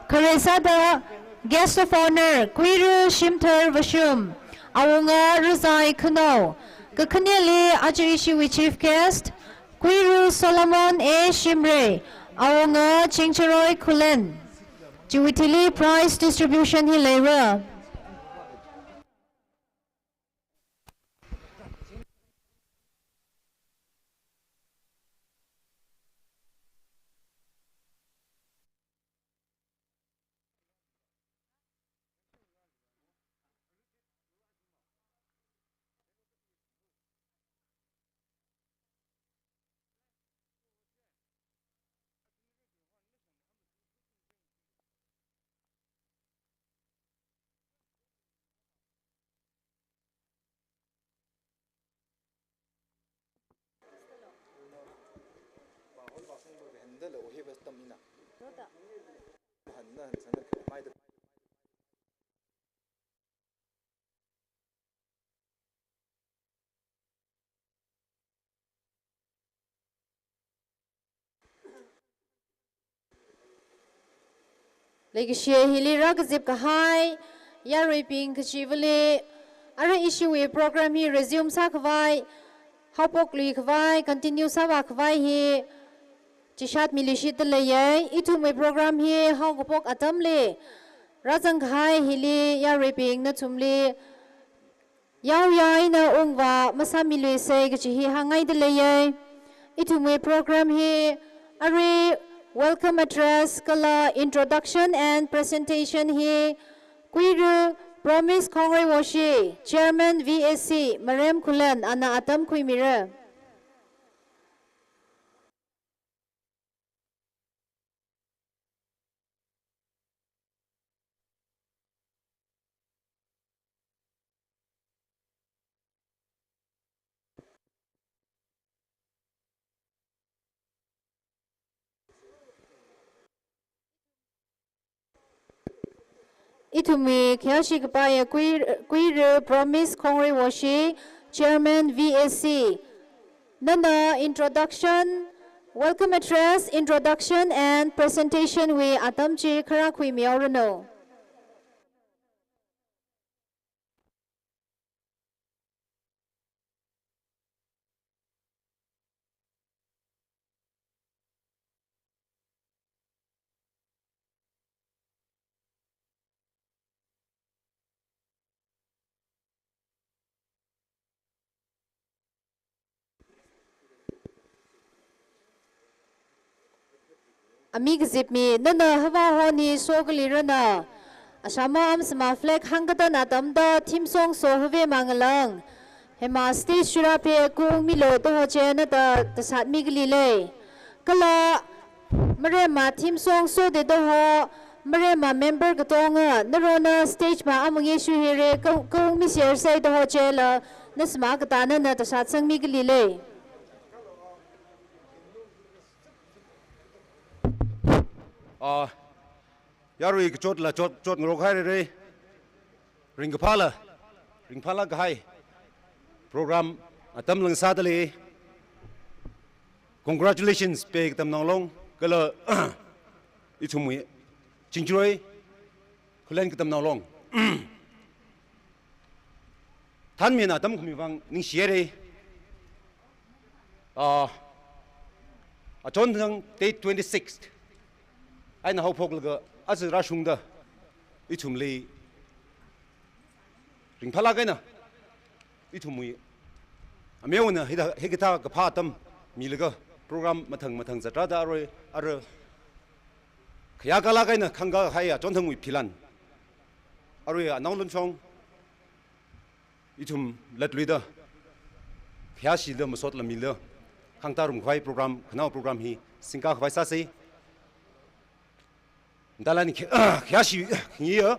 Khare sāda, Guest of Honour, Kuiru Shimthar Vashum, Awunga Razai Khanao. Kakhaneli, aja ishiwui Chief Guest, Kuiru Solomon A Shimray, Awunga Chingjaroi Khullen. Chiwui thili prize distribution hi leira. Leikashi hili rākazip kahai yaruibing kachivali, arui ishiwui program hi resume sākhavai, haophok lui khavai, continue sāvā khavai hi chishat miluishitta leiya. Ithumwui program hi haokaphok atamli rāzang kahai hili yaruibing nathumli yaoyai eina ungvā masāmiluisei kaji hi hāngngaida leiya. Ithumwui program hi arui welcome address kala introduction and presentation hi Kuiru Promise Khongreiwoshi, Chairman V A C, Marem Khullen, ana atam khuimira. Ithumwui khayāshi kapaiya kui, kuira Promise Khongreiwoshi, Chairman V A C. Nana introduction, welcome address, introduction and presentation wui atam chi khara khuimihaoranu. Ami kazipmi, nana hava honi so kalirana. Ashama amsima flag hāngkatā atamda theme song so have mangalang. Hema stage shura phe kungmilu da hoche nada tasat mi kalile. Kala marema theme song so de da ho, marema member katonga, narona stage ma amangi shuhire, kung, kungmi share sai da hoche la, nasima katā nana tasat sangmi kalile. Ah, yarui kachotla chot, chot ngarok hairere. Ringkaphāla, ringphāla kahai program atam lang sādalei. Congratulations, pei katam nanglong, kala ithumwui chingchui, khulen katam nanglong. Thanmina atam khami vang ningshire. Ah, achon thang date twenty-sixth. Aina haophoklaga aja rāshungda ithumli ringphālāk eina ithumwui ameona hithā, hikathā kaphā atam milaga program mathang mathang zatrāda arui, ara khayākalāk eina khangkā hai achon thangwui philan. Arui anao lunshong ithum latluida, khayāshida, masot lamila, khangtā rumkhavai program, khanao program hi singkā khavai sāsei. Dalan khi-, khayāshi ngiya,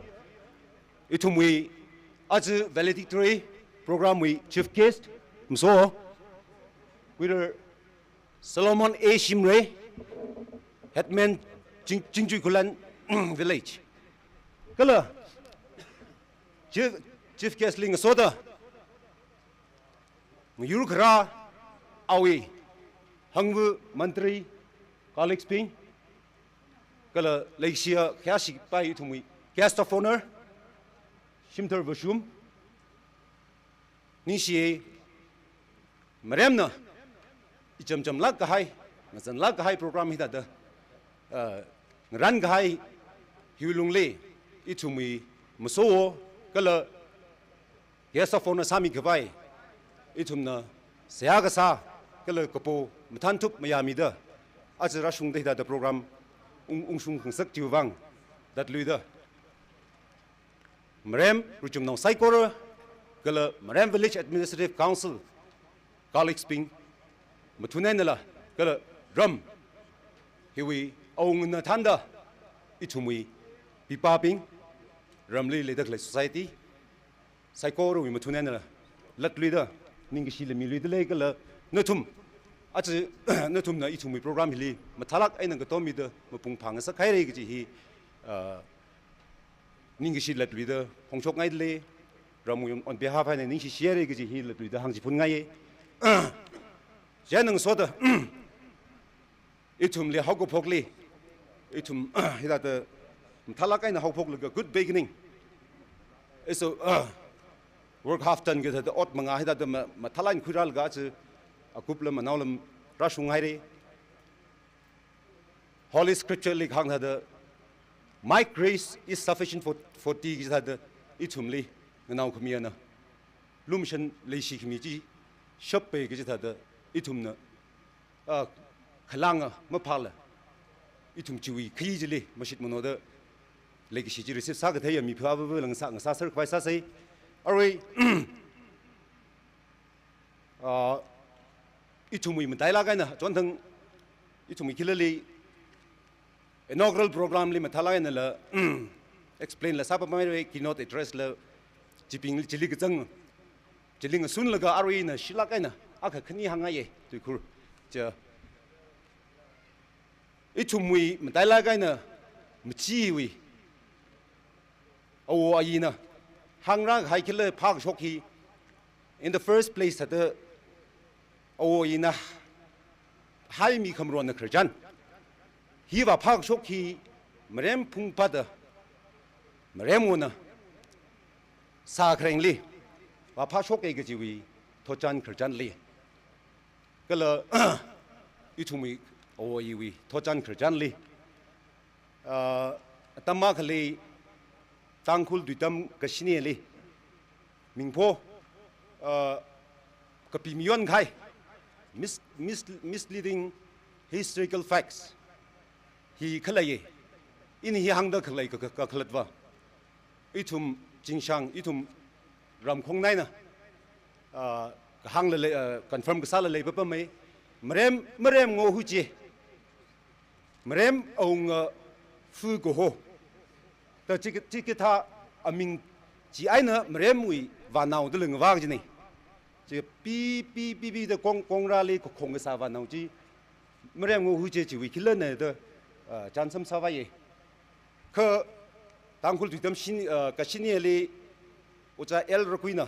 ithumwui aja valedictory program wui chief guest, maso, kuira Solomon A Shimray, headman Ching-, Chingchui Khullen Village. Kala, Chief, Chief Guest li ngasoda, ngayur kharā awui, hangva Mantri, colleagues bing, kala leishiya khayāshi pai ithumwui Guest of Honor, Shimthar Vashum, ningshiye, maremna, ichamchamlāk kahai, ngazanlāk kahai program hithāda, uh, ngaran kahai hiwui lungli, ithumwui maso kala Guest of Honor sāmi khavai, ithumna seihā kasā, kala kapo mathānthup mayāmida, aja rāshungda hithāda program ung, ungshung khangasak chiwui vang, latluida. Marem ruichumnao saikora, kala Marem Village Administrative Council, colleagues bing, mathun einala, kala ram, hiwui awungana thānda, ithumwui pipābing, ramli leida khalei society, saikorawui mathun einala, latluida, ningkashi lamiluida lei kala, nathum, aja, nathumna ithumwui program hili, mathālāk eina ngatom mida, mapung phāngasak haire kaji hi, ah, ningkashi latluida phongshokngaida lei, ramwui on behalf eina ningshi share kaji hi latluida hāngchiphunngaiye. Chieina ngasoda, ithumli haokaphokli, ithum, hithāda, mathālāk eina haophoklaga good beginning. So, work half done kithāda ot manga hithāda ma, mathālāk eina khuirālaga aja, akuplam anaolam rāshung haire. Holy Scripture li kahāng thāda, "My grace is sufficient for, for thee," kaji thāda, ithumli, nganao khami ana, lumashan leishi khami chi, shappai kaji thāda, ithumna, ah, khalanga maphāla, ithum chiwui khayi chili, mashit manoda, leikashi chi receive sākatheiya mi phāva va lang sā, ngasāser khavai sāsei, arui, Ah, ithumwui matailāk eina, chonthang ithumwui khilali inaugural program li mathālāk einala, explain la sāpamhaire, keynote address la, chibing chili kachang, chili ngasunlaga arui ina shilāk eina, akha khani hāngngaiye, tuikhur, cha. Ithumwui matailāk eina, machiwui, Awo ayina hāngrākahai khila phākashok hi, in the first place thāda awo ayina haimi khamaronna khararchan. Hi vāphākashok hi marem phungphada, maremwona sākharengli vāphāshoka kajiwui thotchan khararchanli, kala ithumwui awo ayiwui thotchan khararchanli, ah, atam akhali Tangkhul Tuitam kashinili mingpho, ah, kapi mayonkahai, mis-, mis-, misleading historical facts hi khaleiya. Ina hi hāngda khalei ka, ka, kakhalatva, ithum Chingshang, ithum Ramkhongnaina, ah, kahāngla lei, ah, confirm kasāla leipapamei. Marem, maremngo huiche, marem awunga fu kaho da chi, chikathā aming chi eina maremwui vānao dala ngavā kajina. Chi pi, pi, pi, pi da kong, kongrāli kakhong kasā vānao chi maremngo huiche chiwui khilana da, ah, chānsam sāvāya. Kha Tangkhul Tuitam shin, ah, kashinili Ojā L Rakuina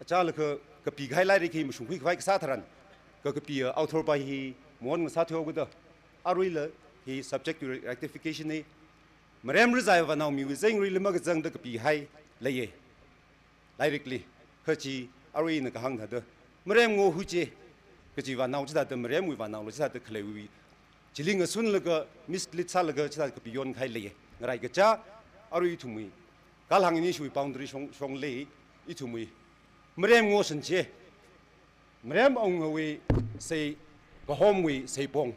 achālakha kapikahai lairik hi mashungkhui khavai kasā tharan, ka kapi, ah, author pa hi maon ngasā thuihaoga da, aruila hi subject to rectification na. Marem rizai vānaomiwui zengruili makazangda kapihai leiya lairikli. Kha chi aruina kahāng thāda maremngo huiche kaji vānao chithāda, maremwui vānaola chithāda khaleiwui, chili ngasunlaga mislead sālaga chithāda kapi yonkahai leiya. Ngarai kacha arui ithumwui galhang ini shui boundary shong, shongli ithumwui maremngo shanche, marem awungawui sei, kahomwui seipong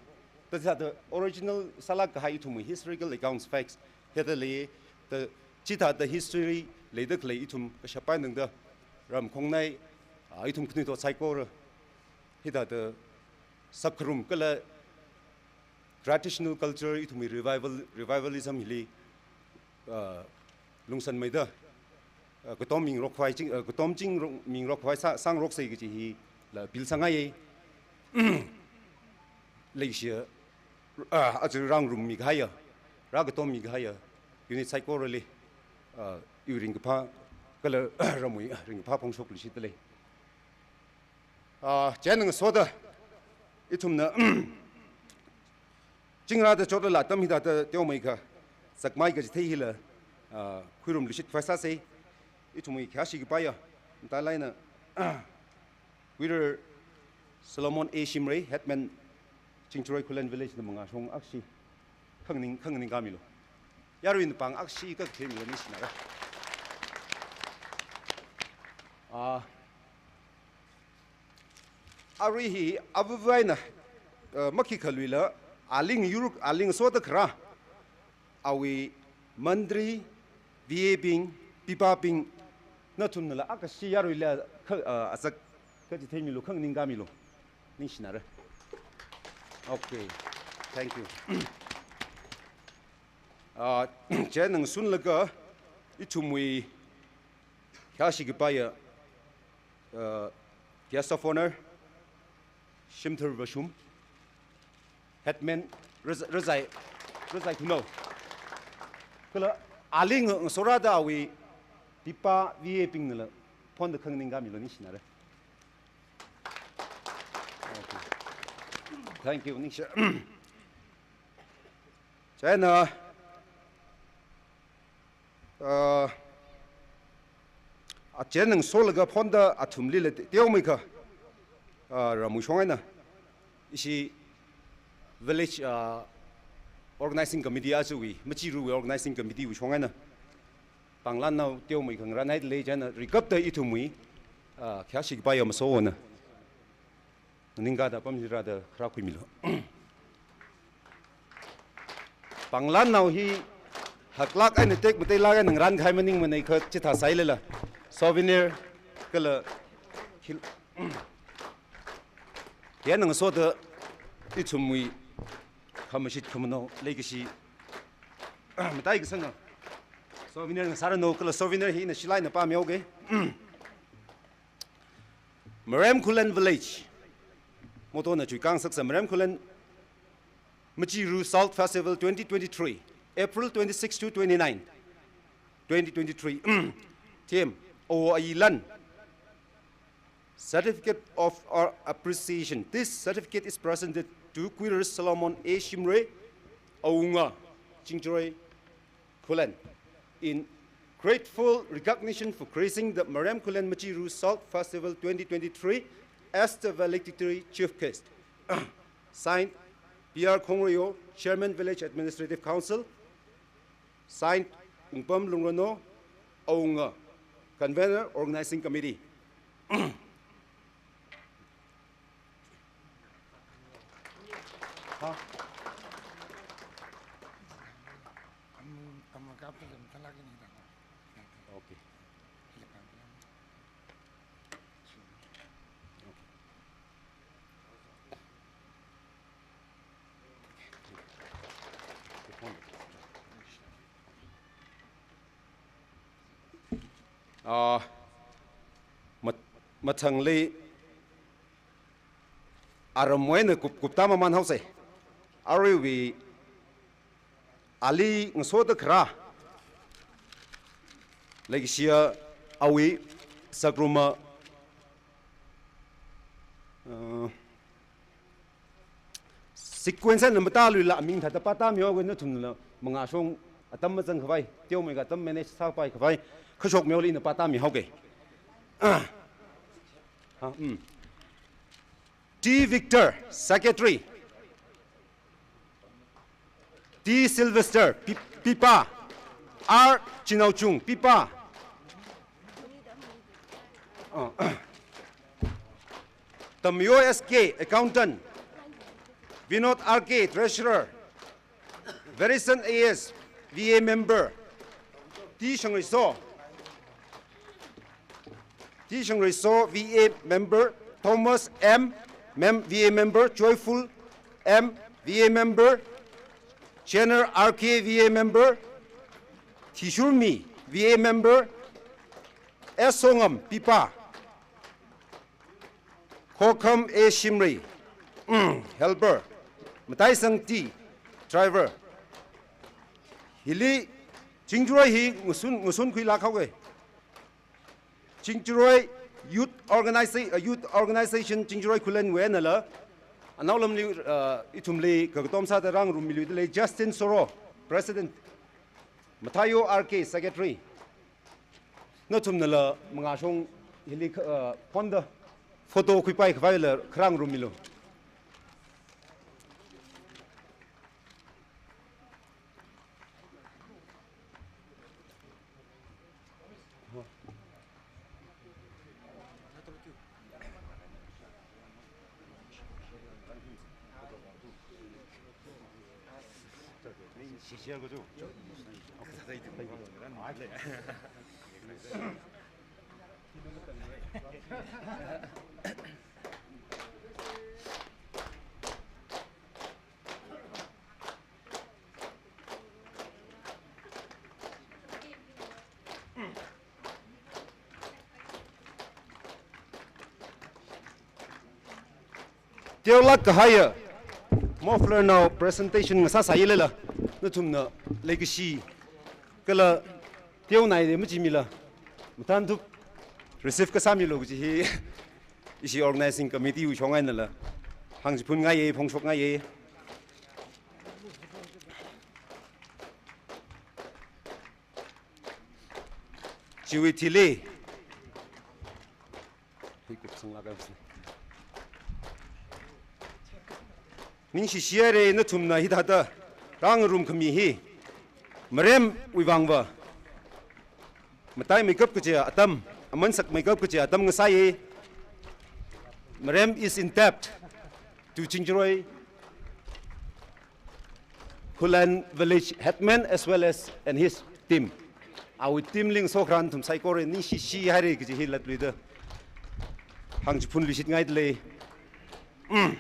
da chithāda original sālāk kahai ithumwui historical accounts, facts hithāda lei. Da chithāda history leida khalei ithum kashap eina tangda Ramkhongnai, ah, ithum khanuithot saikora hithāda sākharum kala traditional culture ithumwui revival, revivalism hili, ah, lungsanmeida, ah, katom mingrok khavai ching, ah, katom ching rok, mingrok khavai sā, sāngaroksei kaji hila appeal sāngaiya. Leishiya, ah, aja rāngarummikahaiya, rākatomikahaiya unit saikorali, ah, iwui ringkaphā kala ramwui ringkaphā phongshok lishit dalei. Ah, chieina ngasoda ithumna chingrāda chotlala atam hithāda teomeikha zakmai kachithei hila, ah, khuirum lishit khavai sāsei. Ithumwui khayāshi kapaiya, matailāk eina Wizir Solomon A Shimray, Headman Chingchuroi Khullen Village na mangā shong akhashi khanganing, khanganing kamilu. Yaruina pāng akhashi kakathemilu, ningshinara. Ah, arui hi avāvaina, eh, makhikhaluila, aling yur, aling soda kharā, awui mantri, V A bing, pipabing, nathumnala akhashi yaruila kha, ah, azak kachitheimilu, khanganing kamilu. Ningshinara. Okay. Thank you. Ah, chieina ngasunlaga ithumwui khayāshi kapaiya, ah, Guest of Honor, Shimthar Vashum, Headman Rez-, Rezai, Rezai Khunao. Kala aling ngasorāda awui pipa V A bingnala phonda khanganing kamilu, ningshinara. Okay. Thank you, ningshi. Chieina, ah, achieina ngasolaga phonda athumlila te-, teomeikha, ah, ramwui shong eina ishi village, ah, organizing committee ajawui, machiruwui organizing committee wui shong eina panglānnao teomeikha ngarānhaida lei. Chieina rikapta ithumwui, ah, khayāshi kapaiya masovana nganingkāda apam hili rāda kharā khuimilu. Panglānnao hi haklāk eina tekmateilāk eina ngarānkahai maningmanei, kha chithā sāhailala souvenir kala khil-, chieina ngasoda ithumwui khamashit khamanao leikashi mataikasanga souvenir ngasāranu, kala souvenir hi ina shilai eina pāmihaoga. Marem Khullen Village. Motto na chuikang saksa, Marem Khullen Machiru South Festival twenty twenty-three, April twenty-six to twenty-nine. twenty twenty-three. Theme, Awo Ayi Lan. Certificate of our appreciation. This certificate is presented to Kuirar Solomon A Shimray, Awunga, Chingjaroi, Khullen, in grateful recognition for gracing the Marem Khullen Machiru Salt Festival twenty twenty-three as the valedictory chief guest. Signed, P R Khongreyo, Chairman, Village Administrative Council. Signed, Ungpam Lungrano, Awunga, Convener, Organizing Committee. Ha? Okay. Ah, mat-, mathangli aramwui eina kup, kupta maman haosei. Aruiwui ali ngasoda kharā. Leikashiya awui sakruma, uh, sequence na mataluila aming thāda pātāmihaoga nathumla mangāshong atam mazangkhavai, teomeikha atam manage sāpaikhavai, khashok meoli ina pātāmihaoga. Ah. Ha, mm. T Victor, Secretary. T Sylvester, Pi-, Pipa. R Chinaochung, Pipa. Oh. Tamyo S K, Accountant. Vinod R K, Treasurer. Verison A S, V A member. T Shangreiso. T Shangreiso, V A member. Thomas M, mem-, V A member. Joyful M, V A member. Jenner R K, V A member. Thishurmi, V A member. S Songam, Pipa. Khokham A Shimray, mm, helper. Mataisang T, driver. Hili Chingjaroi hi ngasun, ngasunkhuilāk haoga. Chingjaroi Youth Organiza-, uh, Youth Organization Chingjaroi Khullenwui einala, anaolamli, uh, ithumli kakatom sāda rāngarummilu dalei Justin Soro, President. Mathayo R K, Secretary. Nathumnala mangāshong hili, uh, phone da photo khuipai khavaila kharā ngarummilu. Teolāk kahaiya, muffler nao presentation ngasāsāi leila, nathumna leikashi kala teonaida machimila, mathānthup receive kasāmilu kaji hi, ishi organizing committee wui shong einala hāngchiphun ngaiya, phongshok ngaiya. Chiwui thili. Ningshishi haira nathumna hithāda rāngarumkhami hi. Maremwui vangva mataimeikap kachi atam, aman sakmeikap kachi atam ngasāya. Marem is in debt to Chingjaroi Khullen village headman as well as and his team. Awui team li ngasokharā nathum saikora ningshishi haira kaji hi latluida hāngchiphunluishit ngaidalei. Hmm.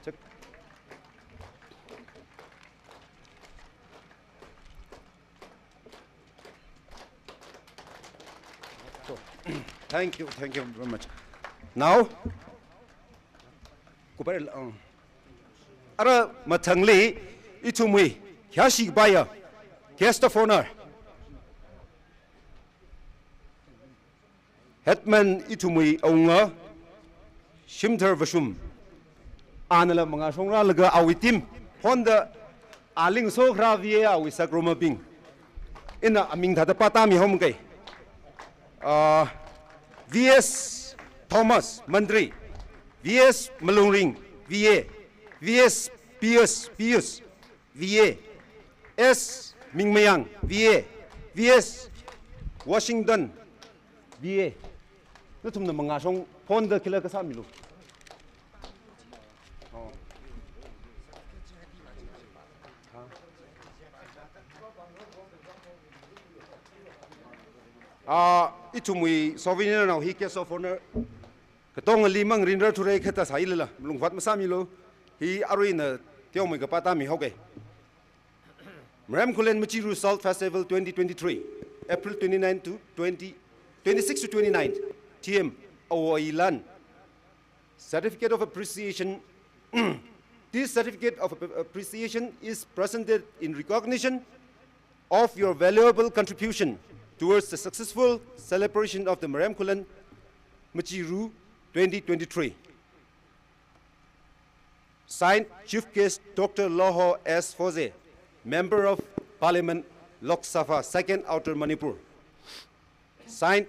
Check. Thank you, thank you very much. Now, kubar, uh, ara mathangli ithumwui khayāshi kapaiya guest of honor, headman ithumwui awunga Shimthar Vashum, anala mangāshong rālaga awui team phonda aling so kharā V A awui sākromabing, ina aming thāda pātāmi haomi kei. Ah, V S Thomas Mandri, V S Malungring V A, V S Pius, Pius V A, S Mingmayang V A, V S Washington V A. Nathumna mangāshong phonda khila kasā milu. Oh. Ah, ithumwui souvenir nao hi guest of honor katongali mang rinra thura kata sāilala, malungvat masāmilu. Hi aruina teomeikha pātāmi haoke. Marem Khullen Machiru Salt Festival twenty twenty-three, April twenty-ninth to twenty, twenty-six to twenty-nine, T M, Awo Ilan. Certificate of appreciation. This certificate of ap-, appreciation is presented in recognition of your valuable contribution towards the successful celebration of the Marem Khullen Machiru twenty twenty-three. Signed, Chief Guest Doctor Loho S Foze, Member of Parliament, Lok Sabha, Second Outer Manipur. Signed,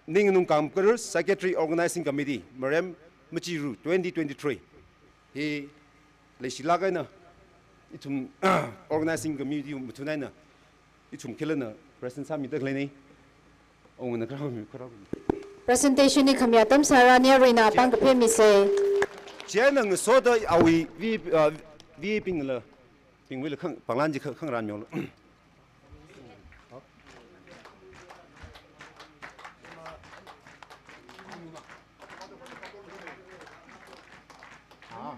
Ningnung Kamkar, Secretary, Organizing Committee, Marem Machiru twenty twenty-three. Hi leishilāk eina ithum Organizing Committee mathun eina ithum khilana present sāmida khaleina. Ongna kharā mi, kharā mi. Presentation hi khami atam sārani, aruina apāng kaphā misei. Chieina ngasoda awui V, uh, V A bingla, bingwuila khang, pānglan chi khang, khangran milu. Ah.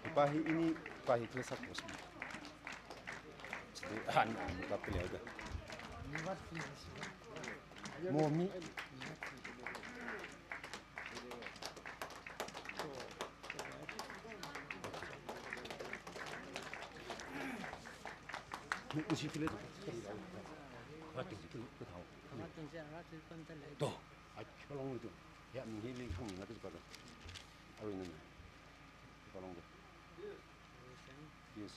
Ipa hi ini, ipa hi kila sak bos. Chili han, han, kapil ya udah. Momi. Ni usi kile tu. Khatung si kile tu thao. To, ai khalong tu. Ya, mi hi li khang ni ngatu pa tu. Aru ni. Khalong tu. Yes.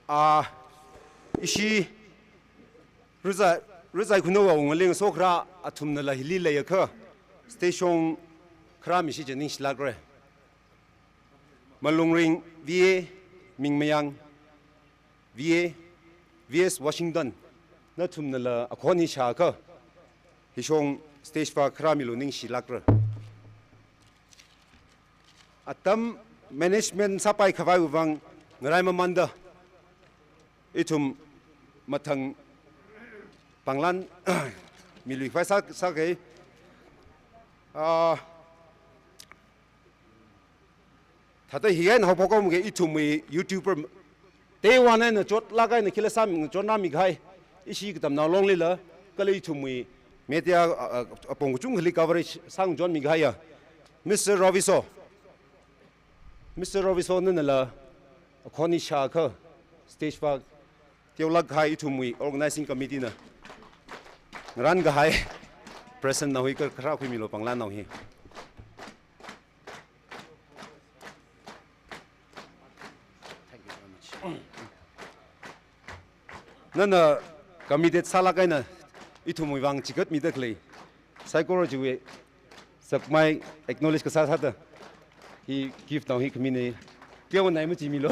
Ah, ishi Ruzai, Ruzai Khunou awunga leng sokra athumnala hili leiakha station kharā mishi je ningshilākra. Malungring V A, Mingmayang V A, V S Washington, nathumnala akhon hi shāakha, hishong stage va kharā milu ningshilākra. Atam management sāpai khavai wui vang ngarai mamanda ithum mathang pānglan miluikhavai sā, sākei. Ah, thāda hi eina haophok haomi kei ithumwui YouTuber. Taiwan eina chotlāk eina khila sāmi, chotnāmi kahai. Ishi katamnao longlila, kala ithumwui media, a, a, apong kachungkhali coverage sāngajonmi kahaiya Mister Roviso. Mister Roviso nanala akhon hi shāakha stage va teolāk kahai ithumwui organizing committee na ngaran kahai present nao hi kha-, kharā khuimilu pānglan nao hi. Nana committed sālāk eina ithumwui vang chigatmida khalei saikora chiwui sakmai acknowledge kasā sāda hi gift nao hi khamina. Teonai machimilu.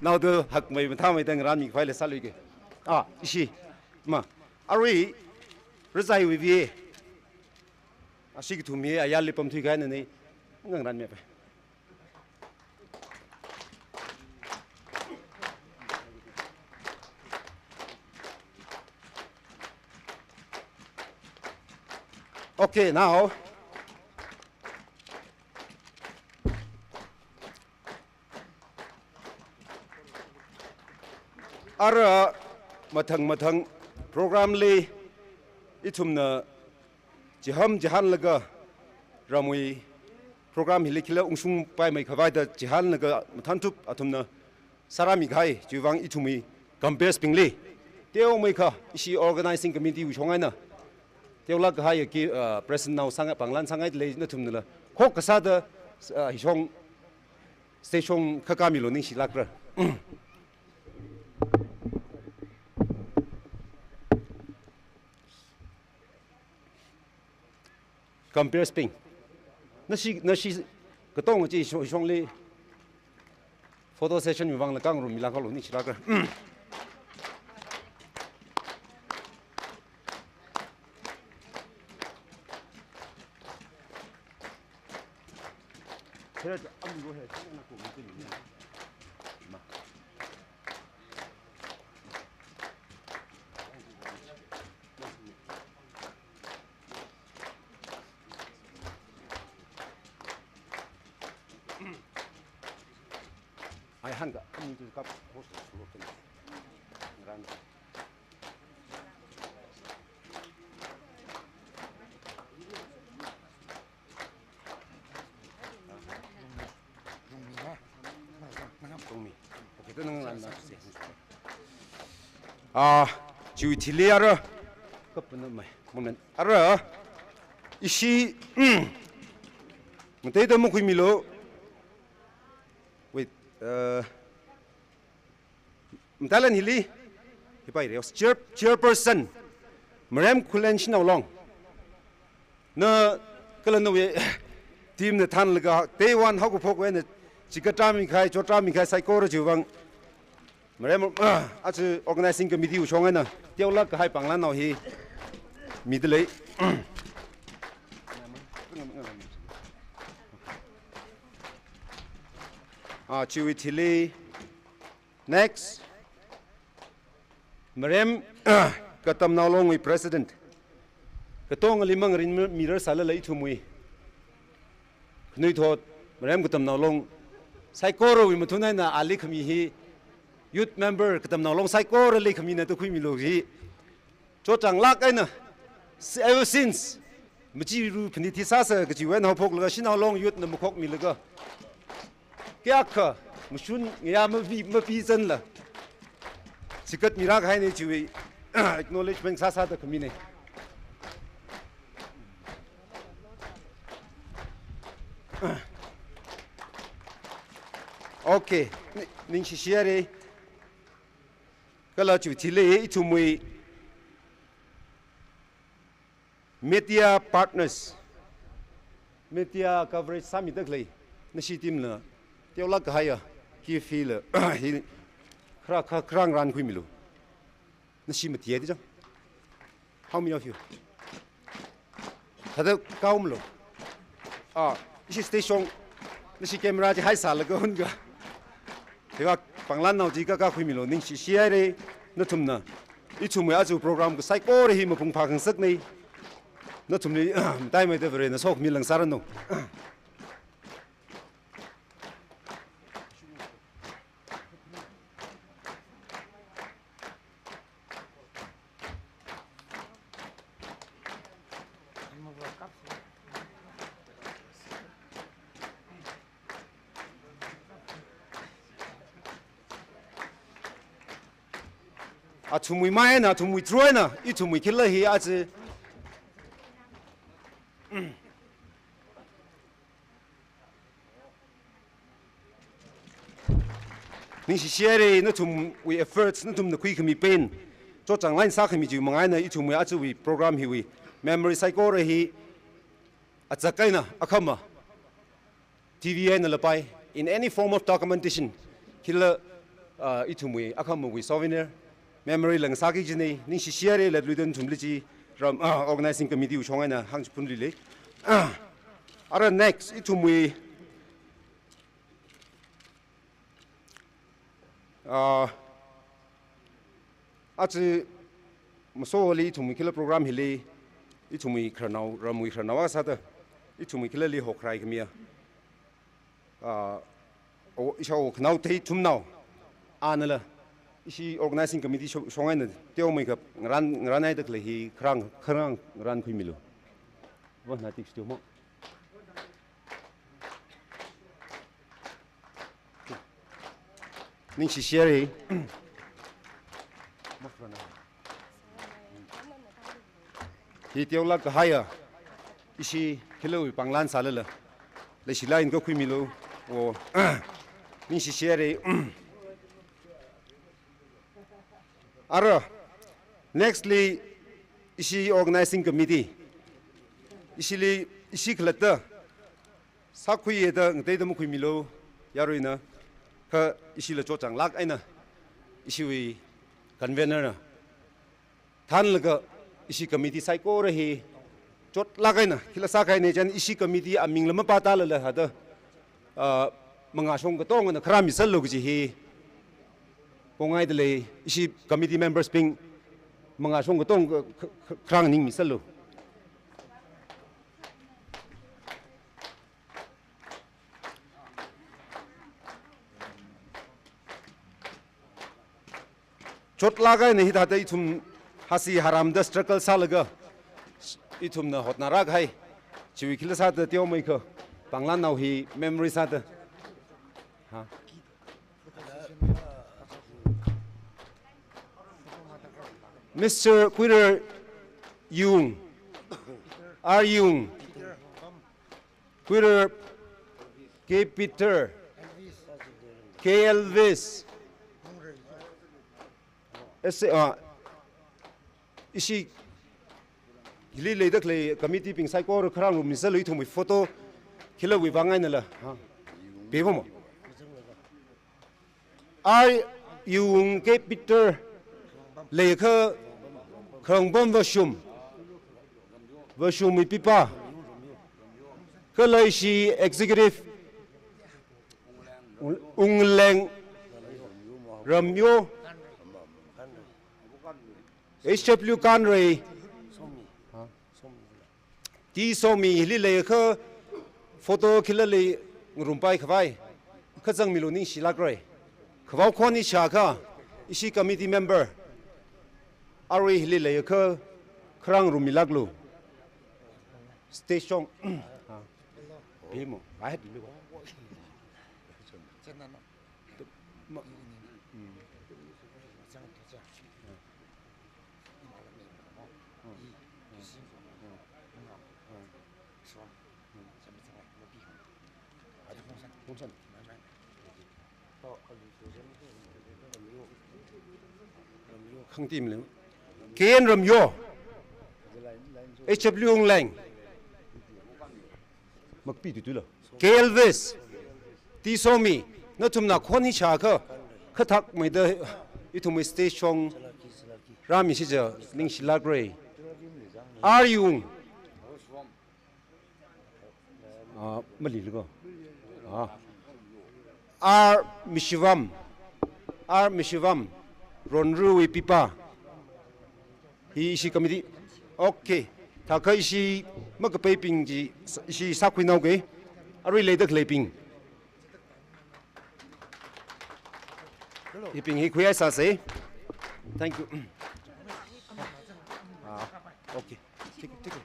Naoda hakmei mathāmeida ngaranmi khavai le sāluike. Ah, ishi. Ma, arui Ruzaiwui V A. Ashi kathum hi ayarli pamthui kahaina ni. Ngangaranmi pa. Okay, now. Ara mathang mathang program li ithumna chiham chihānlaga ramwui program hili khila ungshungpaimei khavai da chihānlaga mathānthup athumna sārāmi kahai, chiwuivang ithumwui comperes bingli teomeikha ishi organizing committee wui shong eina teolāk kahai ki, ah, president nao sāngai, pānglan sāngai lei nathumnala khok kasāda, ah, hishong stage shong khakāmilu ningshilākra. Comperes bing. Nashi, nashi katonga chi shong, shongli photo session wui vangla kangarummilāk haolu ningshilākra. Ai hāngda, ani tu kap host lo tu ran. Tungmi. Okay, tu nang ran na se. Ah, chiwui thili ara. Kapuna mai. Moment. Ara. Ishi. Ngateida makhuimilu. Wait. Uh, Matalan hili, hipai reos, chair, chairperson, Marem Khullen Shanao Long. Na, kala nawui team na thānlaga, day one haokaphok eina, chikat rāmi kahai, chot rāmi kahai, saikora chiwuivang. Marem, ah, aja organizing committee wui shong eina, teolāk kahai pānglan nao hi, midalei. Ah, chiwui thili, Next. Marem, Katamnao Long wui President. Katongali mangarin mi-, mirar sālala ithumwui khanuithot, Marem Katamnao Long, saikorawui mathun eina ali khami hi, youth member Katamnao Long saikorali khamina da khuimilu hi. Chotchanglāk eina, si-, ever since, machiru phanit hi sāsa kachiwui eina haophoklaga, Shanao Long youth na makhokmilaga, kayākha, mashun ngayā mapi, mapi zanla, chikat mirā kahaina chiwui, acknowledgement sāsāda khamina. Okay, ni-, ningshishi haira. Kala chiwui thili ithumwui media partners, media coverage sāmida khalei, nashi team la, teolāk kahaiya, ki feel la, hi, khara, khara, kharāng rānkhuimilu. Nashi mati ya di chang. How many of you? Thāda kaomlu. Ah, ishi station, nashi camera chi haisālaga hunga. Hiva pānglan nao chi kakā khuimilu, ningshishi haira, nathumna. Ithumwui aja program kasaikora hi mapung phākhangasakna. Nathumli, mataimeida Varena sokhami langsāranu. Athumwui mai eina, athumwui through eina, ithumwui khila hi aja. Ningshishi haira, nathumwui efforts, nathumna khuikhami pain. Chotchāng line sākhami chiwui manga eina ithumwui ajawui program hiwui memory saikora hi achak eina akhama T V eina lapai, in any form of documentation, khila, uh, ithumwui akhamawui souvenir, memory la ngasāki kajina, ningshishi haira, latluida nathumli chi, ram, uh, organizing committee wui shong eina hāngchiphunluilei. Uh, ara next, ithumwui, uh, aja masoli ithumwui khila program hili, ithumwui khararnao, ramwui khararnao akha sāda, ithumwui khilali hokharai khamiya. Ah, o, isha o khanao thei thumnao. Anala, Ishi organizing committee shong, shong eina teomeikha ngaran, ngaranhaida khalei hi kharān, kharān ngarankhuimilu. Wa na tik teomo. Ningshi share. Hi teolāk kahaiya ishi khilawui panglan sālala leishilāk eina khuimilu. O, ningshi share. Ara, nextly, ishi organizing committee, ishili, ishi khalatta sākhuiya da ngateida makhuimilu, yaruina, kha ishila chotchānglāk eina, ishiwui convener na thānlaga ishi committee saikora hi chotlāk eina khila sākahaina chān ishi committee amingla mapātālala hithāda, ah, mangāshong katongana kharā miserlu kaji hi pongaidalei. Ishi committee members bing mangāshong katong kha, kha, kharā ningmiserlu. Chotlāk eina hithāda ithum hasi haramda struggle sālaga ithumna hotnarā kahai. Chiwui khila sāda teomeikha panglannao hi memory sāda. Ha. Mister Kuirar Yung, R Yung, Kuirar K Peter, K Elvis, S, ah, ishi hili leida khalei committee bing saikora kharā ngarummiserlu, ithumwui photo khilawui vang einala. Ha. Bebo mo. R Yung K Peter, leikha Kharongbam Vashum, Vashum wui pipa, kala ishi executive Ungleng Ramyo, H W Kanrei, T Somi, hili leikha photo khila lei ngarumpai khavai, kazangmilu ningshilākra. Khavao khon hi shākha, ishi committee member arui hili leikha kharā ngarummilāklu. Stage shong. Ha. Bemo. Right. Ma-, mm. Khangtim leng. K N Ramyo. H W Ungleng. Makpi tutu lo. K Elvis, T Somi, nathumna khon hi shākha, khathak meida ithumwui stage shong rāmisi ja ningshilākra. R Yung. Ah, mali lego. Ah. R Mishivam. R Mishivam. Ronruwui pipa. Hi ishi committee. Okay. Thākha ishi makapeibing chi, ishi sākhuinao ke. Arui leida khaleibing. Hibing hi khuihaisāsa. Thank you. Ah, okay. Take it, take it.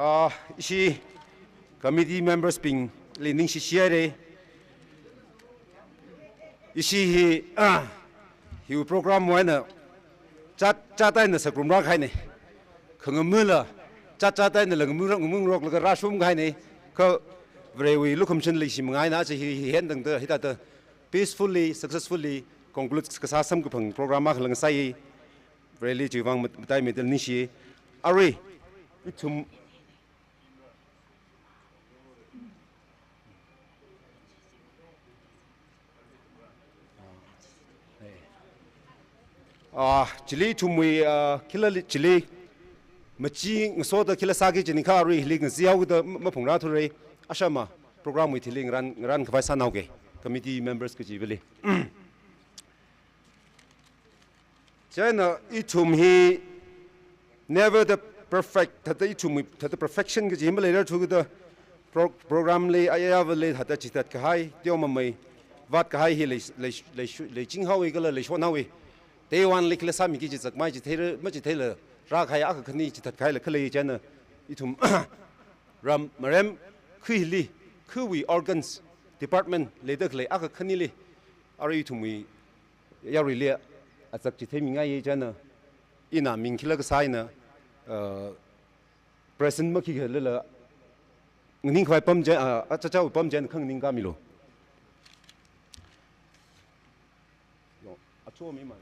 Ah, ishi committee members bingli ningshi shihaira. Ishi hi, ah, Hiwui program wui eina chat chat eina sāngarumrākahaina. Khangamula chat chat eina la ngamung ngamung roklaga rāshungkahaina. Kha Varewui lukhamashan leishi manga eina aja hi hi hen tangda hithāda peacefully, successfully conclude kasā samkaphang program akha lāngsai. Vareli chiwui vang mat-, mataimeida ningshi. Arui ithum Ah, chili ithumwui, ah, khila li-, chili machi ngasoda khila sāki kaji ningkha arui hili ngazihaoda ma-, maphungrāthura. Ashama program wui thili ngarān, ngarānkhavai sānaoga. Committee members kajivali. Chieina ithum hi never the perfect, thāda ithum hi, thāda perfection kaji hi maleirarthu kida pro-, program li, ayayāvali thāda chithatkahai, teomamei vātkahai hi lei, lei, lei, leichinghaowa kala leishonhaowa. Teiwanli kala sāmiki kaji zakmai chitheira, machitheila rākahai akha khani chithatkahaila khalei chieina ithum ram marem khuili, khuwui organs department leida khalei akha khanili arui ithumwui yaruili azak chitheimingaiya chieina ina ming khila kasā eina, uh, present makhikhalala nganingkhavai pam chieina, uh, achacha pam chieina khanganing kamilu. No, acho mi ma.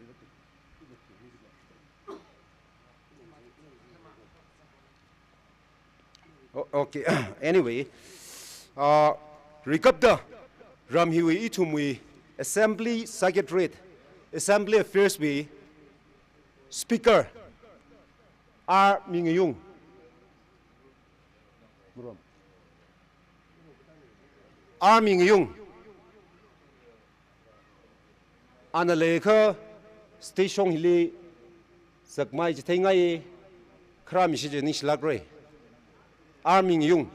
O-, okay. Anyway, uh, rikapda ram hiwui ithumwui Assembly Secretariat, Assembly Affairs wui Speaker R Mingayung. R Mingayung. Ana leiakha stage shong hili zakmai chitheingai, kharā mishi chi ningshilākra. R Mingayung,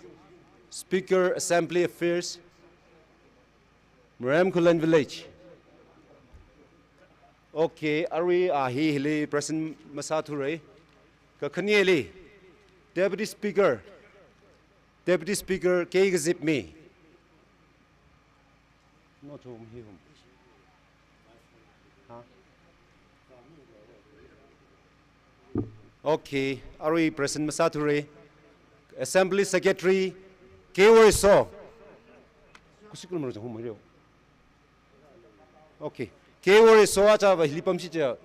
Speaker, Assembly Affairs, Marem Khullen Village. Okay, arui a hi hili present masāthura. Kakhaneli, Deputy Speaker, Deputy Speaker K Kazipmi. No, to whom he whom. Huh? Okay, arui present masāthura. Assembly Secretary K Woreiso. Kusi kulum rajang hum reo. Okay. K Woreiso achava hili pamshi cha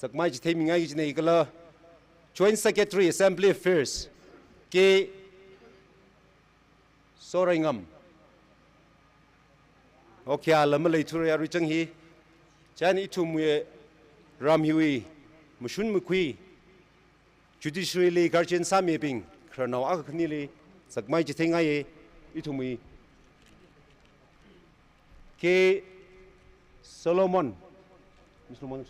zakmai chitheimingai kajina kala Joint Secretary Assembly Affairs K Sorengam. Okay, ala maleithura arui chang hi. Chieina ithumwui ram hiwui mashun makhui Judiciary li guardian sāmibing khararnao akha khanili zakmai chitheingai ithumwui K Solomon. Mister Solomon,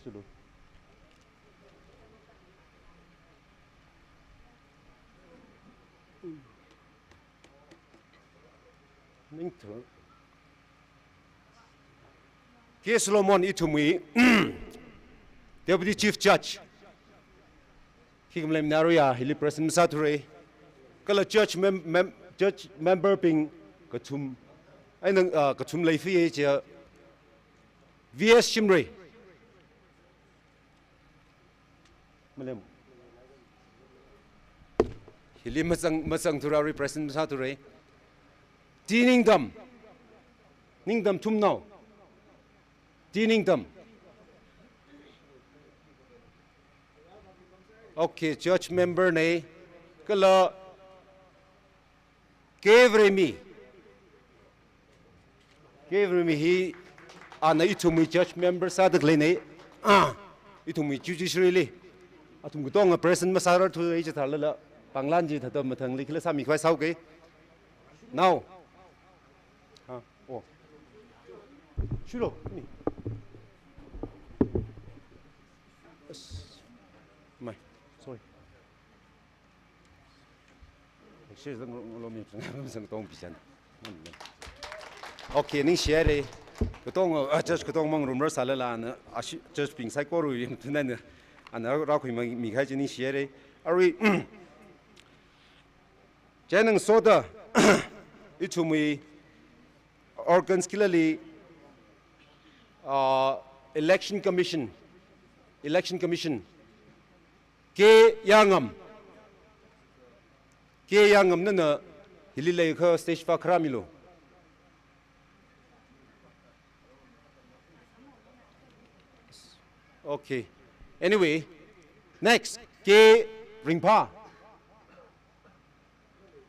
K Solomon ithumwui Deputy Chief Judge. Khikam lem naruya hili present masāthura. Kala judge mem-, mem-, judge member bing kathum. Ai nang, ah, kathum leifiya cha V S Shimray. Malem. Hili masang, masangthura, represent masāthura. T Ningdam. Ningdam Thumnao. T Ningdam. Okay, church member na. Kala K Varemi. K Varemi hi ana ithumwui church member sāda khaleina. Ah, ithumwui judiciary li. Athum katonga present masārarthu chitharanlala pānglan chithāda mathangli khala sāmikhavai sāuka. Now. Ah, oh. Shulo, ni. Mai, sorry. Okay, ningshihaira. Katong, ah, church katongmang rumrar sālala ana, ashi, church bing saikora yangthunana, ana rākhuimikahai chi ningshihaira. Arui, chieina ngasoda, ithumwui organs khilali, ah, Election Commission, Election Commission, K Yangam. K Yangam nana hili leikha stage five kharā milu. Okay. Anyway, next, K Ringpha.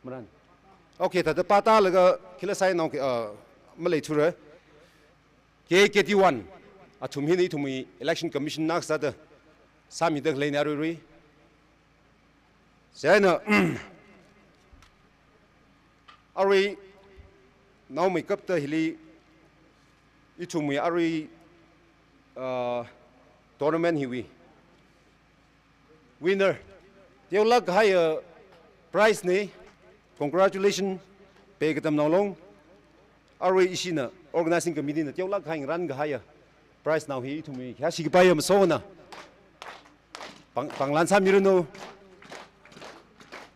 Maran. Okay, thāda pātālaga khila sainao, uh, maleithura. K K T one, athum hina ithumwui Election Commission na sāda sāmida khaleina aruirui. Chieina, arui naomeikapta hili ithumwui arui, uh, tournament hiwui winner, teolāk kahaiya prize na. Congratulations, Pei Katamnao Long. Arui ishina, organizing committee na teolāk kahai ngarān kahaiya prize nao hi ithumwui khayāshi kapaiya masotna pāng, pānglan sāmiranu.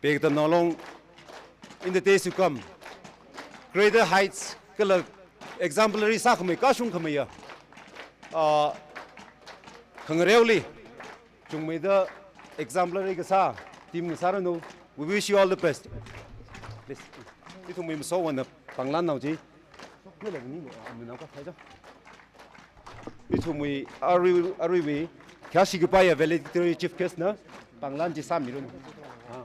Pei Katamnao Long, in the days to come, greater heights, kala exemplary sākhamei, kashung khameiya, ah, khangareoli chungmeida exemplary kasā team ngasāranu. We wish you all the best. Please. Ithumwui masotna pānglan nao chi. Ithumwui arui, aruiwui khayāshi kapaiya valedictory chief guest na pānglan chi sāmiranu. Ah.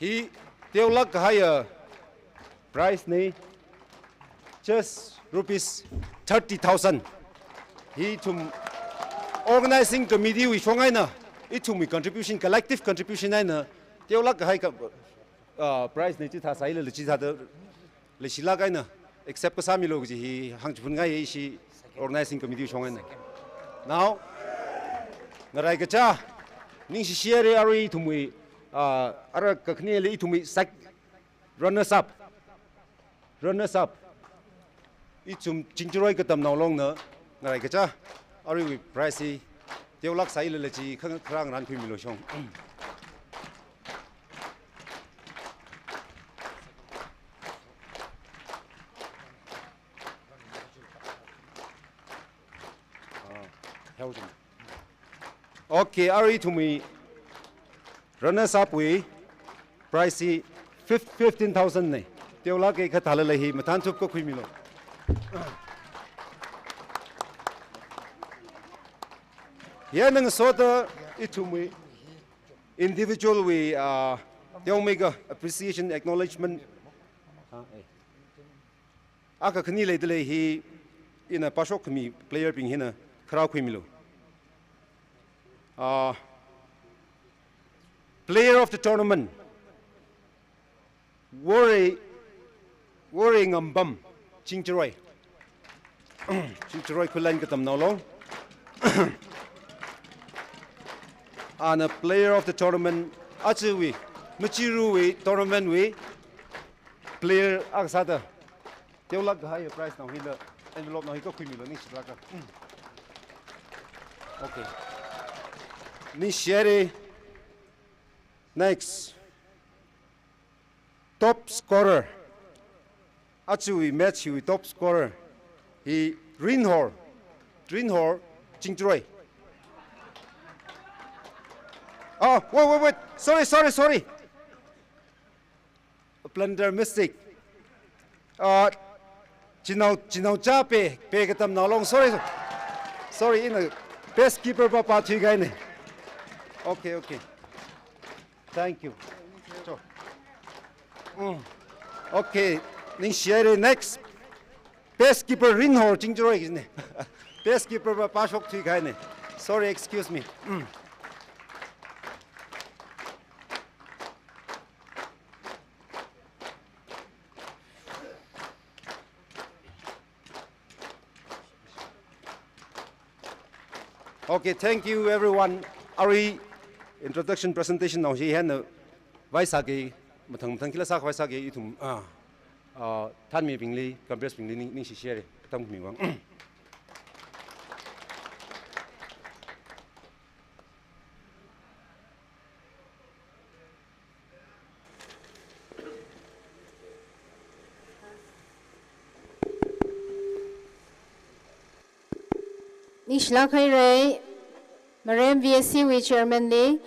Hi teolāk kahaiya prize na, just rupees thirty thousand. Hi ithum organizing committee wui shong eina, ithumwui contribution, collective contribution eina, teolāk kahai ka, uh, prize na chithā sāilala chithāda leishilāk eina accept kasāmilu kaji hi hāngchiphunngai ishi organizing committee shong eina. Now, ngarai kachā, ningshi share arui ithumwui, ah, ara kakhaneli ithumwui sec-, runners up. Runners up. Ithum Chingjaroi Katamnao Long na ngarai kachā, aruiwui prize hi teolāk sāilala chi kha-, kharā ngarānkhuimilu shong. Ah, held on. Okay, arui ithumwui runners up wui prize hi fif-, fifteen thousand na. Teolāka kathālala hi mathānthup kakhuimilu. Hina ngasoda ithumwui individual wui, ah, teomeikha appreciation, acknowledgement. Ah, eh. Akha khani leidalei hi ina pāshok khami player bing hina kharā khuimilu. Ah, player of the tournament, Worei, Worei Ngambam, Chingjaroi. Chingjaroi Khullen Katamnao Long. Ana player of the tournament, ajawui, machiruwui tournament wui player akha sāda teolāk kahai prize nao hila envelope nao hi kakhuimilu ningshilāka. Okay. Ningshi haira. Next. Top scorer. Ajawui match hiwui top scorer hi Rinhor. Rinhor Chingjaroi. Oh, wait, wait, wait. Sorry, sorry, sorry. Blunder, mistake. Uh, chinao, chinaochā Pei, Pei Katamnao Long. Sorry, sorry. Sorry, ina best keeper pā pāthuikahaina. Okay, okay. Thank you. Cho. Mm. Okay, ningshi haira. Next. Best keeper Rinhor Chingjaroi kajina. Best keeper pā, pāshokthuikahaina. Sorry, excuse me. Mm. Okay, thank you everyone. Arui introduction presentation nao hi hina vaisāki, mathang mathang khila sākhavai sāki ithum, ah, ah, thanmibingli, campers bingli ning, ningshi haira, atam khami vang. Ningshilāk haira, Marem V S C wui chairman li.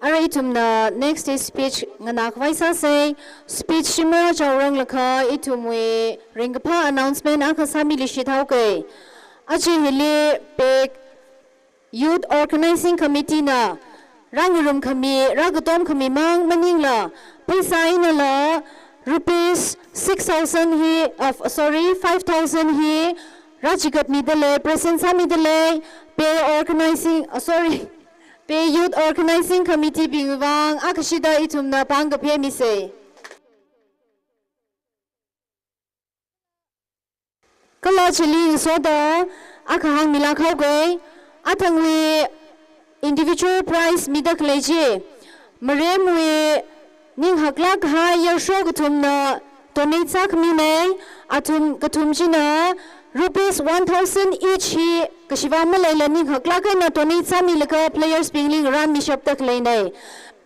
Arui ithumna next day speech nganākhavai sāsa. Speech chi machaoranglakha ithumwui ringkaphā announcement akha sāmiluishit haoga. Aja hili PAYAG Youth Organizing Committee na rāngarumkhami, rākatomkhami mang maningla, pheisā einala rupees six thousand hi, uh, sorry, five thousand hi rāchigatmidalei, present sāmidalei, PAYAG Organizing, uh, sorry, PAYAG Youth Organizing Committee bingwui vang akashida ithumna pāng kaphemisa. Kala chili ngasoda akha hāngmilāk haoga, athangwui individual prize mida khalei chi Maremwui ning haklāk kahai yarsho kathumna donate sākhamina. Athum kathum china rupees one thousand each hi kashiva maleila ning haklāk eina donate sāmilaga players bingli ngarānmishapda khaleina.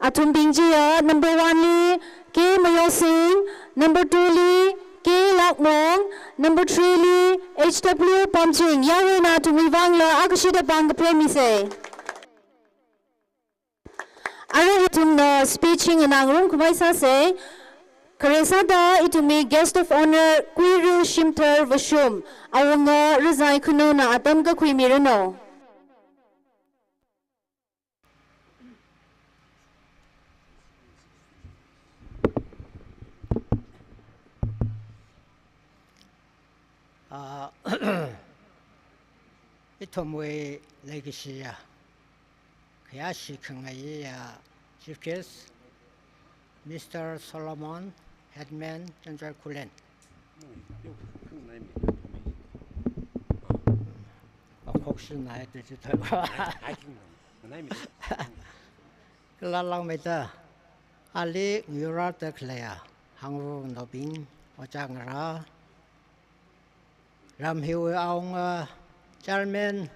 Athumbing chiya number one li K Mayosing, number two li K Lakmong, number three li H W Pamching. Yaruina athumwui vangla akashida pāng kaphemisa. Arui ithumna speech hi nganā ngarumkhavai sāsa. Khare sāda ithumwui guest of honour Kuiru Shimthar Vashum, awunga Razai Khanuna atam kakhuimiranu. Ah, ithumwui leikashiya, khayāshi khangaiya Chief Guest, Mister Solomon Headman Chandra Khullen. Akhokshi nai te chi thai ba. Kala langmeida, ali ngayurda khaleiya Hangru naobing, ojā ngarā, ram hiwui awunga chairman,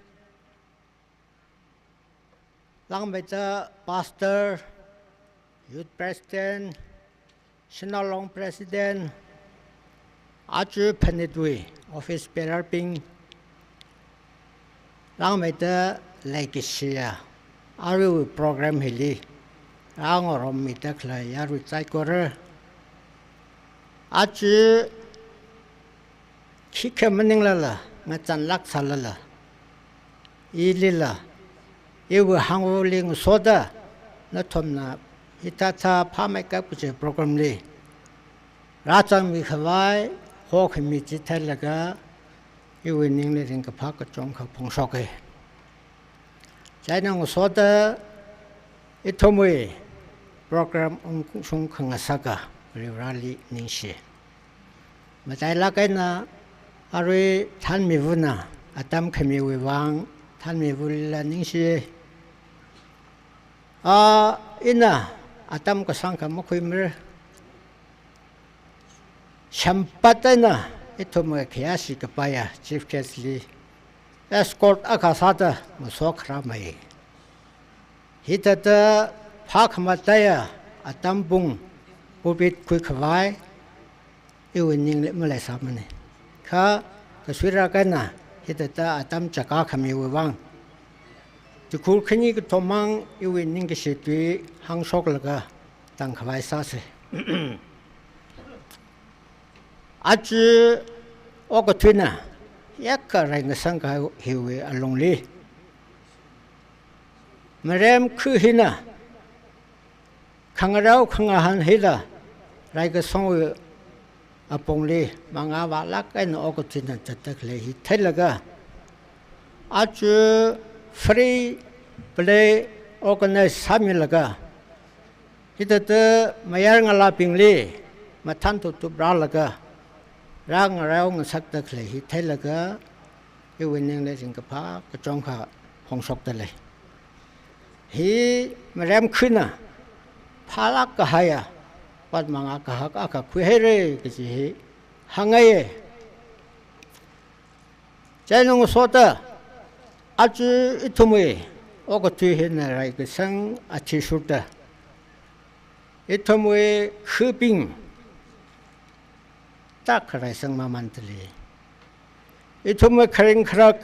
langmeida pastor, youth president, Shanao Long president, aja phanitwui office bearer bing, langmeida leikashiya aruiwui program hili rāngarommida khalei yarui saikora. Aja khikha maninglala, ngazanlāk sālala, ilila, iwui Hangvali ngasoda nathumna hithāda phāmeikap kaji program li rāzangmikhavai hokhami chi theilaga, iwui ningli ringkaphā kachungkha phongshoka. Chieina ngasoda ithumwui program ungshung khangasaka Varivarali ningshi. Matailāk eina arui Thanmivana atam khamiwui vang Thanmivalila ningshi. A, ina atam kasāngkha makhuimara. Shāmpat eina ithumwui khayāshi kapaiya Chief Guest li escort akha sāda masokharāmei. Hithāda phākhamataiya atam pung pulpit khuikhavai iwui ningli maleisāmana. Kha kasuirāk eina hithāda atam chaka khamiwui vang tuikhur khani kathum mang iwui ningkashi tui hāngshoklaga tangkhavai sāsa. Aja okathuina yakha rai ngasangkahai hiwui alungli, Marem kha hina khangarao khangahān hila raikasangwui apongli mangā vālāk eina okathuina zatda khalei hi theilaga, aja free play organize sāmilaga, hithāda mayar ngalābingli mathān tutup rālaga rāngarao ngasakda khalei hi theilaga, iwui ningli ringkaphā kachungkha phongshokda lei. Hi Marem khana phālāk kahaiya pot mangā kahak akha khuihaira kaji hi hāngngaiya. Chieina ngasoda aja ithumwui okathui hina raikasang athishurda ithumwui khabing tak kharai sangmamānda lei. Ithumwui kharing kharak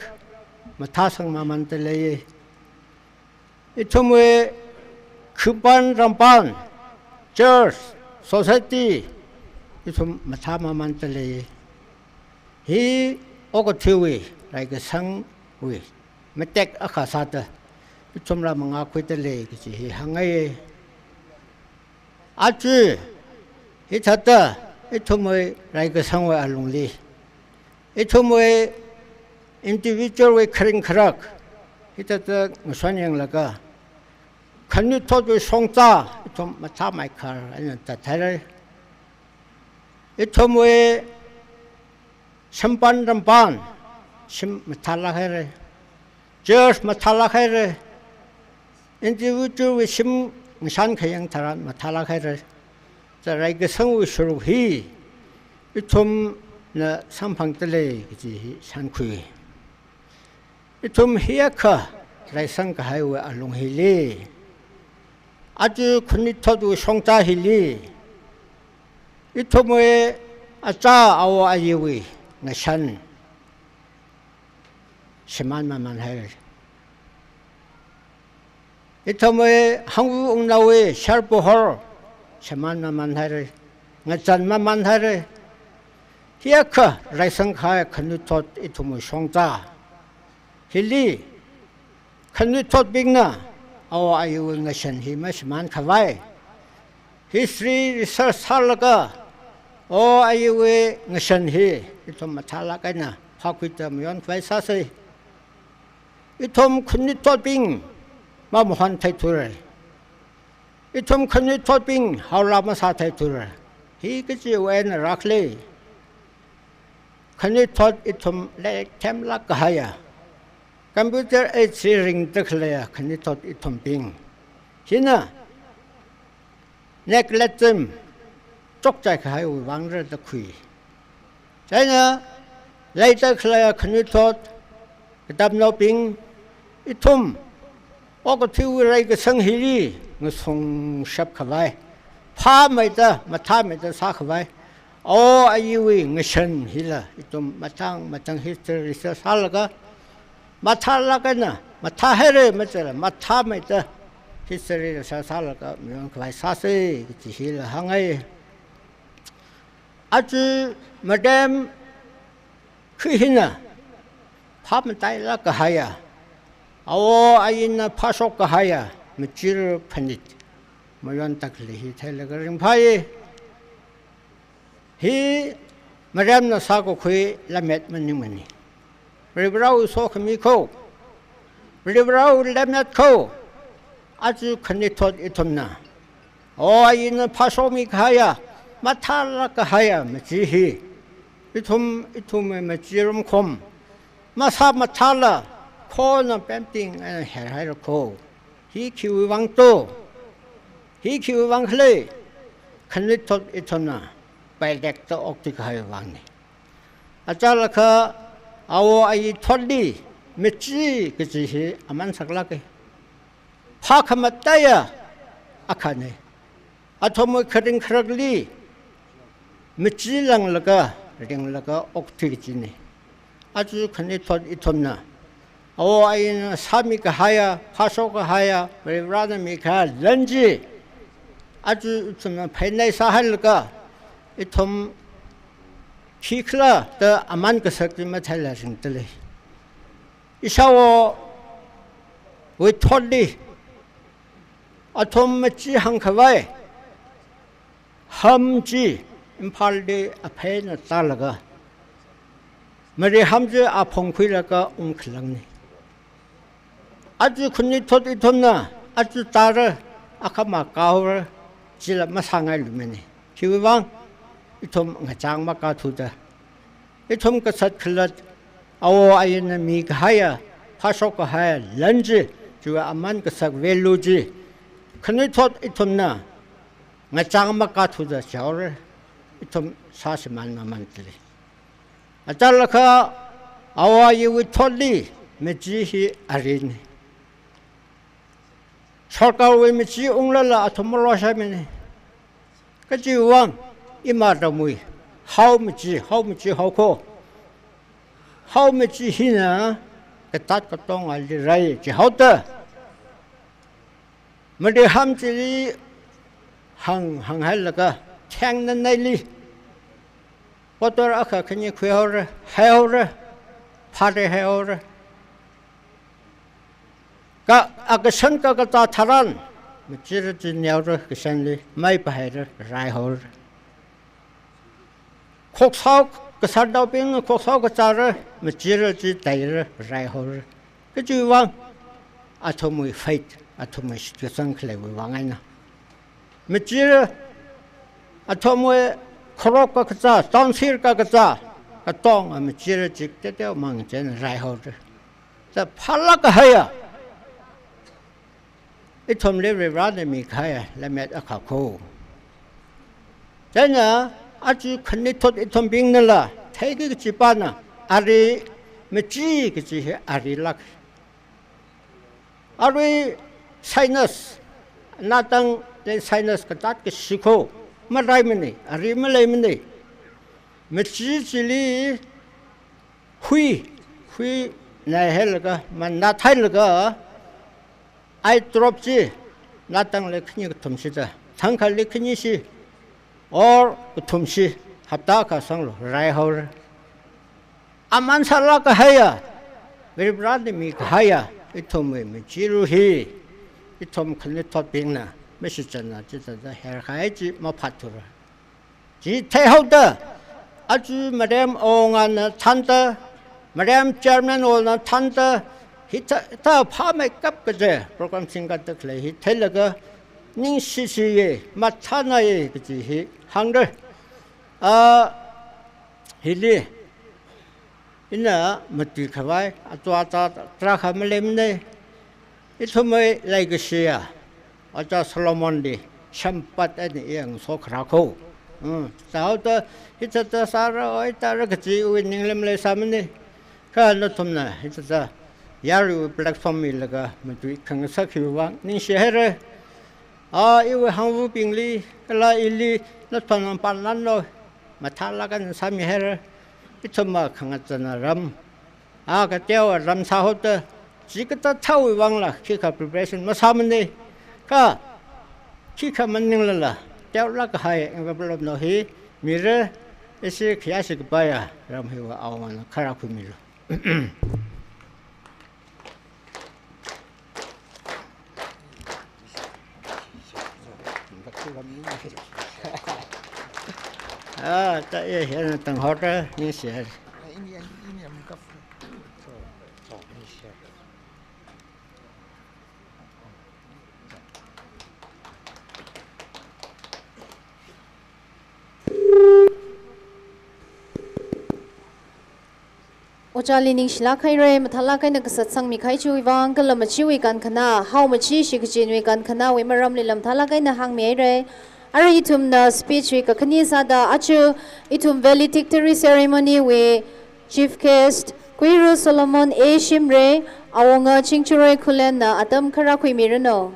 mathāsang mamanda lei. Ithumwui khipān rampān, church, society, ithum mathā mamanda lei. Hi okathuiwui, raikasangwui matek akha sāda ithumla mangākhuida lei kaji hi hāngngai. Aja hithāda ithumwui raikasangwui alungli, ithumwui individual wui kharing kharak hithāda ngashan yanglaga, khanuithotwui shongza ithum mathāmei khar eina tathaira. Ithumwui shimpān rampān, shim mathālāk haira. Church mathālāk haira. Individual wui shim ngashan khayang tharan mathālāk haira. Chāra raikasangwui sharuk hi ithumna samphangda lei kaji hi shānkhui. Ithum hiyākha raisang kahaiwui alung hili, aja khanuithotwui shongza hili, ithumwui achā awo ayiwui ngashan shimān mamān haira. Ithumwui hangwui ungnawui sharpuhor shimān mamān haira, ngazan mamān haira. Hiyākha raisang kahai khanuithot ithumwui shongza hili, khanuithotbingna awo ayiwui ngashan hi mashimān khavai, history research sālaga, awo ayiwui ngashan hi ithum mathālāk eina phākhuida mayon khavai sāsa. Ithum khanuithotbing mamahon theithura. Ithum khanuithotbing haola masā theithura. Hi kachiwui eina rākhala. Khanuithot ithum lairik themlāk kahaiya, computer age hi ringda khaleiya khanuithot ithumbing hina neglect chim, chokchai kahaiwui vāngra da khui. Chieina leida khaleiya khanuithot, katamnaobing, ithum okathuiwui raikasang hili ngasungshap khavai, phāmeida, mathāmeida sā khavai, awo ayiwui ngashan hila ithum matang matang history research sālaga, mathālāk eina mathā haira machila, mathāmeida history research sālaga mayon khavai sāsa kaji hila hāngngai. Aja madam khi hina phāmatailāk kahaiya, awo ayina phāshok kahaiya machir phanit mayonda khalei hi theilaga ringphāya. Hi madamna sākakhui lammet maningmana. Varivarāwui sokhami kho, Varivarāwui lammet kho, aja khanuithot ithumna, awo ayina phāshokmi kahaiya, mathālāk kahaiya machi hi, ithum, ithumwui machi rumkhom masā mathāla, khona pemting eina herhaira kho. Hi khiwui vāng to? Hi khiwui vāng khala? Khanuithot ithumna pailekta okthui kahaiwui vāngna. Achālakha awo ayi thotli machi kaji hi aman saklāka. Phākhamataiya akhana. Athumwui kharing kharakli machi langlaga, ringlaga okthui kajina. Aja khanuithot ithumna, awo ayina sāmi kahaiya, phāshok kahaiya, Varivarāna mikahaiya lan chi, aja ithumna pheinai sāhailaga, ithum khikhala da aman kasak chi matheila ringda lei. Ishāvowui thotli athum machi hāngkhavai ham chi Imphalli aphei eina tālaga, mari ham chi aphongkhuilaga ungkhalangna. Aja khanuithot ithumna aja tāra, akhama kaora, chila masāngailuimana. Khiwui vāng? Ithum ngachang makathuda, ithum kasat khalat, awo ayina mikahaiya, phāshok kahaiya lan chi, chiwui aman kasak value chi khanuithot ithumna ngachang makathuda chaora, ithum sāshimān mamanda lei. Achālakha awo ayiwui thotli machi hi arina. Sarkarwui machi unglala athum maloshāmana. Kachiwui vāng? Ima atamwui hao machi, hao machi hao kho. Hao machi hina katat katongali rai jihaoda, mariham chili hāng, hānghailaga, thengna neili, bottle akha khani khuihaora, haihaora, phāra haihaora. Kha, akashan kakazā tharan, machira chi neora kashanli, mei pāhaira, raihaora. Khoksao, kasarnaobingna khoksao kazāra, machira chi teira, raihaora. Kajiwui vang, athumwui faith, athumwui shitsang khaleiwui vang eina. Machira, athumwui kharok kakazā, tonsir kakazā, katonga machira chi teoteomang chieina raihaora. Chithā phālāk kahaiya, ithumli Varivarāna mikahaiya lemmet akha kho. Chieina, aja khanuithot ithumbingnala, theiki kachipana, ari machi kachi hi arilāk. Arui sinus, natangli sinus katat kashi kho, maraimana, ari maleimana. Machi chili hui, hui naihailaga, manathailaga, eye drop chi, natangli khani kathum shida, thangkhali khani shi, or kathum shi, hapta akha sanglu, raihaora. Aman sālāk kahaiya, Varivarāna mikahaiya, ithumwui machira hi, ithum khanuithotbingna, mashichanna chithāda herkahai chi maphatthura. Chi theihaoda, aja Marem Awungana thānda, Marem Chairman Awungana thānda, hithā, hithā phāmeikap kaji program singkata khalei hi theilaga, ningshishiya, mathānaya kaji hi hāngra. Ah, hili, ina matuikhavai, atua acha tarākha maleimana. Ithumwui leikashiya, Ojā Solomonli, shempat eina iya ngasokhara kho. Hmm, chithāhaoda, hithāda sāra, oi, tāra kajiwui ningli maleisāmana. Kha nathumna, hithāda, yaruiwui platform milaga, matui khangasak hiwui vang, ningshihaira. Ah, iwui hangvabingli, kala ili, nathumna panlanlu, mathālāk eina sāmihaira. Ithumva khangachāna ram, ah, kateowa ram sāhaoda, chikathā thāwui vangla, khikha preparation masāmana. Kha, khikha maninglala, teolāk kahai, envelope no hi, mira, ishi khayāshi kapaiya, ram hiva Awungana kharā khuimilu. Ah, ta iya, iya, tang hot, eh, ni siya. Ojāli ningshilāk haira, mathālāk eina kasat sangmikahai chiwui vang, kala machiwui kankhana, hao machi shikachinwui kankhanawui maramlila mathālāk eina hāngmihaira. Arui ithumna speech wui kakhane sāda, aja ithum valedictory ceremony wui chief guest, Kuiru Solomon A Shimray, Awunga Chingchuroi Khullenna atam kharā khuimiranu.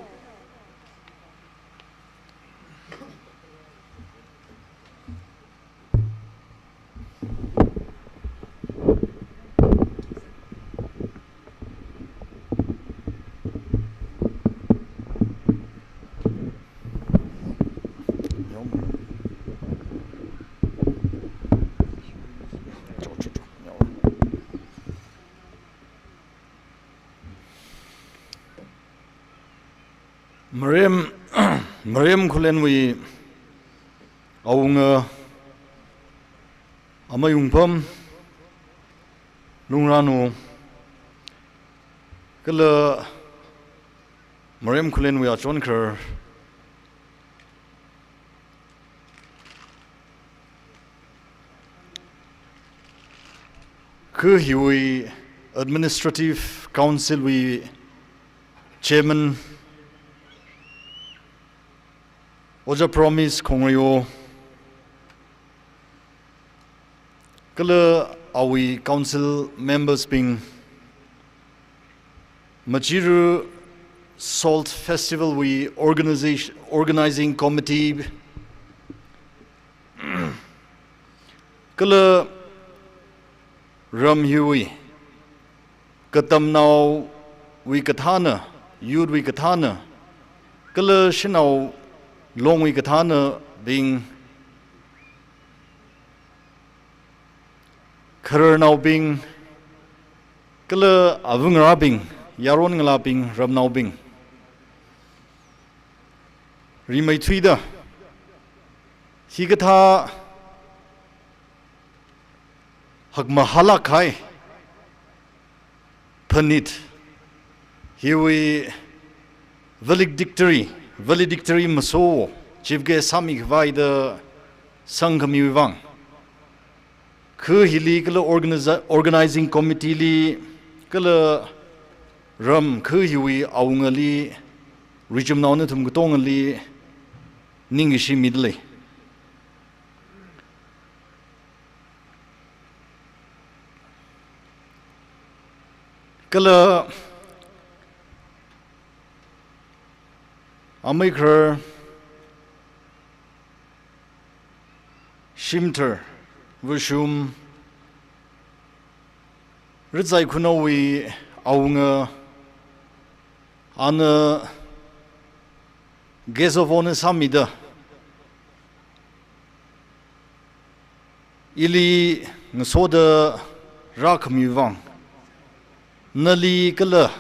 Marem, Marem Khullenwui Awunga, Amayungpam, Lungranu, kala Marem Khullenwui achonkhar, kha hiwui Administrative Council wui Chairman, Ojā Promise Khongreio, kala awui council members bing, Machiru Salt Festival wui organization, organizing committee, kala ram hiwui katamnaowui kathāna, youth wui kathāna, kala shanao longwui kathānabing, khararnaobing, kala avāngarābing, yaron ngalābing, ramnaobing, rimeithuida, hikathā hakmahālāk kahai phanit hiwui valedictory, valedictory maso chief guest sāmikhavai da sangkhamiwui vang, kha hili kala organiza-, organizing committee li kala ram kha hiwui awungali, richumnao nathum katongali ningkashi midalei. Kala amei kharar Shimthar Vashum, Ritsai Khunou wui awunga, ana guest of honour sāmida ili ngasoda rākhami vang, nali kala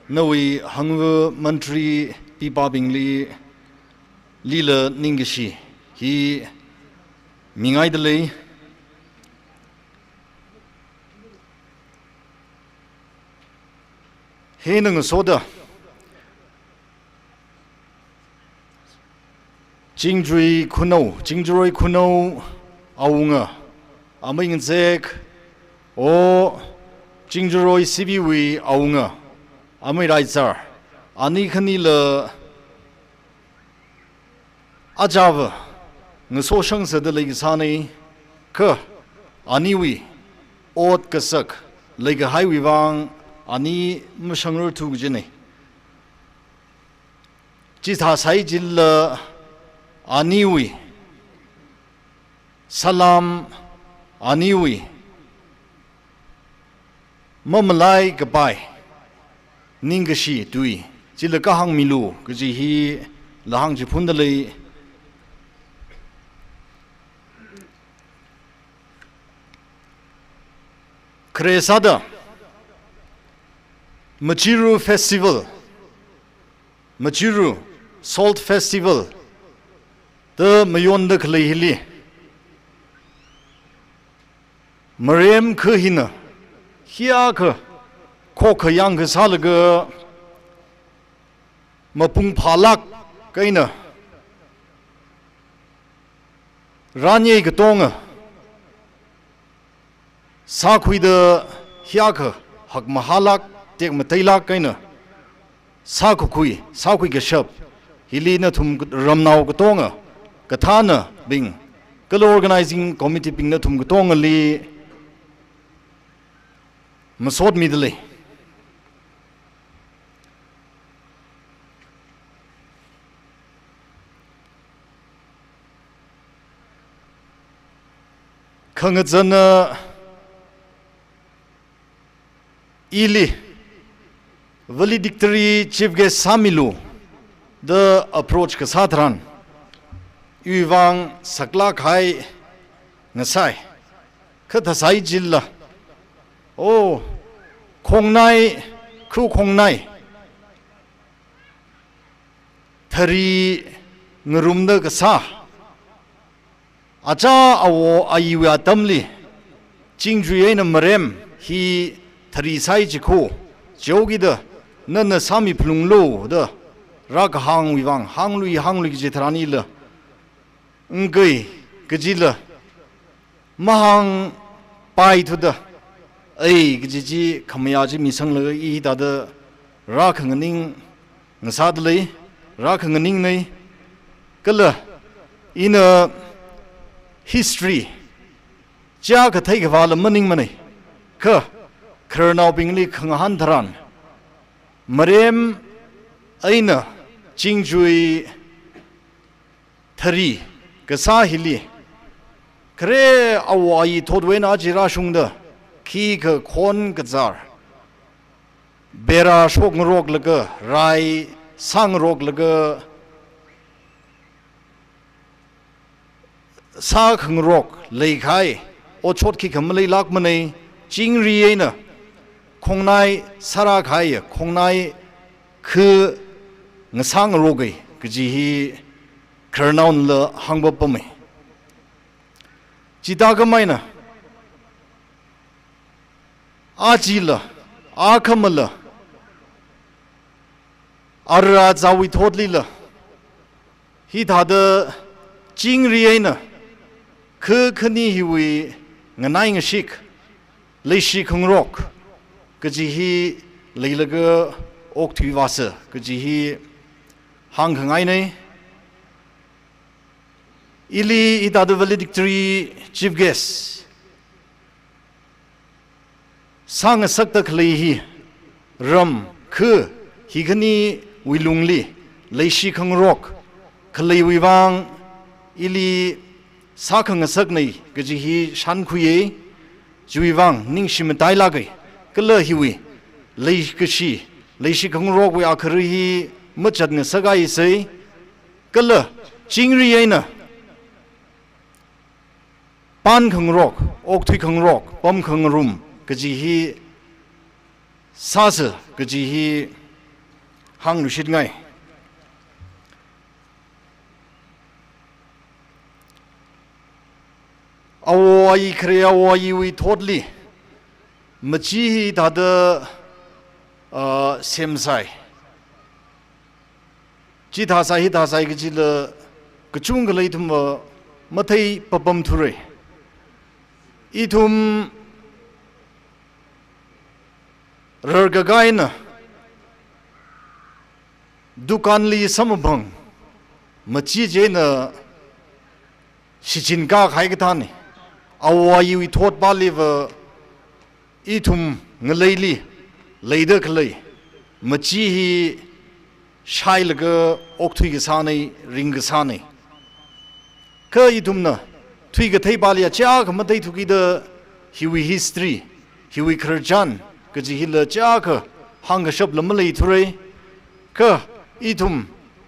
nawui hangva mantri pipābingli, lila ningkashi hi mingaidalei. Hina ngasoda Chingjui Khunou, Chingjuroi Khunou awunga, amei ngazek, o Chingjuroi C B wui awunga, amei Raizar, ani khanila ajava ngasoshang sāda leikasānei, kha aniwui ot kasak leikahaiwui vang ani mashangrarthu kajinei. Chithāsai chila aniwui salam, aniwui mamalai kapai ningkashi tui chila kahāng milu kaji hila hāngchiphundalei. Khare sāda Machiru Festival, Machiru Salt Festival da mayonda khalei hili, marem kha hina hiyākha khokkha yangkha sālaga mapung phālāk eina ranye katonga sākhuida hiyākha hakmahālāk, tekmateilāk eina sākakhui, sākhui kashap hili nathum ramnao katonga, kathānabing kala organizing committee bing nathum katongali masot midalei. Khangazana ili valedictory chief guest sāmilu da approach kasā tharan, iwui vang saklāk kahai ngasai. Kha thāsai chila, o, khongnai, khu khongnai, thari ngarumda kasā, achā awo ayiwui atamli, Chingjui eina marem hi thari sāi chikho, chiwui kida nana sāmi phalunglu da rākahāngwui vang, hānglui hānglui kaji tharan ila, ngkai kajila mahāngpaithuda, ei kaji chi khamayā chi misanglaga i hithāda rākhanganing ngasādalei, rākhanganingnei, kala ina history chiyākha theikhavāla maningmanei, kha khararnaobingli khangahān tharan, marem eina Chingjui thari kasā hili, khare awo ayi thotwui eina aja rāshungda, khikha khon kazar, bera shokngaroklaga, rai sāngaroklaga, sākhangarok leikahai otshot khikha maleilākmanei. Chingri eina khongnai sārākahai khongnai kha ngasāngaroka kaji hi khararnaonala hāngpapamei. Chithākhameina, achila, akhamala, ara azāwui thotlila, hithāda chingri eina kha khani hiwui nganai ngashik, leishi khangarok kaji hi leilaga okthui vāsa kaji hi hāngkhangainei. Ili hithāda valedictory chief guest sāngasakta khalei hi, ram kha hi khaniwui lungli leishi khangarok khaleiwui vang ili sākhangasaknei kaji hi shānkhuiya. Chiwui vang ningshi matailāka. Kala hiwui leikashi, leishi khangarokwui akhari hi machat ngasakhaisei. Kala chingri eina pan khangarok, okthui khangarok, pam khangarum kaji hi sāsa kaji hi hāngluishitngai. Awo ayi khare, awo ayiwui thotli machi hithāda, ah, semsai. Chithāsai, hithāsai kajila kachungkhala ithumva matheipapamthura. Ithum rarkakā eina dukanli samkaphang machi china shichinkā kahai kathāna. Awo ayiwui thotpaliva ithum ngaleili leida khalei machi hi shailaga okthui kasāna, ring kasāna. Kha ithumna thuikathei pali achākha matheithukida hiwui history, hiwui khararchan kaji hila achākha hāngkashapla maleithura. Kha ithum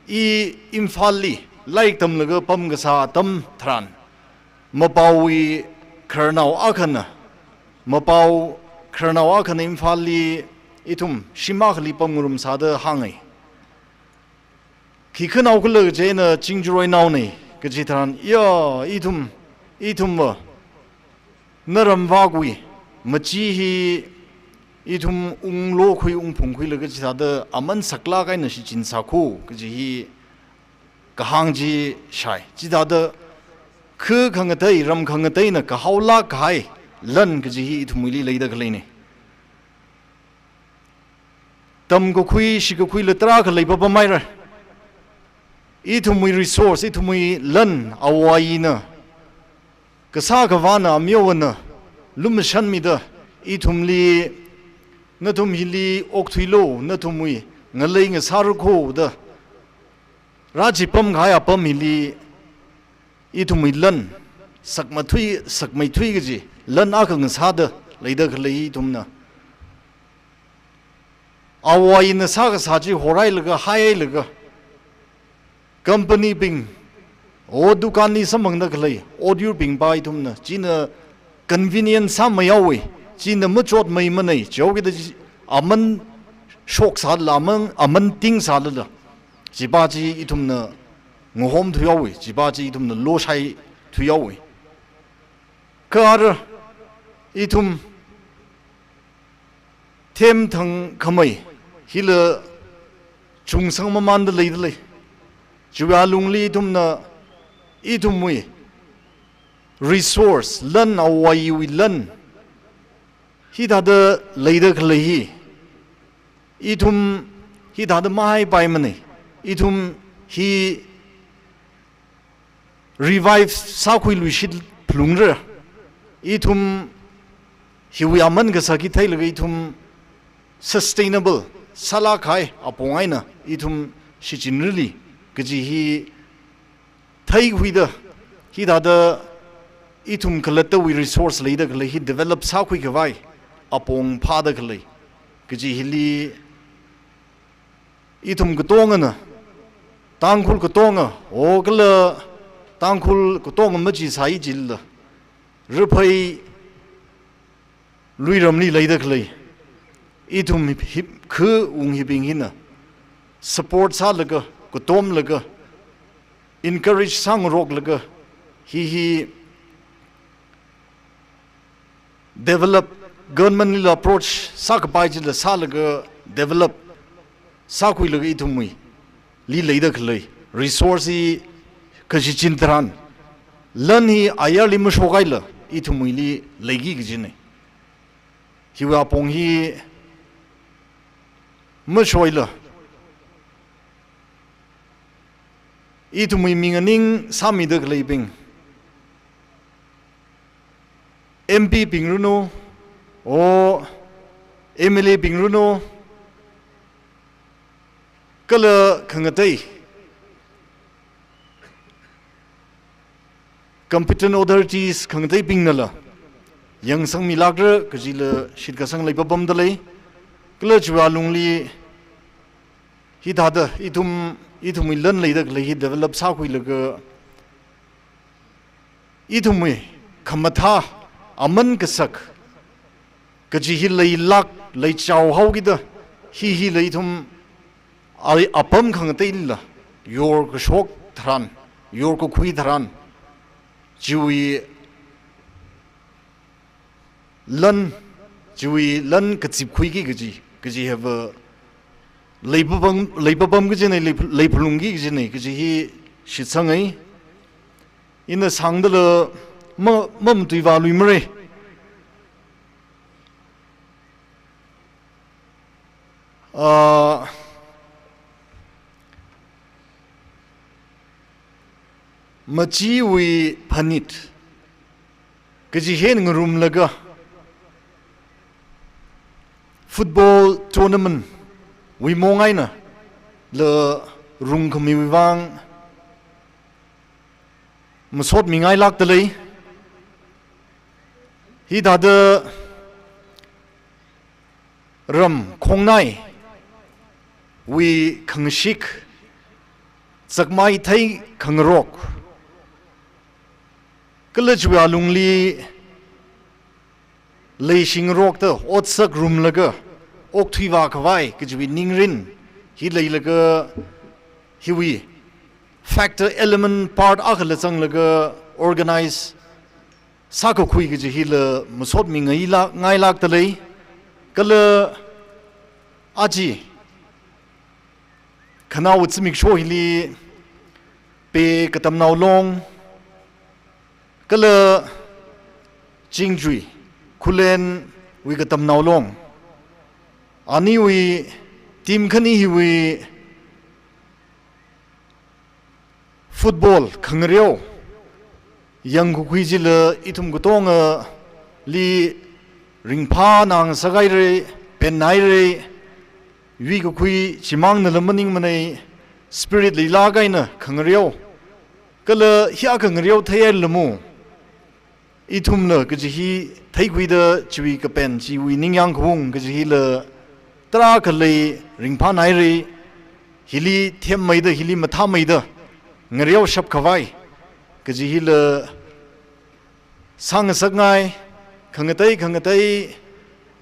i Imphalli lairik tamlaga pamkasā atam tharan, mapaowui khararnao akhana, mapao khararnao akhana Imphalli ithum shim akhali pamngarumsāda hānga. Khi khanao khala kaji eina Chingjaroinaona kaji tharan, ya, ithum, ithumva naramvāwui machi hi ithum unglokhui, ungphungkhuilaga chithāda aman saklāk eina shichinsākho kaji hi kahāng chi shāi. Chithāda kha khangatei, ram khangateina kahaolāk kahai lan kaji hi ithumwuili leida khaleina. Tamkakhui, shikakhuila tarākha leipapamhaira. Ithumwui resource, ithumwui lan awo ayina, kasā kavāna, amyo ana lumashanmida, ithumli, nathum hili okthuilu, nathumwui ngalei ngasārakho da rāchipam kahai apam hili, ithumwui lan sakmathui, sakmeithui kaji lan akha ngasāda leida khalei ithumna. Awo ayina sākasā chi horhailaga, haihailaga, company bing, o dukanli samphangda khalei ot yurbing pa ithumna, china convenient sāmeihaowa, china machotmeimanei, chihaokida chi aman shoksālala, aman, aman tingsālala, chi pa chi ithumna ngahomthuihaowa, chi pa chi ithumna loshaithuihaowa. Kha ara ithum themthangkhamei hila chungsang mamānda leida lei. Chiwui alungli ithumna, ithumwui resource, lan, awo ayiwui lan hithāda leida khalei hi, ithum hithāda mahaipaimanei. Ithum hi revive sākhuiluishit phalungra. Ithum hiwui aman kasā khi theilaga ithum sustainable sālāk kahai apong eina ithum shichinrali kaji hi theikhuida, hithāda ithum khalattawui resource leida khalei hi develop sākhui khavai apong phāda khalei kaji hili ithum katongana, Tangkhul katonga, o kala Tangkhul katonga machi sai jila, Raphei luiramli leida khalei ithum hip, hip, khu ung hibing hina support sālaga, katomlaga, encourage sāngaroklaga, hi hi develop, government lila approach sākapai chila sālaga develop sākhuilaga ithumwuili leida khalei resource hi kashichin tharan, lan hi ayarli mashokaila ithumwuili leiki kajina. Hiwui apong hi mashoila ithumwui ming aning sāmida khaleibing, M P bing ranu, o M L A bing ranu, kala khangatei competent authorities khangateibingnala yangsangmilākra kajila shitkasang leipapamda lei. Kala chiwui alungli hithāda ithum, ithumwui lan leida khalei hi develop sākhuilaga ithumwui khamathā aman kasak kaji hi leilāk, leichao haokida, hi hila ithum a, apam khangateila yorkashok tharan, yorkakhui tharan, chiwui lan, chiwui lan kazipkhuiki kaji, kaji hiva leipapam, leipapam kajina, lei, leiphalungki kajina kaji hi shitsangai. Ina sangdala ma, mamatuivāluimara. Ah, machiwui phanit kaji hi eina ngarumlaga football tournament wui mong einala rungkhamiwui vang masotmingailākda lei. Hithāda ram khongnaiwui khangashik, zakmai theikhangarok, kala chiwui alungli leishingarokta otsak rumlaga okthuivā khavai kajiwui ningrin hi leilaga, hiwui factor, element, part akhala zanglaga organize sākakhui kaji hila masotmingailāk, ngailākda lei. Kala aja khanaowa zimiksho hili Pei Katamnao Long, kala Chingjui, Khullenwui Katamnao Long, aniwui team khani hiwui football khangareo yangkakhui chila ithum katongali ringphāngasakhaira, penhaira, yuikakhui chimangnala maningmana, spirit leilāk eina khangareo. Kala hiya khangareo theihailala mo ithumna kaji hi theikhuida chiwui kapen, chiwui ningyāng khaung kaji hila tarākha lei, ringphānhaira, hili themmeida, hili mathāmeida ngareoshap khavai kaji hila sāngasakngai. Khangatei khangatei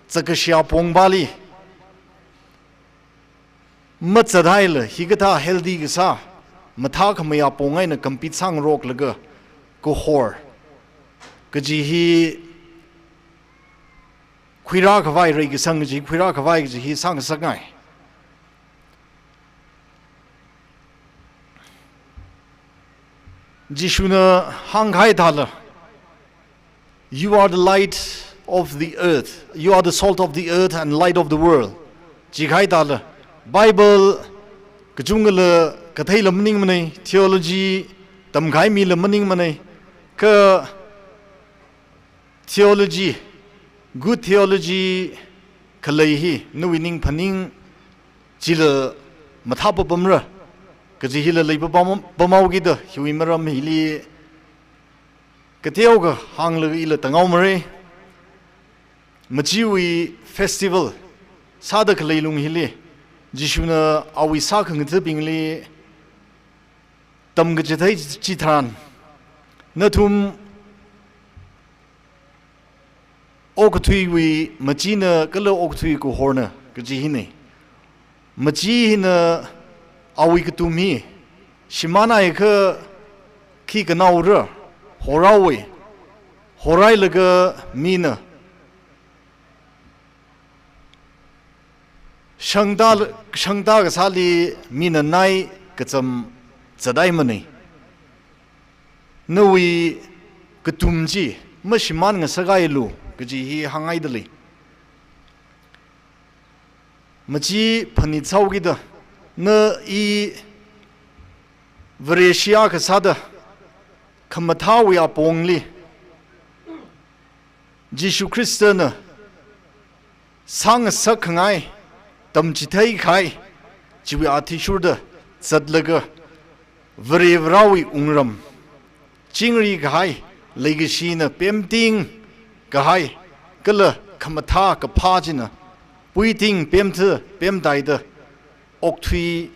zakkashiya pongpali mazathaila hikathā healthy kasā, mathākhameiya pong eina compete sāngaroklaga kahor kaji hi khuirā khavai, reikasang kaji khuirā khavai kaji hi sāngasakngai. Jishuna hāngkahai thāla, "You are the light of the earth. You are the salt of the earth and light of the world." Jikahai thāla, Bible kachungkhala katheila maningmana, theology tamkahai mila maningmana, kha theology, good theology khalei hi nawui ning phaning chila mathāpapamra kaji hila leipapam, pamhaokida hiwui maram hili kateokha hānglaga ila tāngaomara. Machiwui festival sāda khalei lung hili, Jishuna awui sākhangathabingli tamkachithei chitharan, nathum okathuiwui machina kala okathui kahorna kaji hina. Machi hina awui katum hi shimānhaiakha khi kanaora, horhaowa. Horhailaga mina shangda, shangda kasāli mina nai kacham zathaimana. Nawui katum chi mashimān ngasakngaialu kaji hi hānghaida lei. Machi phanit sāhaokida, na i Vareshi akha sāda khamathāwui apongli Jishu Khristana sāngasak khangai, tamchithei kahai chiwui athishurda zatlaga, Vare Varewui wungram, chingri kahai, leikashina pemting kahai, kala khamathā kaphā china puiting pemtha pemtaida okthui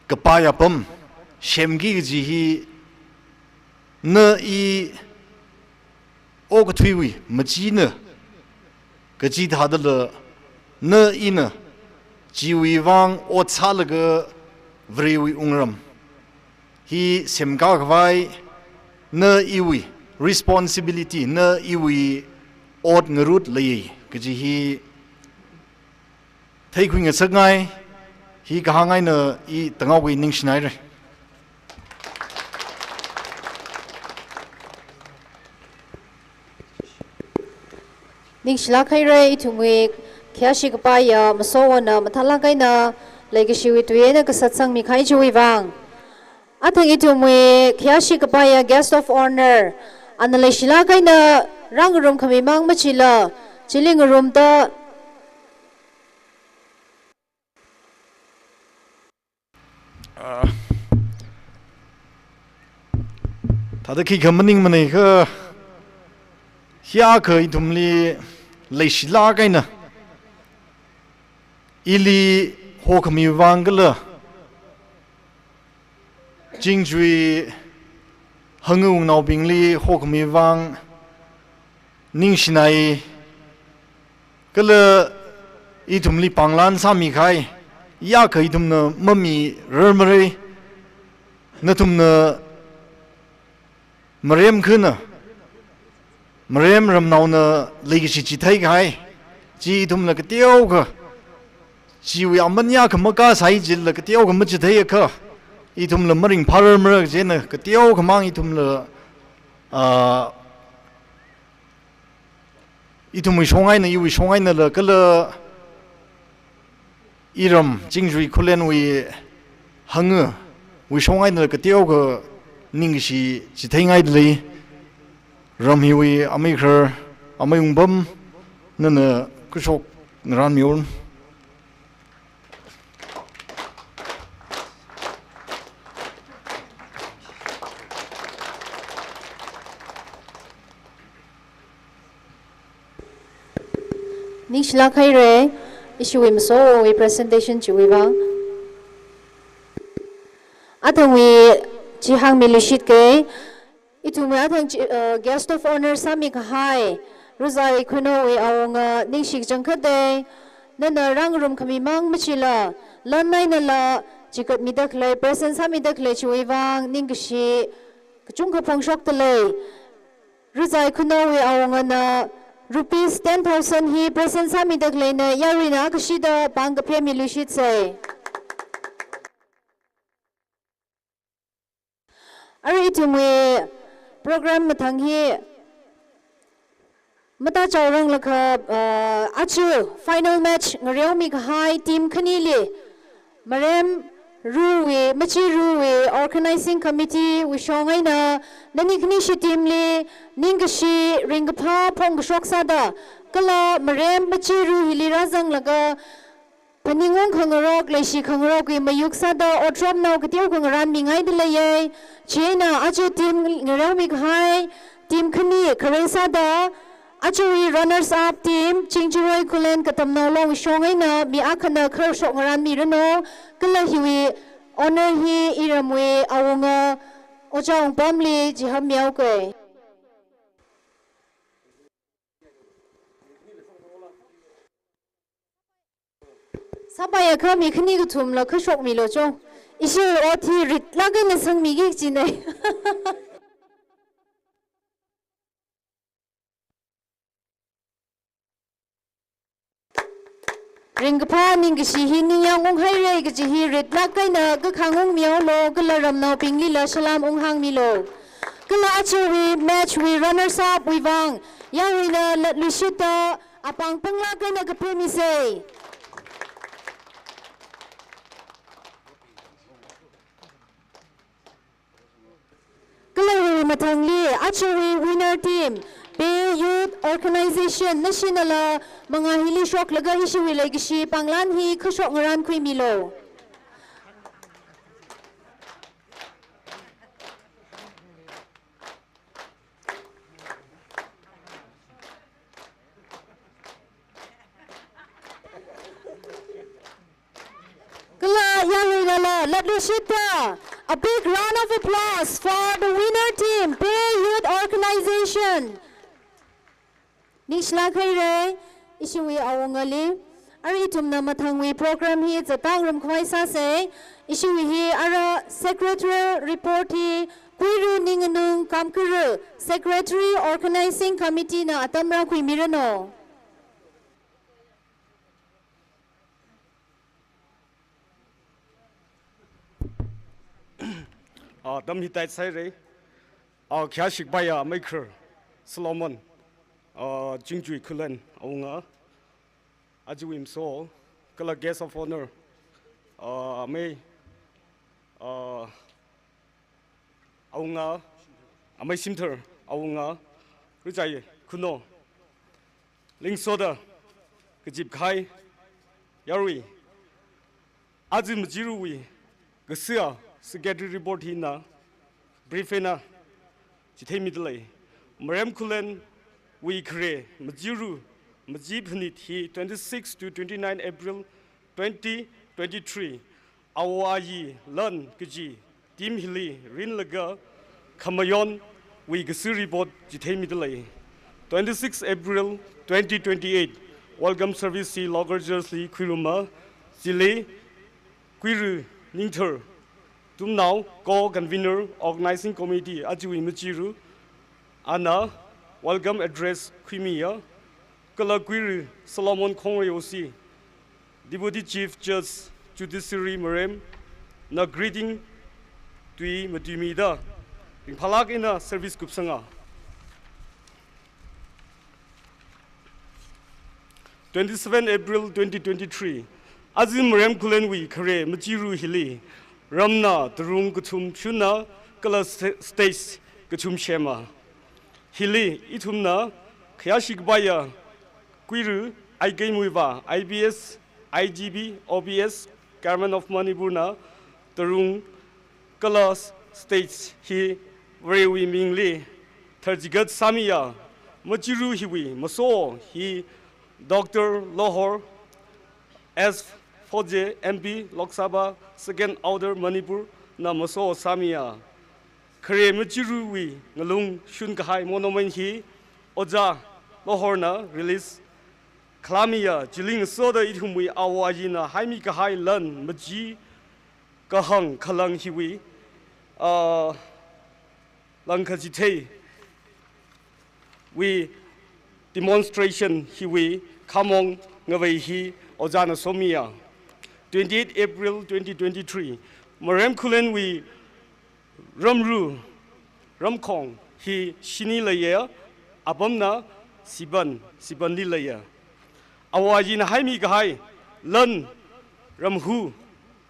kapai apam semki kaji hi na i okathuiwui machina kaji thādala, na ina chiwui vang ot sālaga Varewui wungram hi semkā khavai na iwui responsibility, na iwui ot ngarut lei kaji hi theikhui ngasakngai. Hi kahāng eina i tangaoki, ningshinaira. Ningshilāk haira. Ithumwui khayāshi kapaiya Masowona mathālāk eina leikashiwui tui eina kasat sangmi kahai chiwui vang. Athang ithumwui khayāshi kapaiya guest of honour, ana leishilāk eina rāngarum khami mang machila, chili ngarumda. Ah, thāda khikha maningmanei kha, hiyākha ithumli leishilāk eina ili hokhami vang kala Chingchui hangungnaobingli hokhami vang ningshinai, kala ithumli pānglan sāmi kahai, yākha ithumna mamirarmarei, nathumna marem khana, marem ramnaona leikashi chithei kahai chi ithumla kateokha, chiwui aman yākha makasai chila kateokha machitheiakha, ithumla maringphārarmara kajina, kateokha mang ithumla, ah, ithumwui shong eina, iwui shong einala kala iram Chingchui Khullenwui hangawui shong einala kateokha ningkashi chitheingaidalei. Ram hiwui amei khar, amei wungpam, nana kashok ngaranmihaora. Ningshilāk haira, ishiwui Masowowui presentation chiwui vang. Athangwui chi hāngmiluishitke, ithumwui athang chi, uh, guest of honour sāmi kahai, Ruzai Khuinowui awunga Ningshi Kachangkhatei, nana rāngarum khami mang machila, lan einala chikatmida khalei, present sāmida khalei chiwui vang ningkashi kachungkha phongshokdalei. Ruzai Khuinowui awungana rupees ten thousand hi present sāmida khaleina yaruina kashida pāng kaphemiluishitsei. Arui ithumwui program mathang hi matachaoranglakha, uh, aja final match ngareomi kahai team khanili, Marem ruwui, Machi ruwui organizing committee wui shong eina, nani khanishi team li ningkashi ringkaphā phongkashok sāda, kala Marem Machi ru hili rāzanglaga, phaningung khangarok, leishi khangarokwui mayuk sāda, otramnao kateokha ngaranmingaidalei. Chieina aja team ngareomi kahai, team khani khare sāda, Ajawui runners up team, Chingjaroi Khullen Katamnao Longshong eina mi akhana kharshok ngaranmiranu, kala hiwui honour hi iramwui awunga Ojā Wungpamli chihānmihaoke. Sāpaiakha mi khani kathumla kharshokmilu cho. Ishi ot hi ritlāk eina sangmiki kajina. Ringkaphā ningkashi hi ningyāng unghaira kaji hi ritlāk eina kakhāng ungmihaolu, kala ramnaobinglila salām unghāngmilu. Kala ajawui match wui runners up wui vang, yaruina latluishitta apāng panglāk eina kaphemisa. Kala hiwui mathangli, ajawui winner team, Pei Youth Organization, nashinala mangā hili shoklaga ishiwui leikashi pānglan hi kharshok ngarankhuimilu. Kala yaruinala latluishitta, a big round of applause for the winner team, Pei Youth Organization. Ningshilāk haira, ishiwui awungali. Ara ithumna mathangwui program hi zattā ngarumkhavai sāsa. Ishiwui hi ara secretary report hi Kuiru Ninganung Kamkara, Secretary Organizing Committee na atam rākhuimiranu. Ah, atam hitā sāhaira. Ah, khayāshi kapaiya Maikhar Solomon, ah, Chingjui Khullen awunga, ajawui maso, kala guest of honour, ah, amei, ah, awunga, amei Shimthar awunga, Ruchai Khuno, lingsoda kazipkahai yarui, aja majiruwui kasā secretary report hina brief eina chitheimidalei. Marem Khullenwui khare majiru, maji phanit hi twenty-six to twenty-nine April twenty twenty-three, Awo Ayi Lan kaji team hili rinlaga khamayonwui kasā report chitheimidalei. Twenty-six April twenty twenty-eight, welcome service hi Local Church li khuiruma, chili Kuiru Ningthar Tumnao, co-convener, organizing committee, ajawui majiru, ana welcome address khuimiya, kala Kuiru Solomon Khongrei O C, Deputy Chief Judge Judiciary Marem na greeting tui matuimida ringphālāk eina service kupsanga. Twenty-seven April twenty twenty-three, aja Marem Khullenwui khare majiru hili ramna tarung kathum shunna kala sta-, stage kathum shema. Hili ithumna khayāshi kapaiya Kuiru Aikei Muivah, I P S, I G P, O P S, Government of Manipur na tarung kala stage hi Varewui mingli tharchigat sāmiya. Majiru hiwui maso hi Doctor Lohor S Phogje, M P, Lok Sabha, Second Order Manipur na maso sāmiya. Khare majiruwui ngalung shunkahai monument hi Ojā Lohor na release khalāmiya. Chili ngasoda ithumwui Awo Ayina haimi kahai lan maji kahāng khalang hiwui, ah, langkachitheiwui demonstration hiwui khamong ngavei hi ojāna somiya. Twenty-eight April twenty twenty-three, Marem Khullenwui ramru, ramkhong hi shini leiya, apamna Siban, Sibanli leiya. Awo Ayina haimi kahai lan ramhu,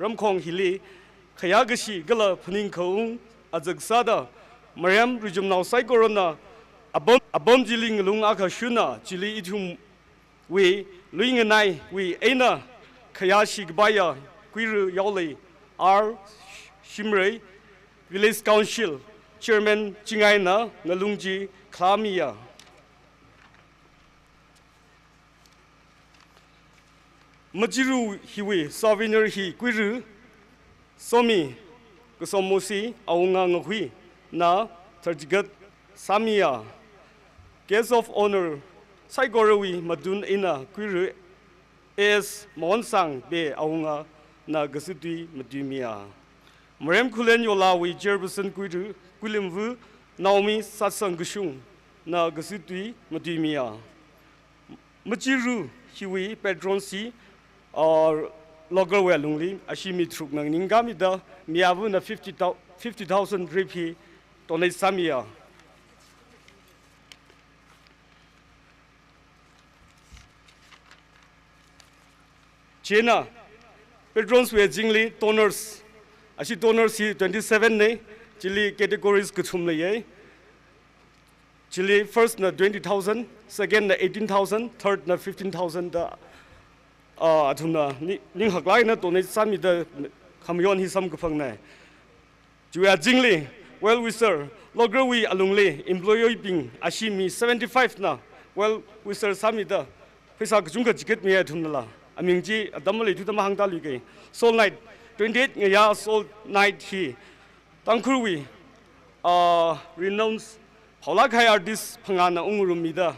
ramkhong hili khayākashi kala phaningkhaung azak sāda Marem rijumnao saikorana apam, apam chili ngalung akha shunna chili ithumwui luinganaiwui eina khayāshi kapaiya Kuiru Yaolei R Shimrei, Village Council Chairman Chingaina ngalung chi khalāmiya. Majiru hiwui souvenir hi Kuiru Somi, Kasom Mosi, Awunga Ngahuina tharchigat sāmiya. Guest of Honour saikorawui matun eina Kuiru A S Mawonsang Bey Awungana kasitui matuimiya. Marem Khullen Yolawui Chairperson Kuiru Kuilimvu Naomi Satsang Kashungna kasitui matuimiya. Majiru hiwui patrons hi, uh, local wui alungli ashi mi tharukna ningkāmida mi avana fifty thou-, fifty thousand rip hi donate sāmiya. Chieina patrons wui azingli donors, ashi donors hi twenty-seven nei, chili categories kathum leiya. Chili first na twenty thousand, second na eighteen thousand, third na fifteen thousand da, ah, athumna ni-, ninghaklāk eina donate sāmida khamayon hi samkaphangna. Chiwui azingli well wisher, local wui alungli employee bing ashi mi seventy-five na well wisher sāmida pheisā kachungkha chigatmiya athumnala. Aming chi atam maleithuda mahāngtāluike. Soul Night, twenty-eight ngayā Soul Night hi Tangkhulwui, ah, renowned phaolāk kahai artist phangāna ungarummida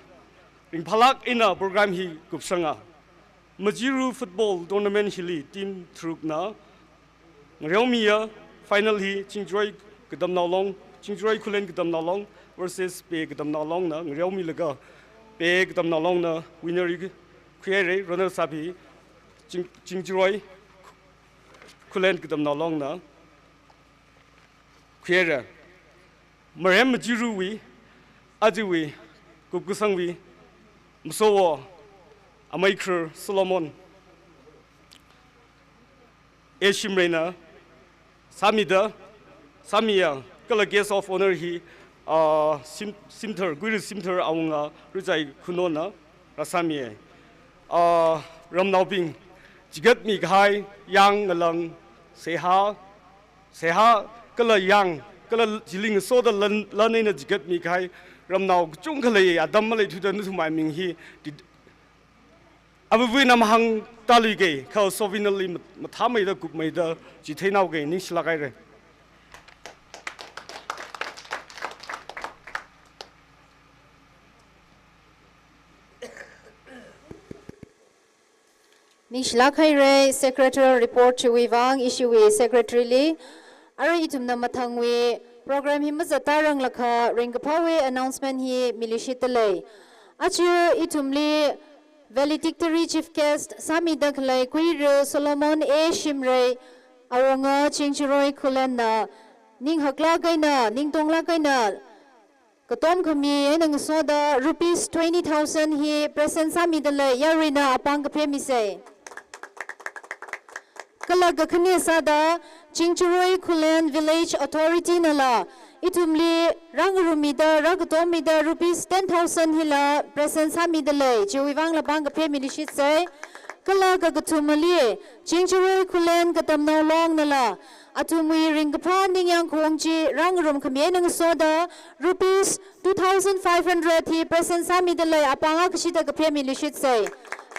ringphālāk eina program hi kupsanga. Majiru football tournament hili team tharukna ngareomiya. Final hi Chingjaroi Katamnao Long, Chingjaroi Khullen Katamnao Long versus Bey Katamnao Longna ngareomilaga Bey Katamnao Longna winner hi khuihaira, runners up hi Ching-, Chingjaroi Khullen Katamnao Longna khuihaira. Marem Majiruwui, ajawui kupkasangwui masowo Amei Khrur Solomon A Shimrayna sāmida, sāmiya, kala guest of honour hi, ah, Sim-, Simthar, Kuiru Simthar Awunga Ruchai Khunona rāsāmiya. Ah, ramnaobing chigatmi kahai, yang, ngalang, seihā, seihā kala yang, kala chili ngasoda lan, lan eina chigatmi kahai ramnao kachungkha lei, atam maleithuda nathumwui aming hi di-, avuvuina mahāngtāluike, kha souvenir li mat-, mathāmeida kupmeida chitheinaoke, ningshilāk haira. Ningshilāk haira, secretarial report chiwui vang, ishiwui secretary li. Ara ithumna mathangwui program hi mazattāranglakha ringkaphāwui announcement hi miluishitdalei. Aja ithumli valedictory chief guest sāmida khalei Kuiru Solomon A Shimray Awunga Chingjaroi Khullenna ninghaklāk eina, ningtonglāk eina, katom khami eina ngasoda rupees twenty thousand hi present sāmidalei, yaruina apāng kaphemisa. Kala kakhane sāda Chingjaroi Khullen Village Authority nala ithumli rāngarummida, rākatommida rupees ten thousand hila present sāmidalei, chiwui vangla pāng kaphemiluishitsa. Kala kakathumali Chingjaroi Khullen Katamnao Long nala athumwui ringkaphā ningyāng khaung chi rāngarum khami eina ngasoda rupees two thousand five hundred hi present sāmidalei, apāng akashida kaphemiluishitsa.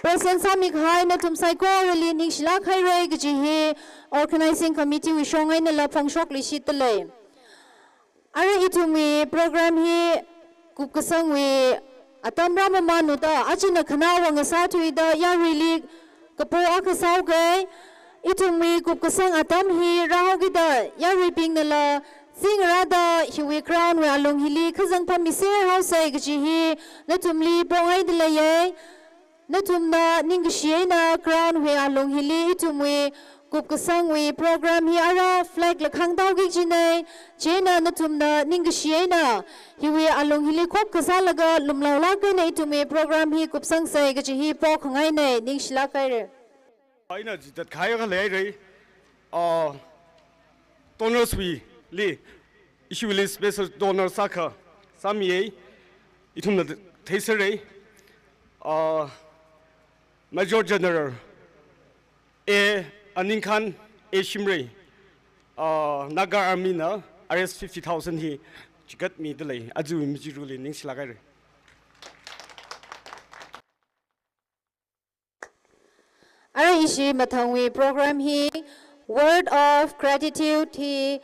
Present sāmi kahai nathum saikorali ningshilāk haira kaji hi organizing committee wui shong einala phongshokluishitdalei. Ara ithumwui program hi kupkasangwui atam rāmamānluda, ajana khanaowa ngasāthuida yaruili kapo akha sāhaoke. Ithumwui kupkasang atam hi rāhaokida yaruibingnala zingrāda hiwui crown wui alung hili khazang pammiser haosa kaji hi nathumli pongaidalei. Nathumna ningkashi eina crown wui alung hili ithumwui kupkasangwui program hi ara flag la khangtaokik jina. Chieina nathumna ningkashi eina hiwui alung hili khop kasālaga lumlaolāk eina ithumwui program hi kupsangsa kaji hi pokhangaina, ningshilāk haira. Ina chitat kahai akha leira. Ah, donors wuili, ishiwuili special donor sākha sāmiya, ithumna theisera. Ah, Major General A Aningkhan A Shimray, ah, Naga Army na R S fifty thousand hi chigatmidalei, aja Majiruli ningshilāk haira. Ara ishi mathangwui program hi Word of Gratitude hi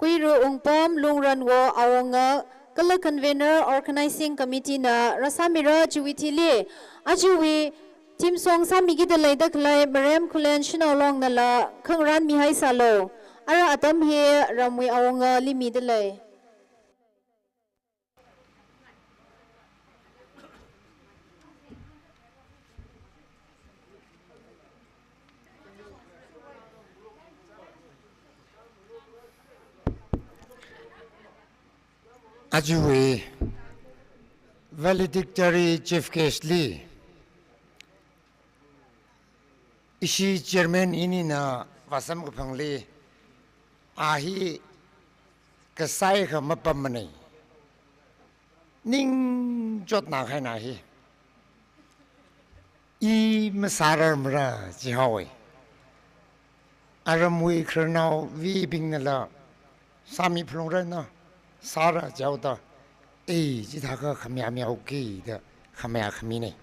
Kuiru Ungpam Lungranwo Awunga kala Convener Organizing Committee na rāsāmira chiwui thili, ajawui theme song sāmikida leida khalei Marem Khullen Shanao Long nala khangarān mihaisālu. Ara atam hi ramwui awungali midalei. Ajawui valedictory chief guest li, ishi chairman inina vāsamkaphangli, a hi kasai kha mapammanei. Ningchotna kahaina hi. I masārarmara jihaowe. Aramwui khararnaobingnala sāmi phalungra na, sāra jihaoda, ei, chithākha khamayā mihaoki da khamayā khaminei.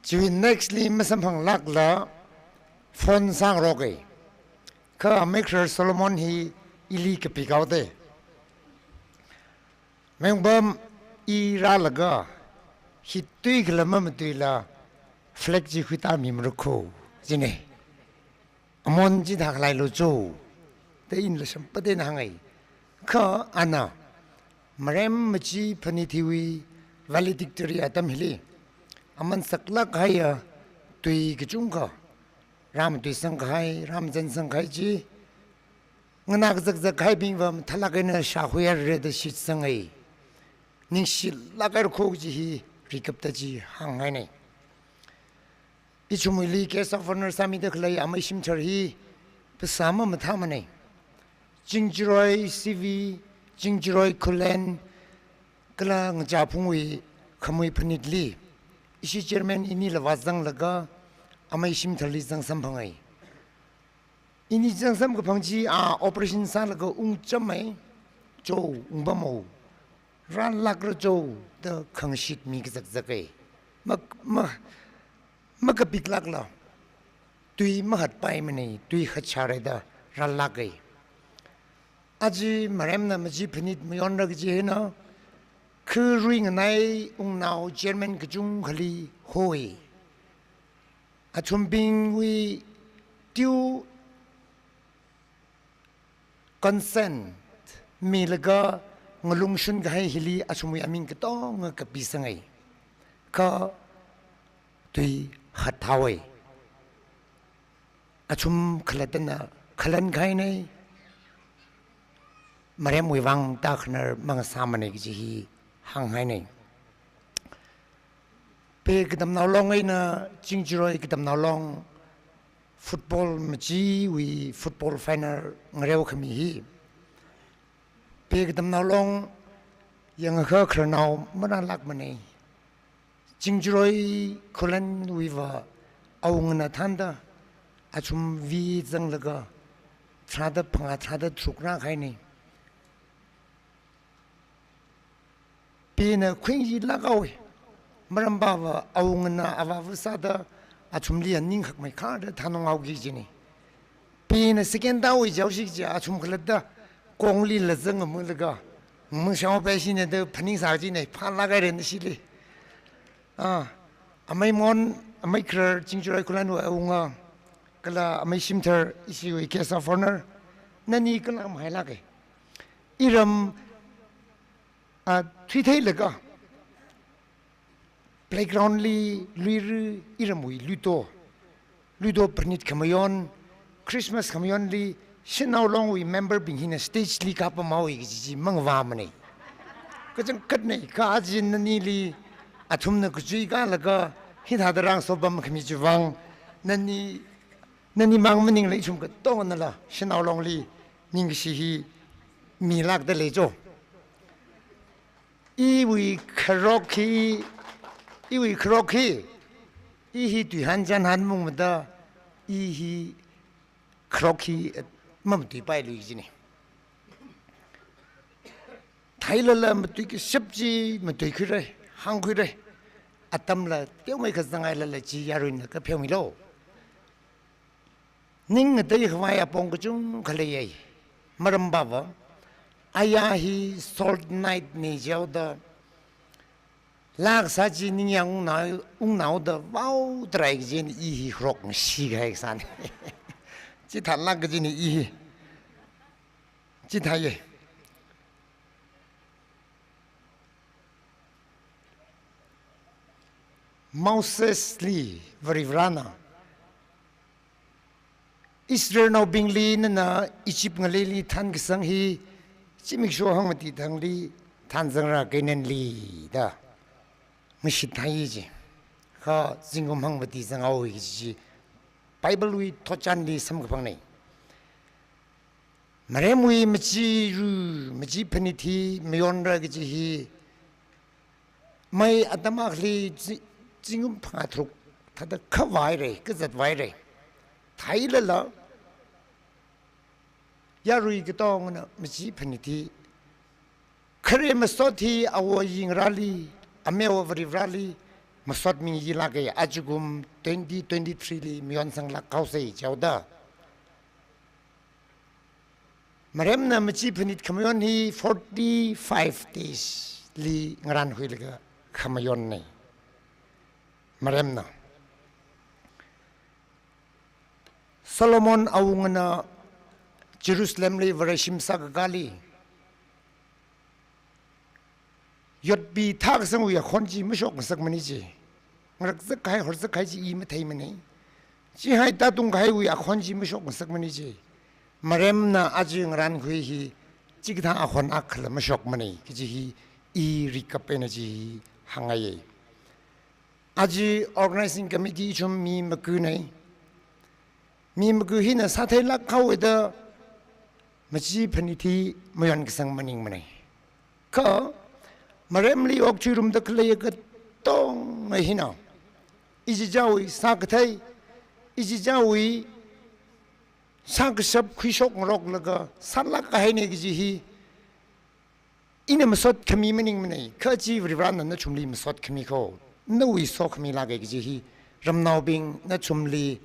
Chiwui next li masamphanglākla phone sāngarokei. Kha Amei Kharar Solomon hi ili kapikhaoda, Mayungpam, i rālaga, hi tui khala mamatuila, flag chi khuitāmimarakho, jinei. Amon chithā khalailu cho, da inala shampatena hāngai. Kha ana, Marem Machi Phanit hiwui valedictory atam hili, aman saklāk kahaiya tui kachungkha, rāmatuisang kahai, rāmazansang kahai chi, nganā kazakzak kahaibingva mathālāk eina shākhuihaira da shitsangai. Ningshilāk haira kho kaji hi rikapta chi hānghainei. Ithumwuili Guest of Honour sāmida khalei Amei Shimthar hi phasā mamathāmanei. Chingjaroi C V, Chingjaroi Khullen, kala Ngachāphungwui Khamui Phanitli, ishi chairman inila vāzanglaga Amei Shimtharli zangsamphangai. Ini zangsamkaphang chi a operation sālaga ungchammei, cho, ungpamhao, rālākra cho da khangashit mi kazakzakai. Ma, ma, makapiklākla, tui mahatpaimanei, tui hatsharei da rālākai. Aja Maremna Machi Phanit mayonra kaji hina, kharui nganai ungnao chairman kachungkhali hoi. Athumbingwui tiu consent milaga ngalungshun kahai hili athumwui aming katonga kapisangai. Kha tui hathaowei. Athum khalattana khalān kahainei, Maremwui vang tākhanar mangasāmanei kaji hi hānghainei. Pe Katamnao Long eina Chingjaroi Katamnao Long football machiwui football final ngareokhami hi, Pe Katamnao Long yangakha khararnao marālākmanei. Chingjaroi Khullenwuiva awungana thānda athum vi zanglaga tharāda phangā tharāda tharuk rākahainei. Pena khuingayi lākhaowei. Marampava awungana avāva sāda athumli aning hakmeikharda thanunghaoki jinei. Pena second tāwui jaoshik ja athum khalatta konglila zang ngamalaga, ngamashao paishina da phaningsā jinei, phalāk haira nashili. Ah, Amei Mon, Amei Kharar, Chingjaroi Khullenwui awunga, kala Amei Shimthar, ishiwui Guest of Honour, nani kala mahailākei. Iram, ah, thuitheilaga, playground li luira, iramwui ludo. Ludo phanit khamayon, Christmas khamayonli, Shanao Longwui member bing hina stage li kapamhaowei kaji chi mangavāmanei. Kachangkhatnei, kha aja nanili, athumna kachui kālaga, hithāda rāngasopamkhami chiwui vang, nani, nani mang maningla ithum katonganala, Shanao Longli, ningkashi hi, milākda lei cho. Iwui kharok hi, iwui kharok hi, i hi tuihān chānhān mungmada, i hi kharok hi, eh, mamatuipailui jinei. Theilala matuikashap chi matuikhuirei, hāngkhuirei. atamla teomeikha zangngailala chi yaruina kapheomilu. Ning ngatei khavai apong kachungkha leiya. Maramva, aya hi Salt Night na jihaoda, laa kasā chi ningyāng ungnao, ungnaoda vao tharai kajina i hi kharok ngashi kahai kasāna. Chithālāk kajina i hi. Chithāya. Mosesli Varivarana Israelnaobingli nana Egypt ngaleili thankasang hi zimiksho hangmati thangli thanzangra Canaanli da ngashithai ji. Kha zingkum hangmati zanghaowa kaji chi Biblewui thotchanli samkaphangna. Maremwui machiru, machiphanit hi mayonra kaji hi, mai atam akhali zi-, zingkum phangā tharuk thāda khavai haira, kazat vai haira. Theilala, yarui katongna machiphanit hi, khare masot hi awo yingrali, amewa Varivarali masot mingyi lāka, ajakum twenty twenty-three li mayonsanglāk haosa jihaoda. Maremna machiphanit khamayon hi forty-five days li ngarānkhuilaga khamayonna. Maremna. Solomon awungana Jerusalemli Vareshim sākakāli yotpi thākasangwui akhon chi mashokngasakmana ji. Ngarakzak kahai, horzak kahai chi i matheimana. Chihai tātung kahaiwui akhon chi mashokngasakmana ji. Maremna aja ngarānkhui hi chikathā akhon akhala mashokmana kaji hi i recap eina chi hi hāngngaiya. Aja organizing committee ithum mi magana. Mi maga hina sātheilāk haoda machiphanit hi mayonkasang maningmana. Kha maremli okthuirumda khalei katonga hina ichichāwui sākathei, ichichāwui sākashap khuishokngaroklaga sālāk kahaina kaji hi ina masot khami maningmana, kha chi Varivarana nathumli masot khami kho. Nawui sokhami lāka kaji hi ramnaobing nathumli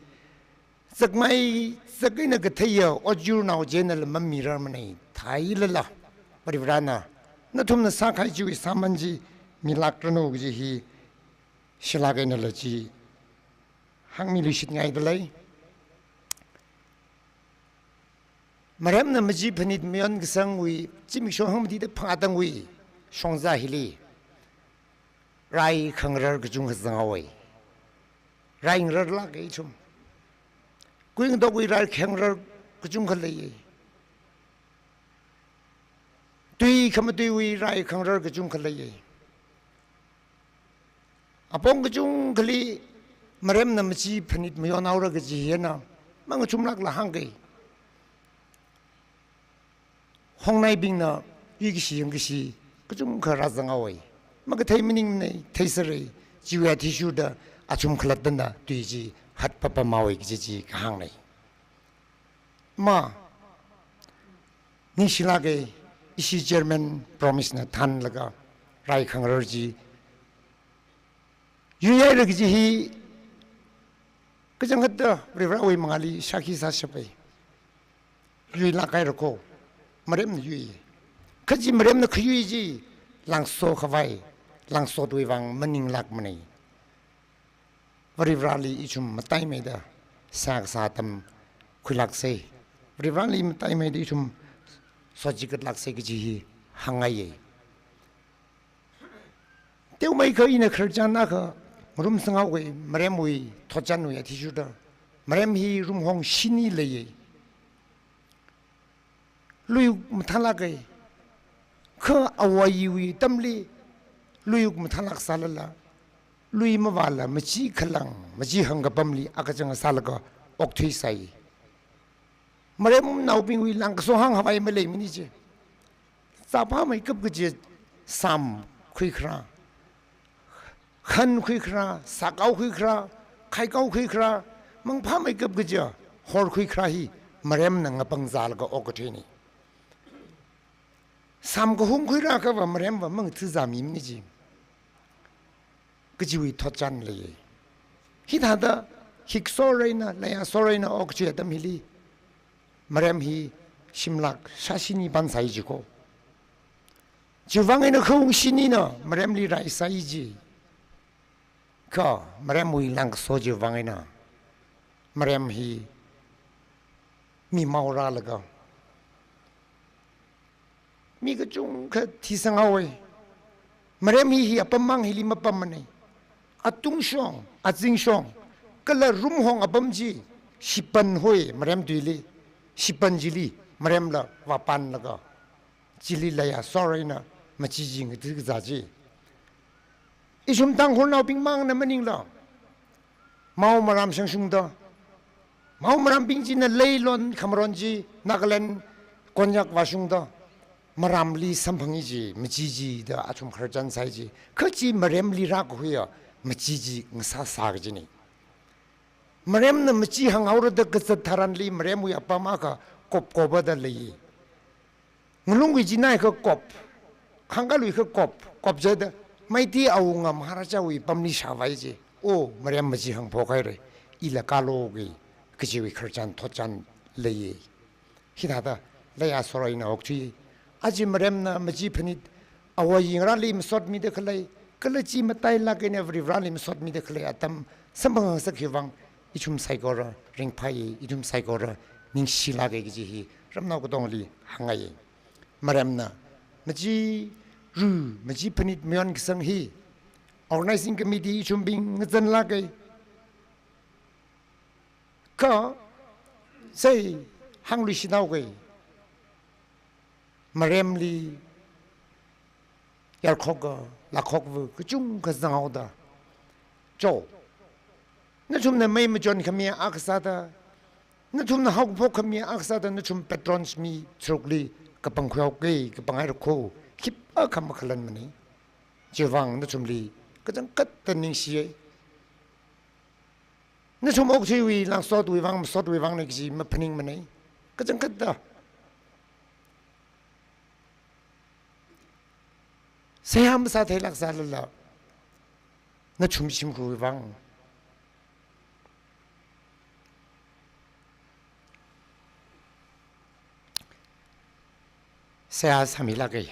zakmai zak eina katheiya otyurnao china lam mamirarmana. Theilala, Varivarana nathumna sākahai chiwui sāman chi milākranu kaji hi shilāk einala chi hāngmiluishitngaidalei. Maremna machiphanit mayonkasangwui zimiksho hangmatida phangā tangwui shongza hili rai khangarar kachungkha zanghaowa. Rai ngararlāka ithum. Kuingatok wui rai khangarar kachungkha leiya. Tui khamatuiwui rai khangarar kachungkha leiya. Apong kachungkhali maremna machiphanit mayonhaora kaji hina mangachumlākla hāngka. Hongnaibingna yuikashi yangkashi kachungkha rāzanghaowa. Makathei maningmana, theisera, chiwui athishurda athum khalattana tui chi hatpapamhaowa kaji chi kahāngna. Ma, ningshilāka, ishi chairman promise na thanlaga rai khangarar chi yuihaira kaji hi kachangkhatta Varivarawui mangāli shākhi sāshapa. Yuilāk haira kho, maremna yui. Kha chi maremna khayui chi langso khavai, langsotwui vang maninglākmana. Varivarali ithum mataimeida seihā kasā atam khuilāksa. Varivarali mataimeida ithum sochigatlāksa kaji hi hāngngaiya. Teomeikha ina khararchan akha ngarumsanghaowa, maremwui thotchanwui athishurda. Marem hi rumhong shini leiya. Lui mathālāka. Kha āwo āyiwui atamli lui mathālāk sālala, lui mavāla machi khalang, machi hangkapamli akachang sālaga okthuisai. Maremnaobingwui langkaso hāngkhavai maleimana chi. Zāphāmeikap kaji sam khuikhara, khan khuikhara, sākao khuikhara, khaikao khuikhara, mangphāmeikap kaji hor khuikhara hi maremna ngapangzālaga okathuina. Sam kahung khuirākhava maremva mangathuizāmimana chi. kajiwui thotchan lei. Hithāda hiksoreina, leiyasoreina okathui atam hili, Marem hi shimlak shāshini pansai jiko. Chiwuivang eina khaung shinina Maremli raisai ji. Kha Maremwui langkaso chiwuivang eina Marem hi mimao rālaga mi kachungkha thisanghaowe. Marem hi, hi apam mang hili mapammane. Atungshong, azingshong, kala rumhong apam chi, shipan hoi Marem tuili, shipan chili Maremla vāpanlaga, chili leiyasoreina machi chi ngathikazā chi. Ithum Tangkhulnaobing mangna maningla, Mao maram shangshungda, Mao marambing china leilon khamaron chi Nagaland, Konyak vāshungda, maramli samphangi ji, machi ji da athum khararchan sai ji. Kha chi Maremli rākahuiya machi chi ngasāsā kajine. Maremna machi hānghaora da kazat tharanli Maremwui apam akha kopkopa da lei. Ngalungwui chinai kha kop, khangkalui kha kop, kop jida, Meitei Awunga Maharajawui pamli shāvai ji. O, Marem machi hāngphok haire, ila kalo ki, kajiwui khararchan thotchan leiye. Hithāda leiyasoreina okthui. Aja Maremna machi phanit, awayingrali masotmida khalei, kala chi matailāk eina Varivarali masotmida khalei atam samphangsak hiwuivang, ithum saikora ringphai, ithum saikora ningshilāke kaji hi ramnao katongli hāngngai. Maremna machi ru, machi phanit mayonkasang hi organizing committee ithumbing ngazanlāke. Kha sei hāngluishithaoke. Maremli yarkhoka, lakhokva kachungkha zanghaoda. Cho, nathumna mei machonkhami akha sāda, nathumna haokaphokkhami akha sāda, nathum patrons mi tharukli kapangkhui haoke, kapanghai rakho, khipākha makhalanmane. Chiwuivang nathumli kachangkhatta ningshiye. Nathum okthuiwui langsotwui vang, masotwui vangna kaji maphaningmane. Kachangkhatta seihā masātheilāksālala, nathum shimkhurwui vang seihā sāmilāke.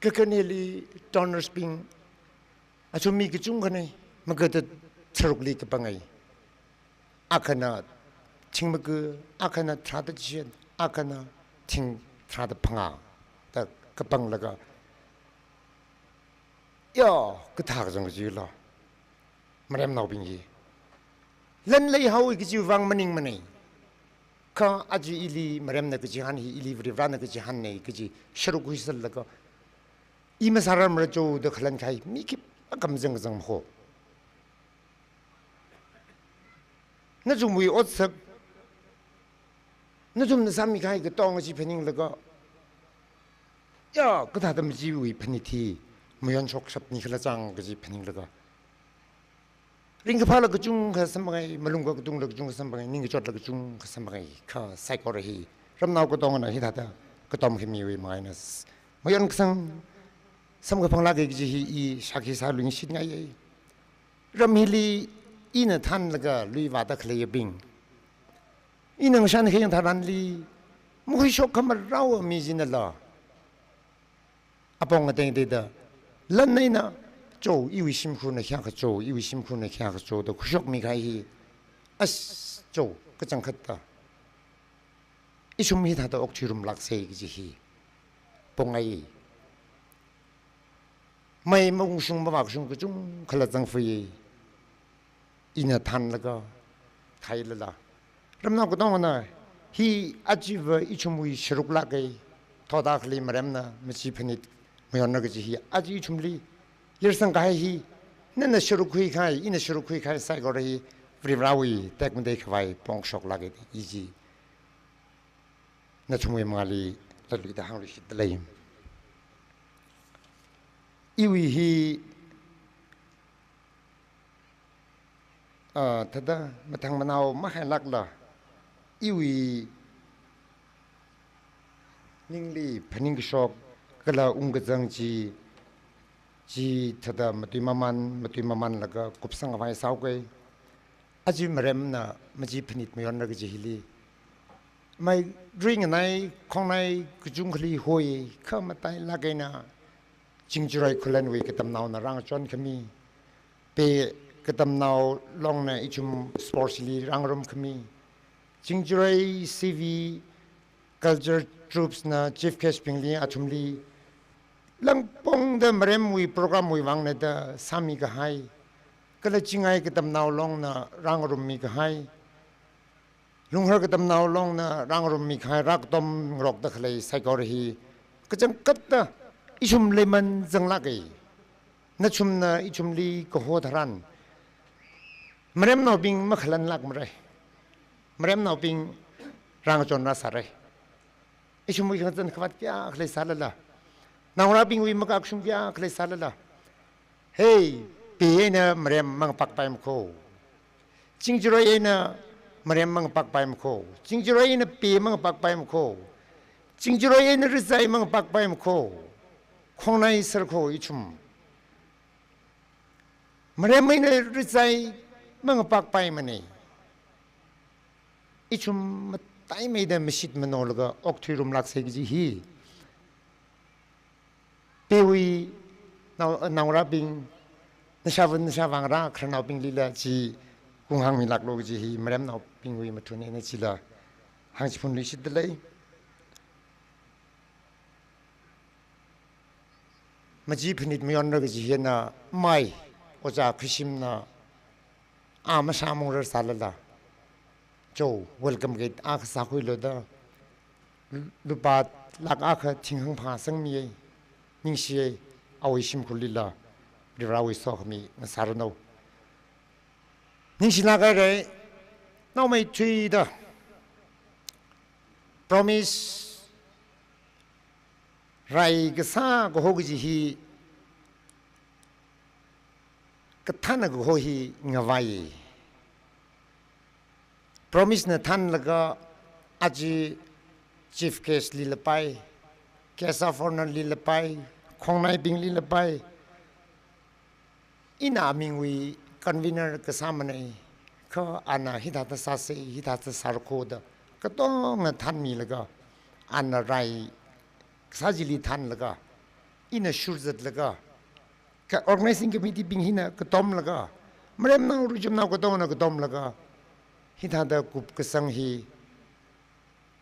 Kakhaneli donors bing, athum mi kachungkhane, magada tharukli kapangai. Akhana thing maga, akhana tharāda chishan, akhana thing tharāda phangā da kapanglaga, ya, kathā kachang kajilo. Maremnaobing hi lan leihaowe kajiwui vang maningmane. Kha aja ili Maremna kachihān hi, ili Varivarana kachihānne kaji sharuk huiserlaga, i masārarmara cho da khalan kahai mi khipākha mazang kazang makho. Nathumwui otsak, nathumna sāmikahai katonga chi phaninglaga, ya, kathāda machiwui phanit hi mayonshokshapni khala chang kaji phaninglaga, ringkaphāla kachungkha samphangai, malung kakatungla kachungkha samphangai, ningkachotla kachungkha samphangai. Kha saikora hi ramnao katongana hithāda katom khamiwui manga eina s-, mayonkasang samkaphanglāke kaji hi i shākhi sāluishitngaiye. Ram hili ina thānlaga lui vāda khaleiyabing, ina ngashan khayang tharanli makhuishok khamarao mi chinala, apong ateng tida lan eina, cho, iwui shimkhurna khayākha cho, iwui shimkhurna khayākha cho da khuishokmi kahai hi, as, cho, kachangkhatta ithum hithāda okthuirumlākse kaji hi pongai. Mei maungshung mavākashung kachungkhala zangfui. Ina thānlaga khailala, ramnao katongana hi achiva ithumwui sharuklāke, thoda khali Maremna machi phanit mayonra kaji hi aja ithumli yarsang kahai hi, nana sharuk khuikahai, ina sharuk khuikahai saikora hi Varivarawui tekmatei khavai phongshoklāke da i chi nathumwui mangāli latluida hāngluishitda lei. Iwui hi, ah, thāda mathang manao mahailākla, iwui ningli phaningkashok kala ungkazang chi, chithāda matui maman, matui mamanlaga kupsang khavai sāhaoke. Aja maremna machi phanit mayonra kaji hili, mai ringnai khongnai kachungkhali hoi, kha matailāk eina Chingjaroi Khullenwui katamnaona rāngachon khami, Pei katamnao longna ithum sports li rāngarum khami, Chingjaroi C V culture troupes na chief guest bingli athumli langpongda maremwui program wui vangna da sāmi kahai, kala Chingai katamnao longna rāngarummi kahai, Lunghar katamnao longna rāngarummi kahai rākatom ngarokda khalei saikora hi kachangkhatta ithum leiman zanglāke. Nathumna ithumli kaho tharan, maremnaobing makhalanlākmara. Maremnaobing rāngachon rāsāra. Ithumwui khangazan khavāt kayākha leisālala, naongarābingwui makakshung kayākha leisālala, hei, Pei eina marem mangapakpai makho. Chingjaroi eina marem mangapakpai makho. Chingjaroi eina Pei mangapakpai makho. Chingjaroi eina Rizai mangapakpai makho. Khongnai sāra kho ithum. Marem eina Rizai mangapakpaimana. Ithum mataimeida mashit manolaga okthuirumlāksa kaji hi. Peiwui nao, naongarābing, nashāvā nashāvā ngarā khararnaobinglila chi kung hāngmilāklu kaji hi maremnaobingwui mathun eina chila hāngchiphunluishitda lei. Machi phanit mayonra kaji hina mai, Ojā Khuishimna, a masha mongrar sālala, cho, welcome gate akha sākhuilu da, lupā lakh akha thinghang phangā sangmiya, ningshiya, awui shimkhurlila Varivarāwui sokhami ngasāranu. Ningshilāk haira, naomeithuida, promise rai kasā kaho kaji hi kathāna kaho hi ngavai. Promise na thānlaga aja chief guest lila pai, guest of honour lila pai, khongnaibinglila pai. Ina amingwui convener kasāmana, kha ana hithāda sāsa, hithāda sāra kho da, katonga thānmilaga, ana rai kasā chili thānlaga, ina shurzatlaga, kha organizing committee bing hina katomlaga, maremnao ruichumnao katongana katomlaga, hithāda kupkasang hi,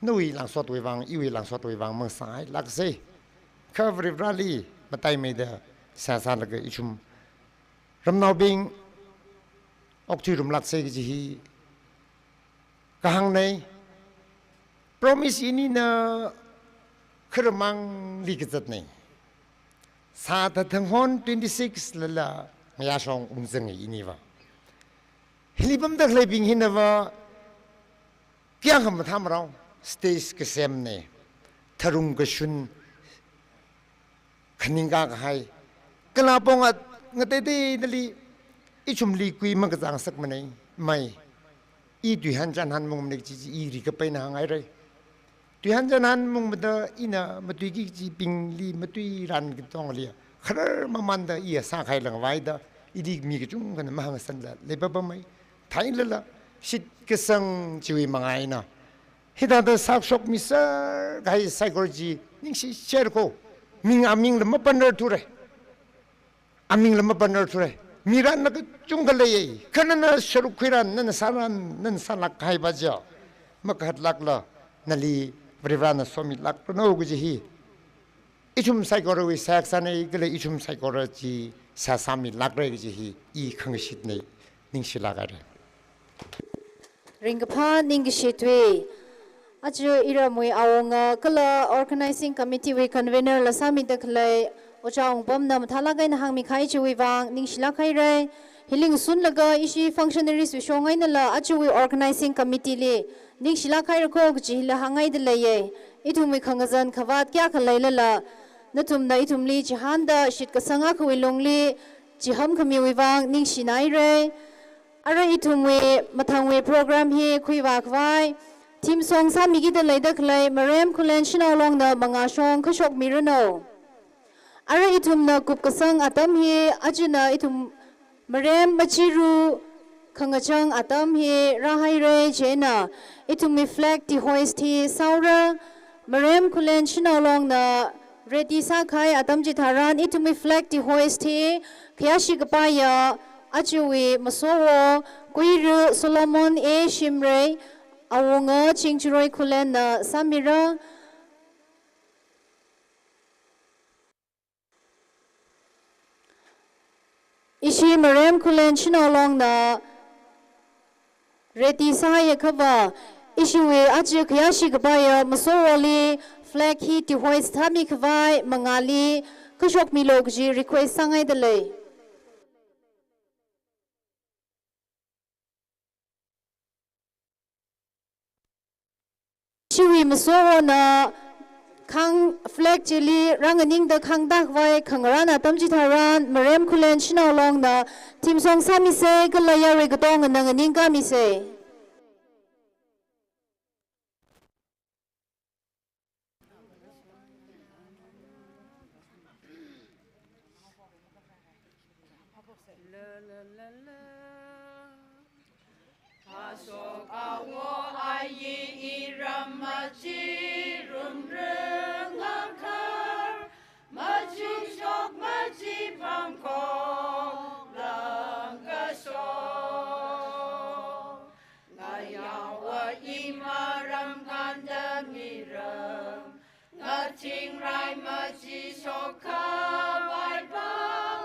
nawui langsotwui vang, iwui langsotwui vang mangasāhailāksa. Kha Varivarāli mataimeida seihā sālaga ithum ramnaobing okthuirumlāksa kaji hi kahāngnei. Promise inina kharamangli kazatnei. Sāthathang hon twenty-six lala ngayāshong ungzanga iniva. Hili pamda khaleibing hinava kayākha mathāmarao, stage kasemnei, tharung kashun, khaningkā kahai, kala pong at ngateiteidali, ithumli kui makazangsakmanei, mai. I tuihan chanhan mungmanei kaji chi i rikapaina hānghaira. Tuihan chanhan mungmada ina matuiki kajibingli matuiran katongli, kharar mamanda iya sākahai langvaida, ili mi kachungkhana mahāngsanla leipapamei. Theilala, shitkasang chiwui manga eina hithāda sākashokmiser kahai saikora chi ningshiser kho. Ming amingla mapanrarthura. Amingla mapanrarthura. Miranla kachungkha leiya. Kha nana sharuk khuiran, nana sāran, nana sālāk kahaiva chi makhatlākla nali Varivarāna somilākranu kaji hi ithum saikorawui seihā kasānei, kala ithum saikora chi seihā sāmilākra kaji hi i khangashitnei, ningshilāk haira. Ringkaphā ningkashi tui. Aja iramwui awunga kala organizing committee wui convener la sāmida khalei Ojā Wungpamna mathālāk eina hāngmikahai chiwui vang ningshilāk haira. Hili ngasunlaga ishi functionaries wui shong einala ajawui organizing committee li ningshilāk haira kho kaji hila hānghaida leiya. Ithumwui khangazan khavāt kayākha leilala, nathumna ithumli chihānda shitkasang akhawui lungli chihānkhamiwui vang ningshinaira. Ara ithumwui mathangwui program hi khuivā khavai theme song sāmikida leida khalei Marem Khullen Shanao Longna mangāshong kashokmiranu. Ara ithumna kupkasang atam hi, ajana ithum marem machiru khangachang atam hi rāhaira. Chieina ithumwui flag dehoist hi sāura. Marem Khullen Shanao Longna ready sākahai atam chitharan ithumwui flag dehoist hi khayāshi kapaiya ajawui Masowo Kuiru Solomon A Shimray, awunga Chingcharoi Khullenna sāmira. Ishi Marem Khullen Shanao Longna ready sāhaiakhava, ishiwui aja khayāshi kapaiya Masowoli flag hi dehoist sāmikhavai mangāli kashokmilu kaji request sāngaidalei. Ishiwui Masowona khang flag chili rānganingda khangda khavai khangarān atam chitharan Marem Khullen Shanao Longna theme song sāmisa, kala yarui katongana nganingkāmisa. Kashok awo ayi iram machi rumrung akhar, machi shok machi pamkok langkashok. Ngayaowa imaram kanda miram, ngathingrai machi shokkhavai pam,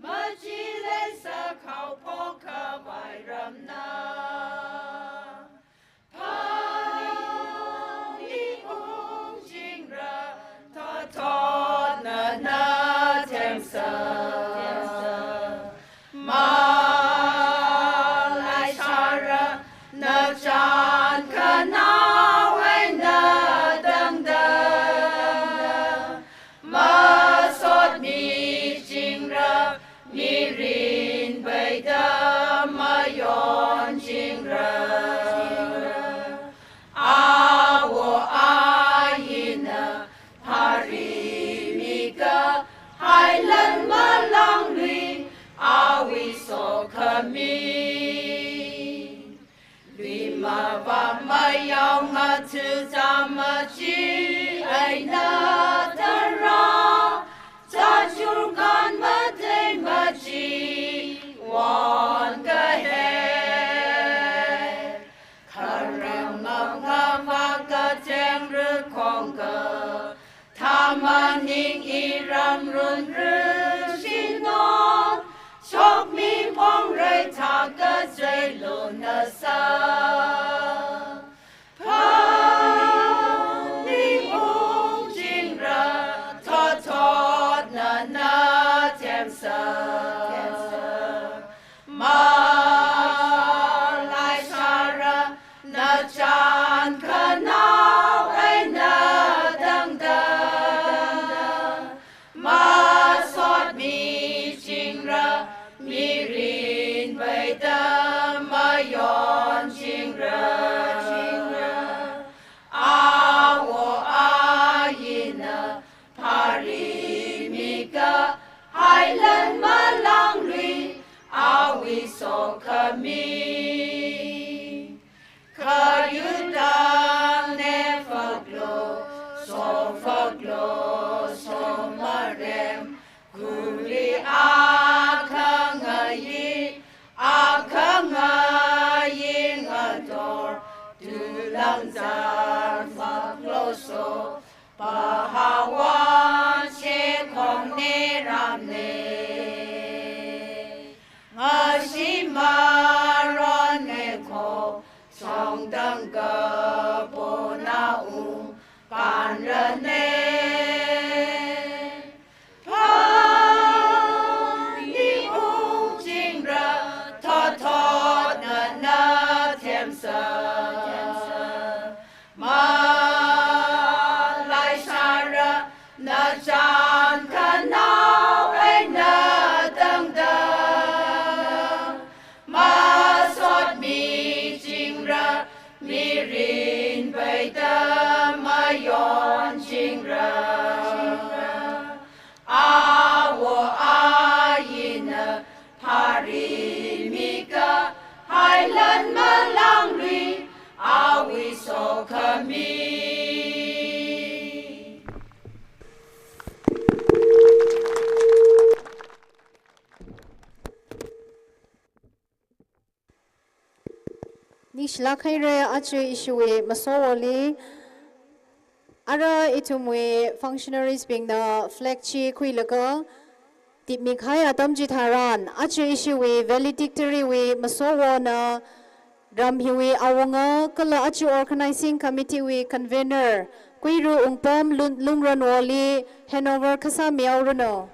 machi leisa khaophok khavai ramna. Phaning ungchingra, thotthotna na themsa. Malai shara, nachan khanao eina tangda. Masot michingra, mirin peida mayonchingra. Awo ayina pharing mikahai lan malanglui awui sokhami. Luimava mayao ngathuza machi eina tara, chachurkan matei machi won kahai. Kharam ngava katheng rukhongka, thamaning iram runru shinon, shokmi pongrei thaka zeilu nasa. Phaning ungchingra, thotthotna na themsa. Malai shara, nachan khanao eina tangda. Masot michingra, mirin peida mayonchingra. Awo ayina pharing mikahai lan malanglui awui sokhami. Khayutang ne faklo, so faklo, so marem, khuri akhangayi, akhangayi ngator, tulang zar faklo so, pahawa che khong ne ram ne. Ngashi maron ne kho, chongdang kapona ungkanra ne. Phaning ungchingra, thotthotna na themsa. Malai shara, nachan khanao eina tangda. Masot michingra, mirin peida mayonchingra. Ningshilāk haira, aja ishiwui masowali, ara ithumwui functionaries bingna flag chi khuilaga, tipmikahai atam chitharan, aja ishiwui valedictory wui masowona, ram hiwui awunga, kala aja organizing committee wui convener, Kuiru Ungpam Lun-, Lungranwoli handover kasāmihaoranu.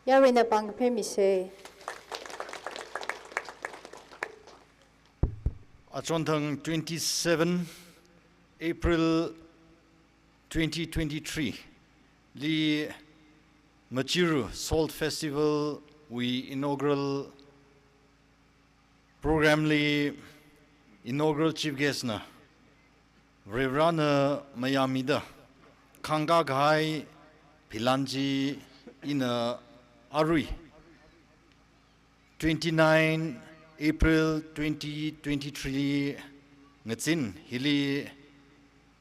Yaruina pāng phemisa. Achonthang, twenty-seven April twenty twenty-three li Machiru Salt Festival wui inaugural program li inaugural chief guest na Varivarana mayāmida khangkā kahai philan chi ina arui twenty-nine April twenty twenty-three li ngazin hili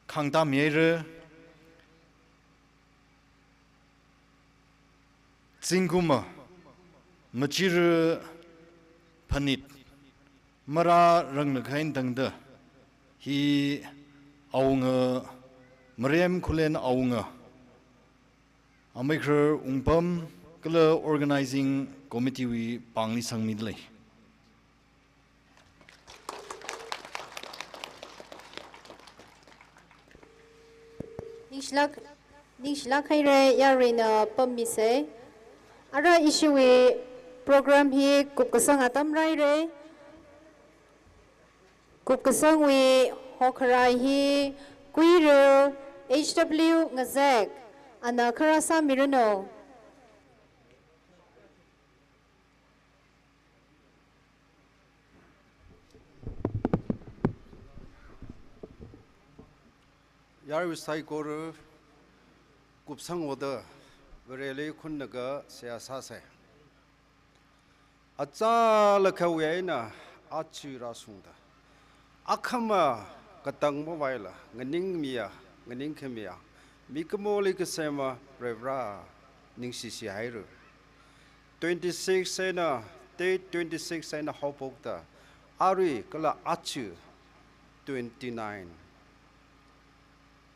khangtāmihaira. Zingkumva Machiru phanit marāranglakha eina tangda hi awunga, Marem Khullen awunga, Ameikhar Ungpam kala organizing committee wui pāngli sangmidalei. Ningshilāk, ningshilāk haira, yaruina pammisa. Ara ishiwui program hi kupkasang atam rāhaira. Kupkasangwui hokharai hi Kuiru H W Ngazek, ana kharā sāmiranu. Yarui saikora, kupsang oda, Vareli khunnaga seihā sāsa. Achālakhawui eina aja rāshungda, akhama katang mavaila nganingmiya, nganingkhamiya, mikumoli kasema Varivara ningshishi haira. Twenty-six eina, date twenty-six eina haophokta, arui kala aja twenty-nine.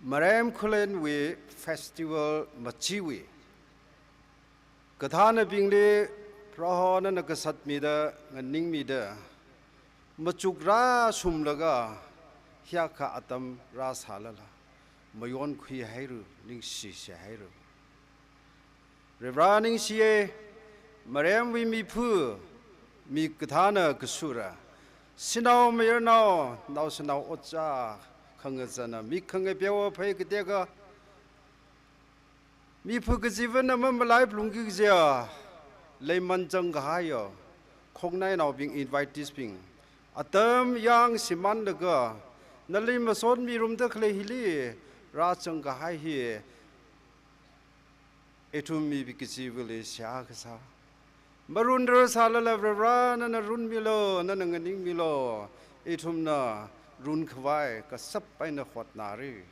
Marem Khullenwui festival machiwui kathānabingli Proho nana kasatmida, nganingmida, machuk rāshunglaga, hiyākha atam rāsālala, mayonkhui haira, ningshishi haira. Varivara ningshiya, Maremwui miphu, mi kathāna kasura, shanao mayarnao, naoshinao ojā, khangazana, mi khangapeo phei katekha, miphu kachiva̱na mamalai phalungki kajiya, leiman chang kahaiya, khongnainaobing, invitees bing, atam yāng shimānlaga, nali masotmirumda khalei hili, rāzang kahai hi, ithum mi kachiva̱li seihā kasā. Marunrar sālala Varivara nana runmilu, nana nganingmilu, ithumna runkhavai kasap eina hotnara.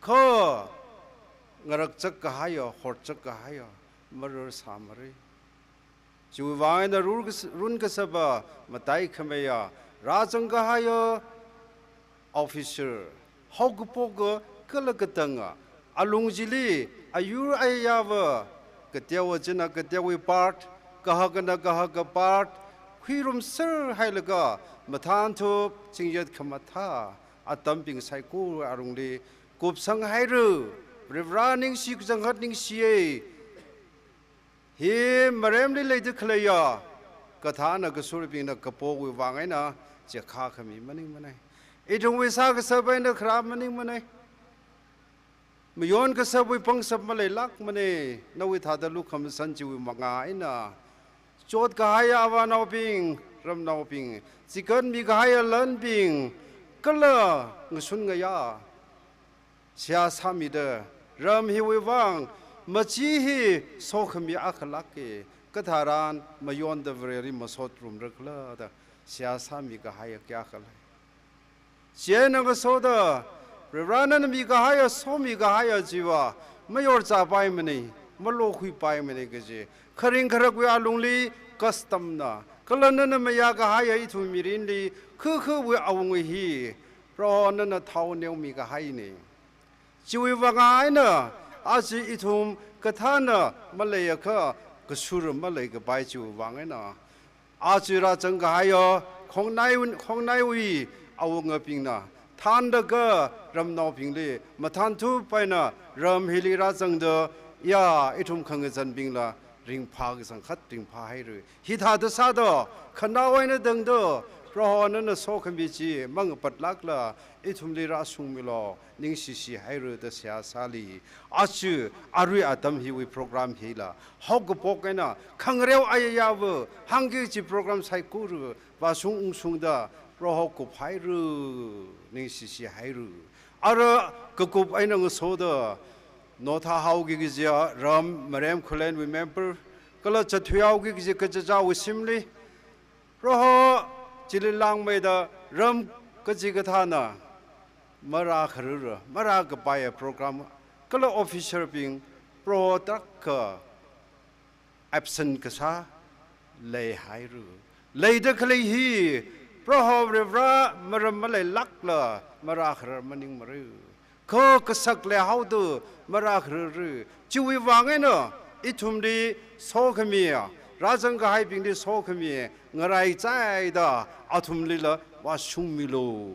Kha ngarakchak kahaiya, horchak kahaiya, marar sāmara. Chiwuivang eina rur kas-, runkasapa, mataikhameiya, rāzang kahaiya, officer, haokaphok kala katanga, alung chili ayur ayāva, kateowa china kateowui part, kahakana kahaka part, huirumser hailaga, mathānthup, chingyat khamathā, atambing saikora alungli, kupsang haira, Varivara ningshi kachangkhat ningshiya. Hi maremli leida khaleiya, kathāna kasurbingna kapowui vang eina, chekha khami maningmanei. Ithumwui sākasap eina khara maningmanei. Mayon kasapwui pangshap maleilākmanei, nawui thāda lukhamashan chiwui mangā eina. Chot kahaiya avānaobing, ramnaobing, chikatmi kahaiya lanbing, kala ngashun ngayā seihā sāmida, ram hiwui vang, machi hi sokhami akhalāka, katharan mayonda Vareli masotrumra khala da, seihā sāmi kahaiya kayākha lei. Chieina ngasoda, Varena mi kahaiya, somi kahaiya chiva, mayorchāpaimanei, malokhuipaimanei kaji, kharing kharakwui alungli, custom na, kala nana mayā kahaiya ithum mirinli, khukhawui awunga hi, Proho nana thao neomi kahainei. Chiwui vang eina, aja ithum kathāna maleiakha, kasur maleikapai chiwui vang eina. Aja rāzang kahaiya, khongnai, khongnaiwui awungabingna, thānlaga ramnaobingli, mathānthup eina ram hili rāzangda, ya, ithum khangazanbingla, ringphā kachangkhat ringphā haira. Hithāda sāda, khanao eina tangda, Proho nana sokhami chi mangapatlākla, ithumli rāshungmilu, ningshishi haira da seihā sāli. Aja, arui atam hiwui program hila, haokaphok eina, khangareo ayāyāva, hāngki kaji program saikora, vāshung ungshungda, Proho kuphaira, ningshishi haira. Ara kakup eina ngasoda, notha haoki kajiya ram marem khulenwui member, kala chathui haoki kaji kachacha assembly, Proho chili langmeida ram kachikathāna, marākharara, marākapaiya program, kala officer bing, Proho tarākha absent kasā leihaira. Leida khalei hi, Proho Varivara maram maleilākla, marākharar maningmara. Kha kasak leihaoda, marākharara. Chiwui vang eina, ithumli sokhami, rāzang kahaibingli sokhami, ngaraichaida, athumlila vāshungmilu.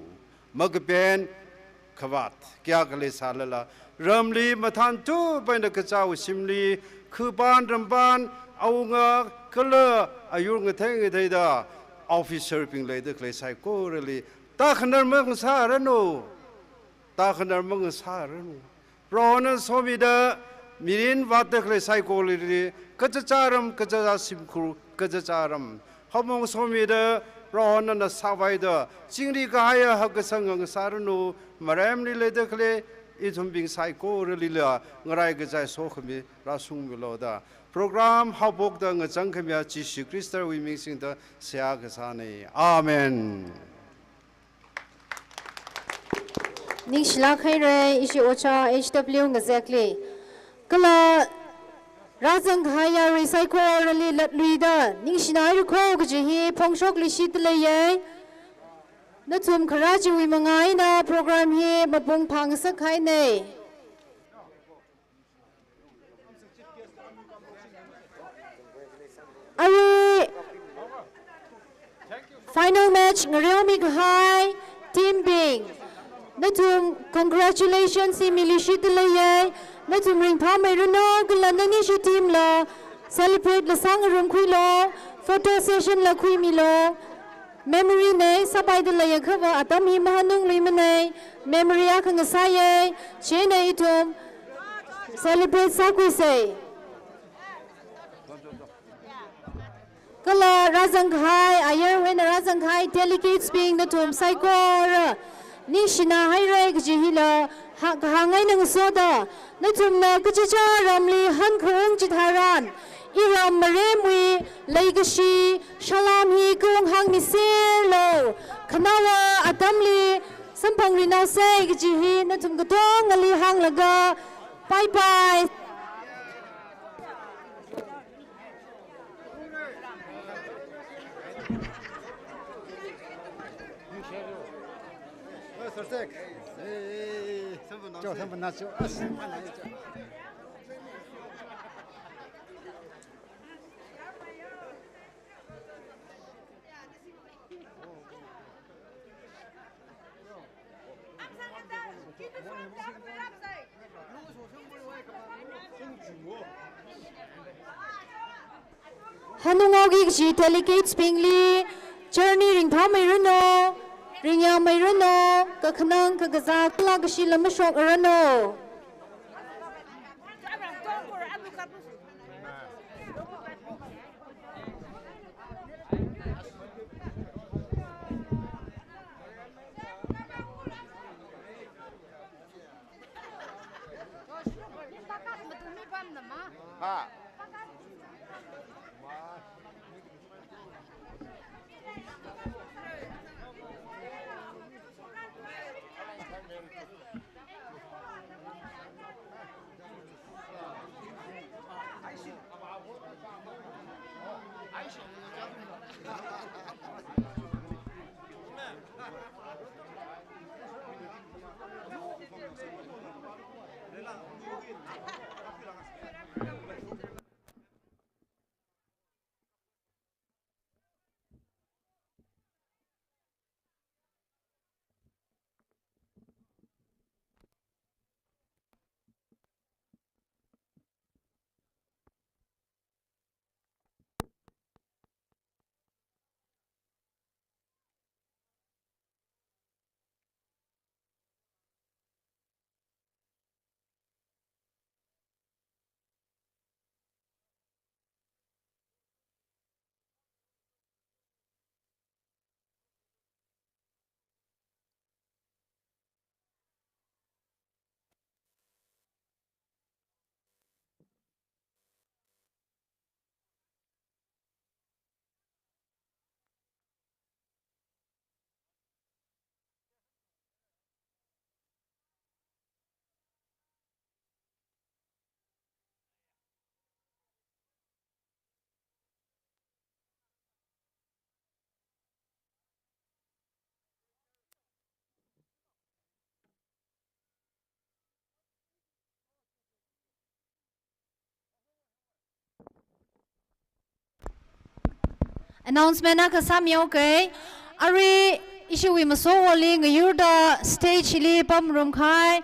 Makapen khavāt kayākha leisālala, ramli mathānthup eina kachāwui shimli, khuipan rampan, awunga kala ayur ngathei ngatheida, officer bing leida khalei saikorali, tākhanar mangasāranu, tākhanar mangasāranu. Prohona somida, mirin vātda khalei saikorali, kachacha ram, kachacha shimkhur, kachacha ram. Haomong somida, Prohona nana sāvaida, chingri kahaiya hakkasang ngasāranu, maremli leida khalei, ithumbing saikoralila, ngarai kachai sokhami, rāshungmilu da. Program haophokda ngachang khamiya Jishu Khristawui ming singda seihā kasānei. Amen. Ningshilāk haira, ishi ojā H W ngazekli. Kala rāzang kahaiya yarui saikorali latluida, ningshina haira kho kaji hi phongshokluishitda leiya. Nathum kharā chiwui manga eina program hi mapung phāngasak hainei. Arui final match ngareomi kahai team bing. Nathum congratulations hi miluishitda leiya. Nathum ringphāmeiranu kala nanishi team la celebrate la sāngarumkhuilu. Photo session la khuimilu. Memory nei, sāpaida leiakhava atam hi mahanungluimanei, memory akha ngasāya, chieina ithum celebrate sākhuisei. Kala rāzang kahai, ayarwui eina rāzang kahai delegates bing nathum saikora, ningshina haira kaji hila, ha, kahāng eina ngasoda, nathumna kachicha ramli hankhaung chitharan, iram maremwui leikashi, salam hi kaung hāngmiserlu, khanaowa atamli samphangluinaosei kaji hi nathum katongali hānglaga, bye bye. Hanung Aogi kaji delegates bingli journey ringphāmeiranu, ringyāmeiranu, kakhanang kakazā kala kashi lam mashokranu. Ha. Announcement akha sāmihaoke. Arui ishiwui masowali ngayurda stage li pamrumkahai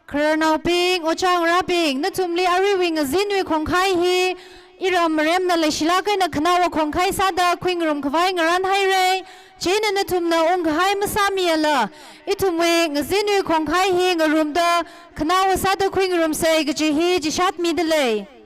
khararnaobing, ojā ngarābing, nathumli aruiwui ngazinwui khongkhai hi iram maremna leishilāk eina khanaowa khongkhai sāda khuingarum khavai ngarānhaire. Chieina nathumna ungkahai masāmiala, ithumwui ngazinwui khongkhai hi ngarumda khanaowa sāda khuingarumsei kaji hi chishatmidalei.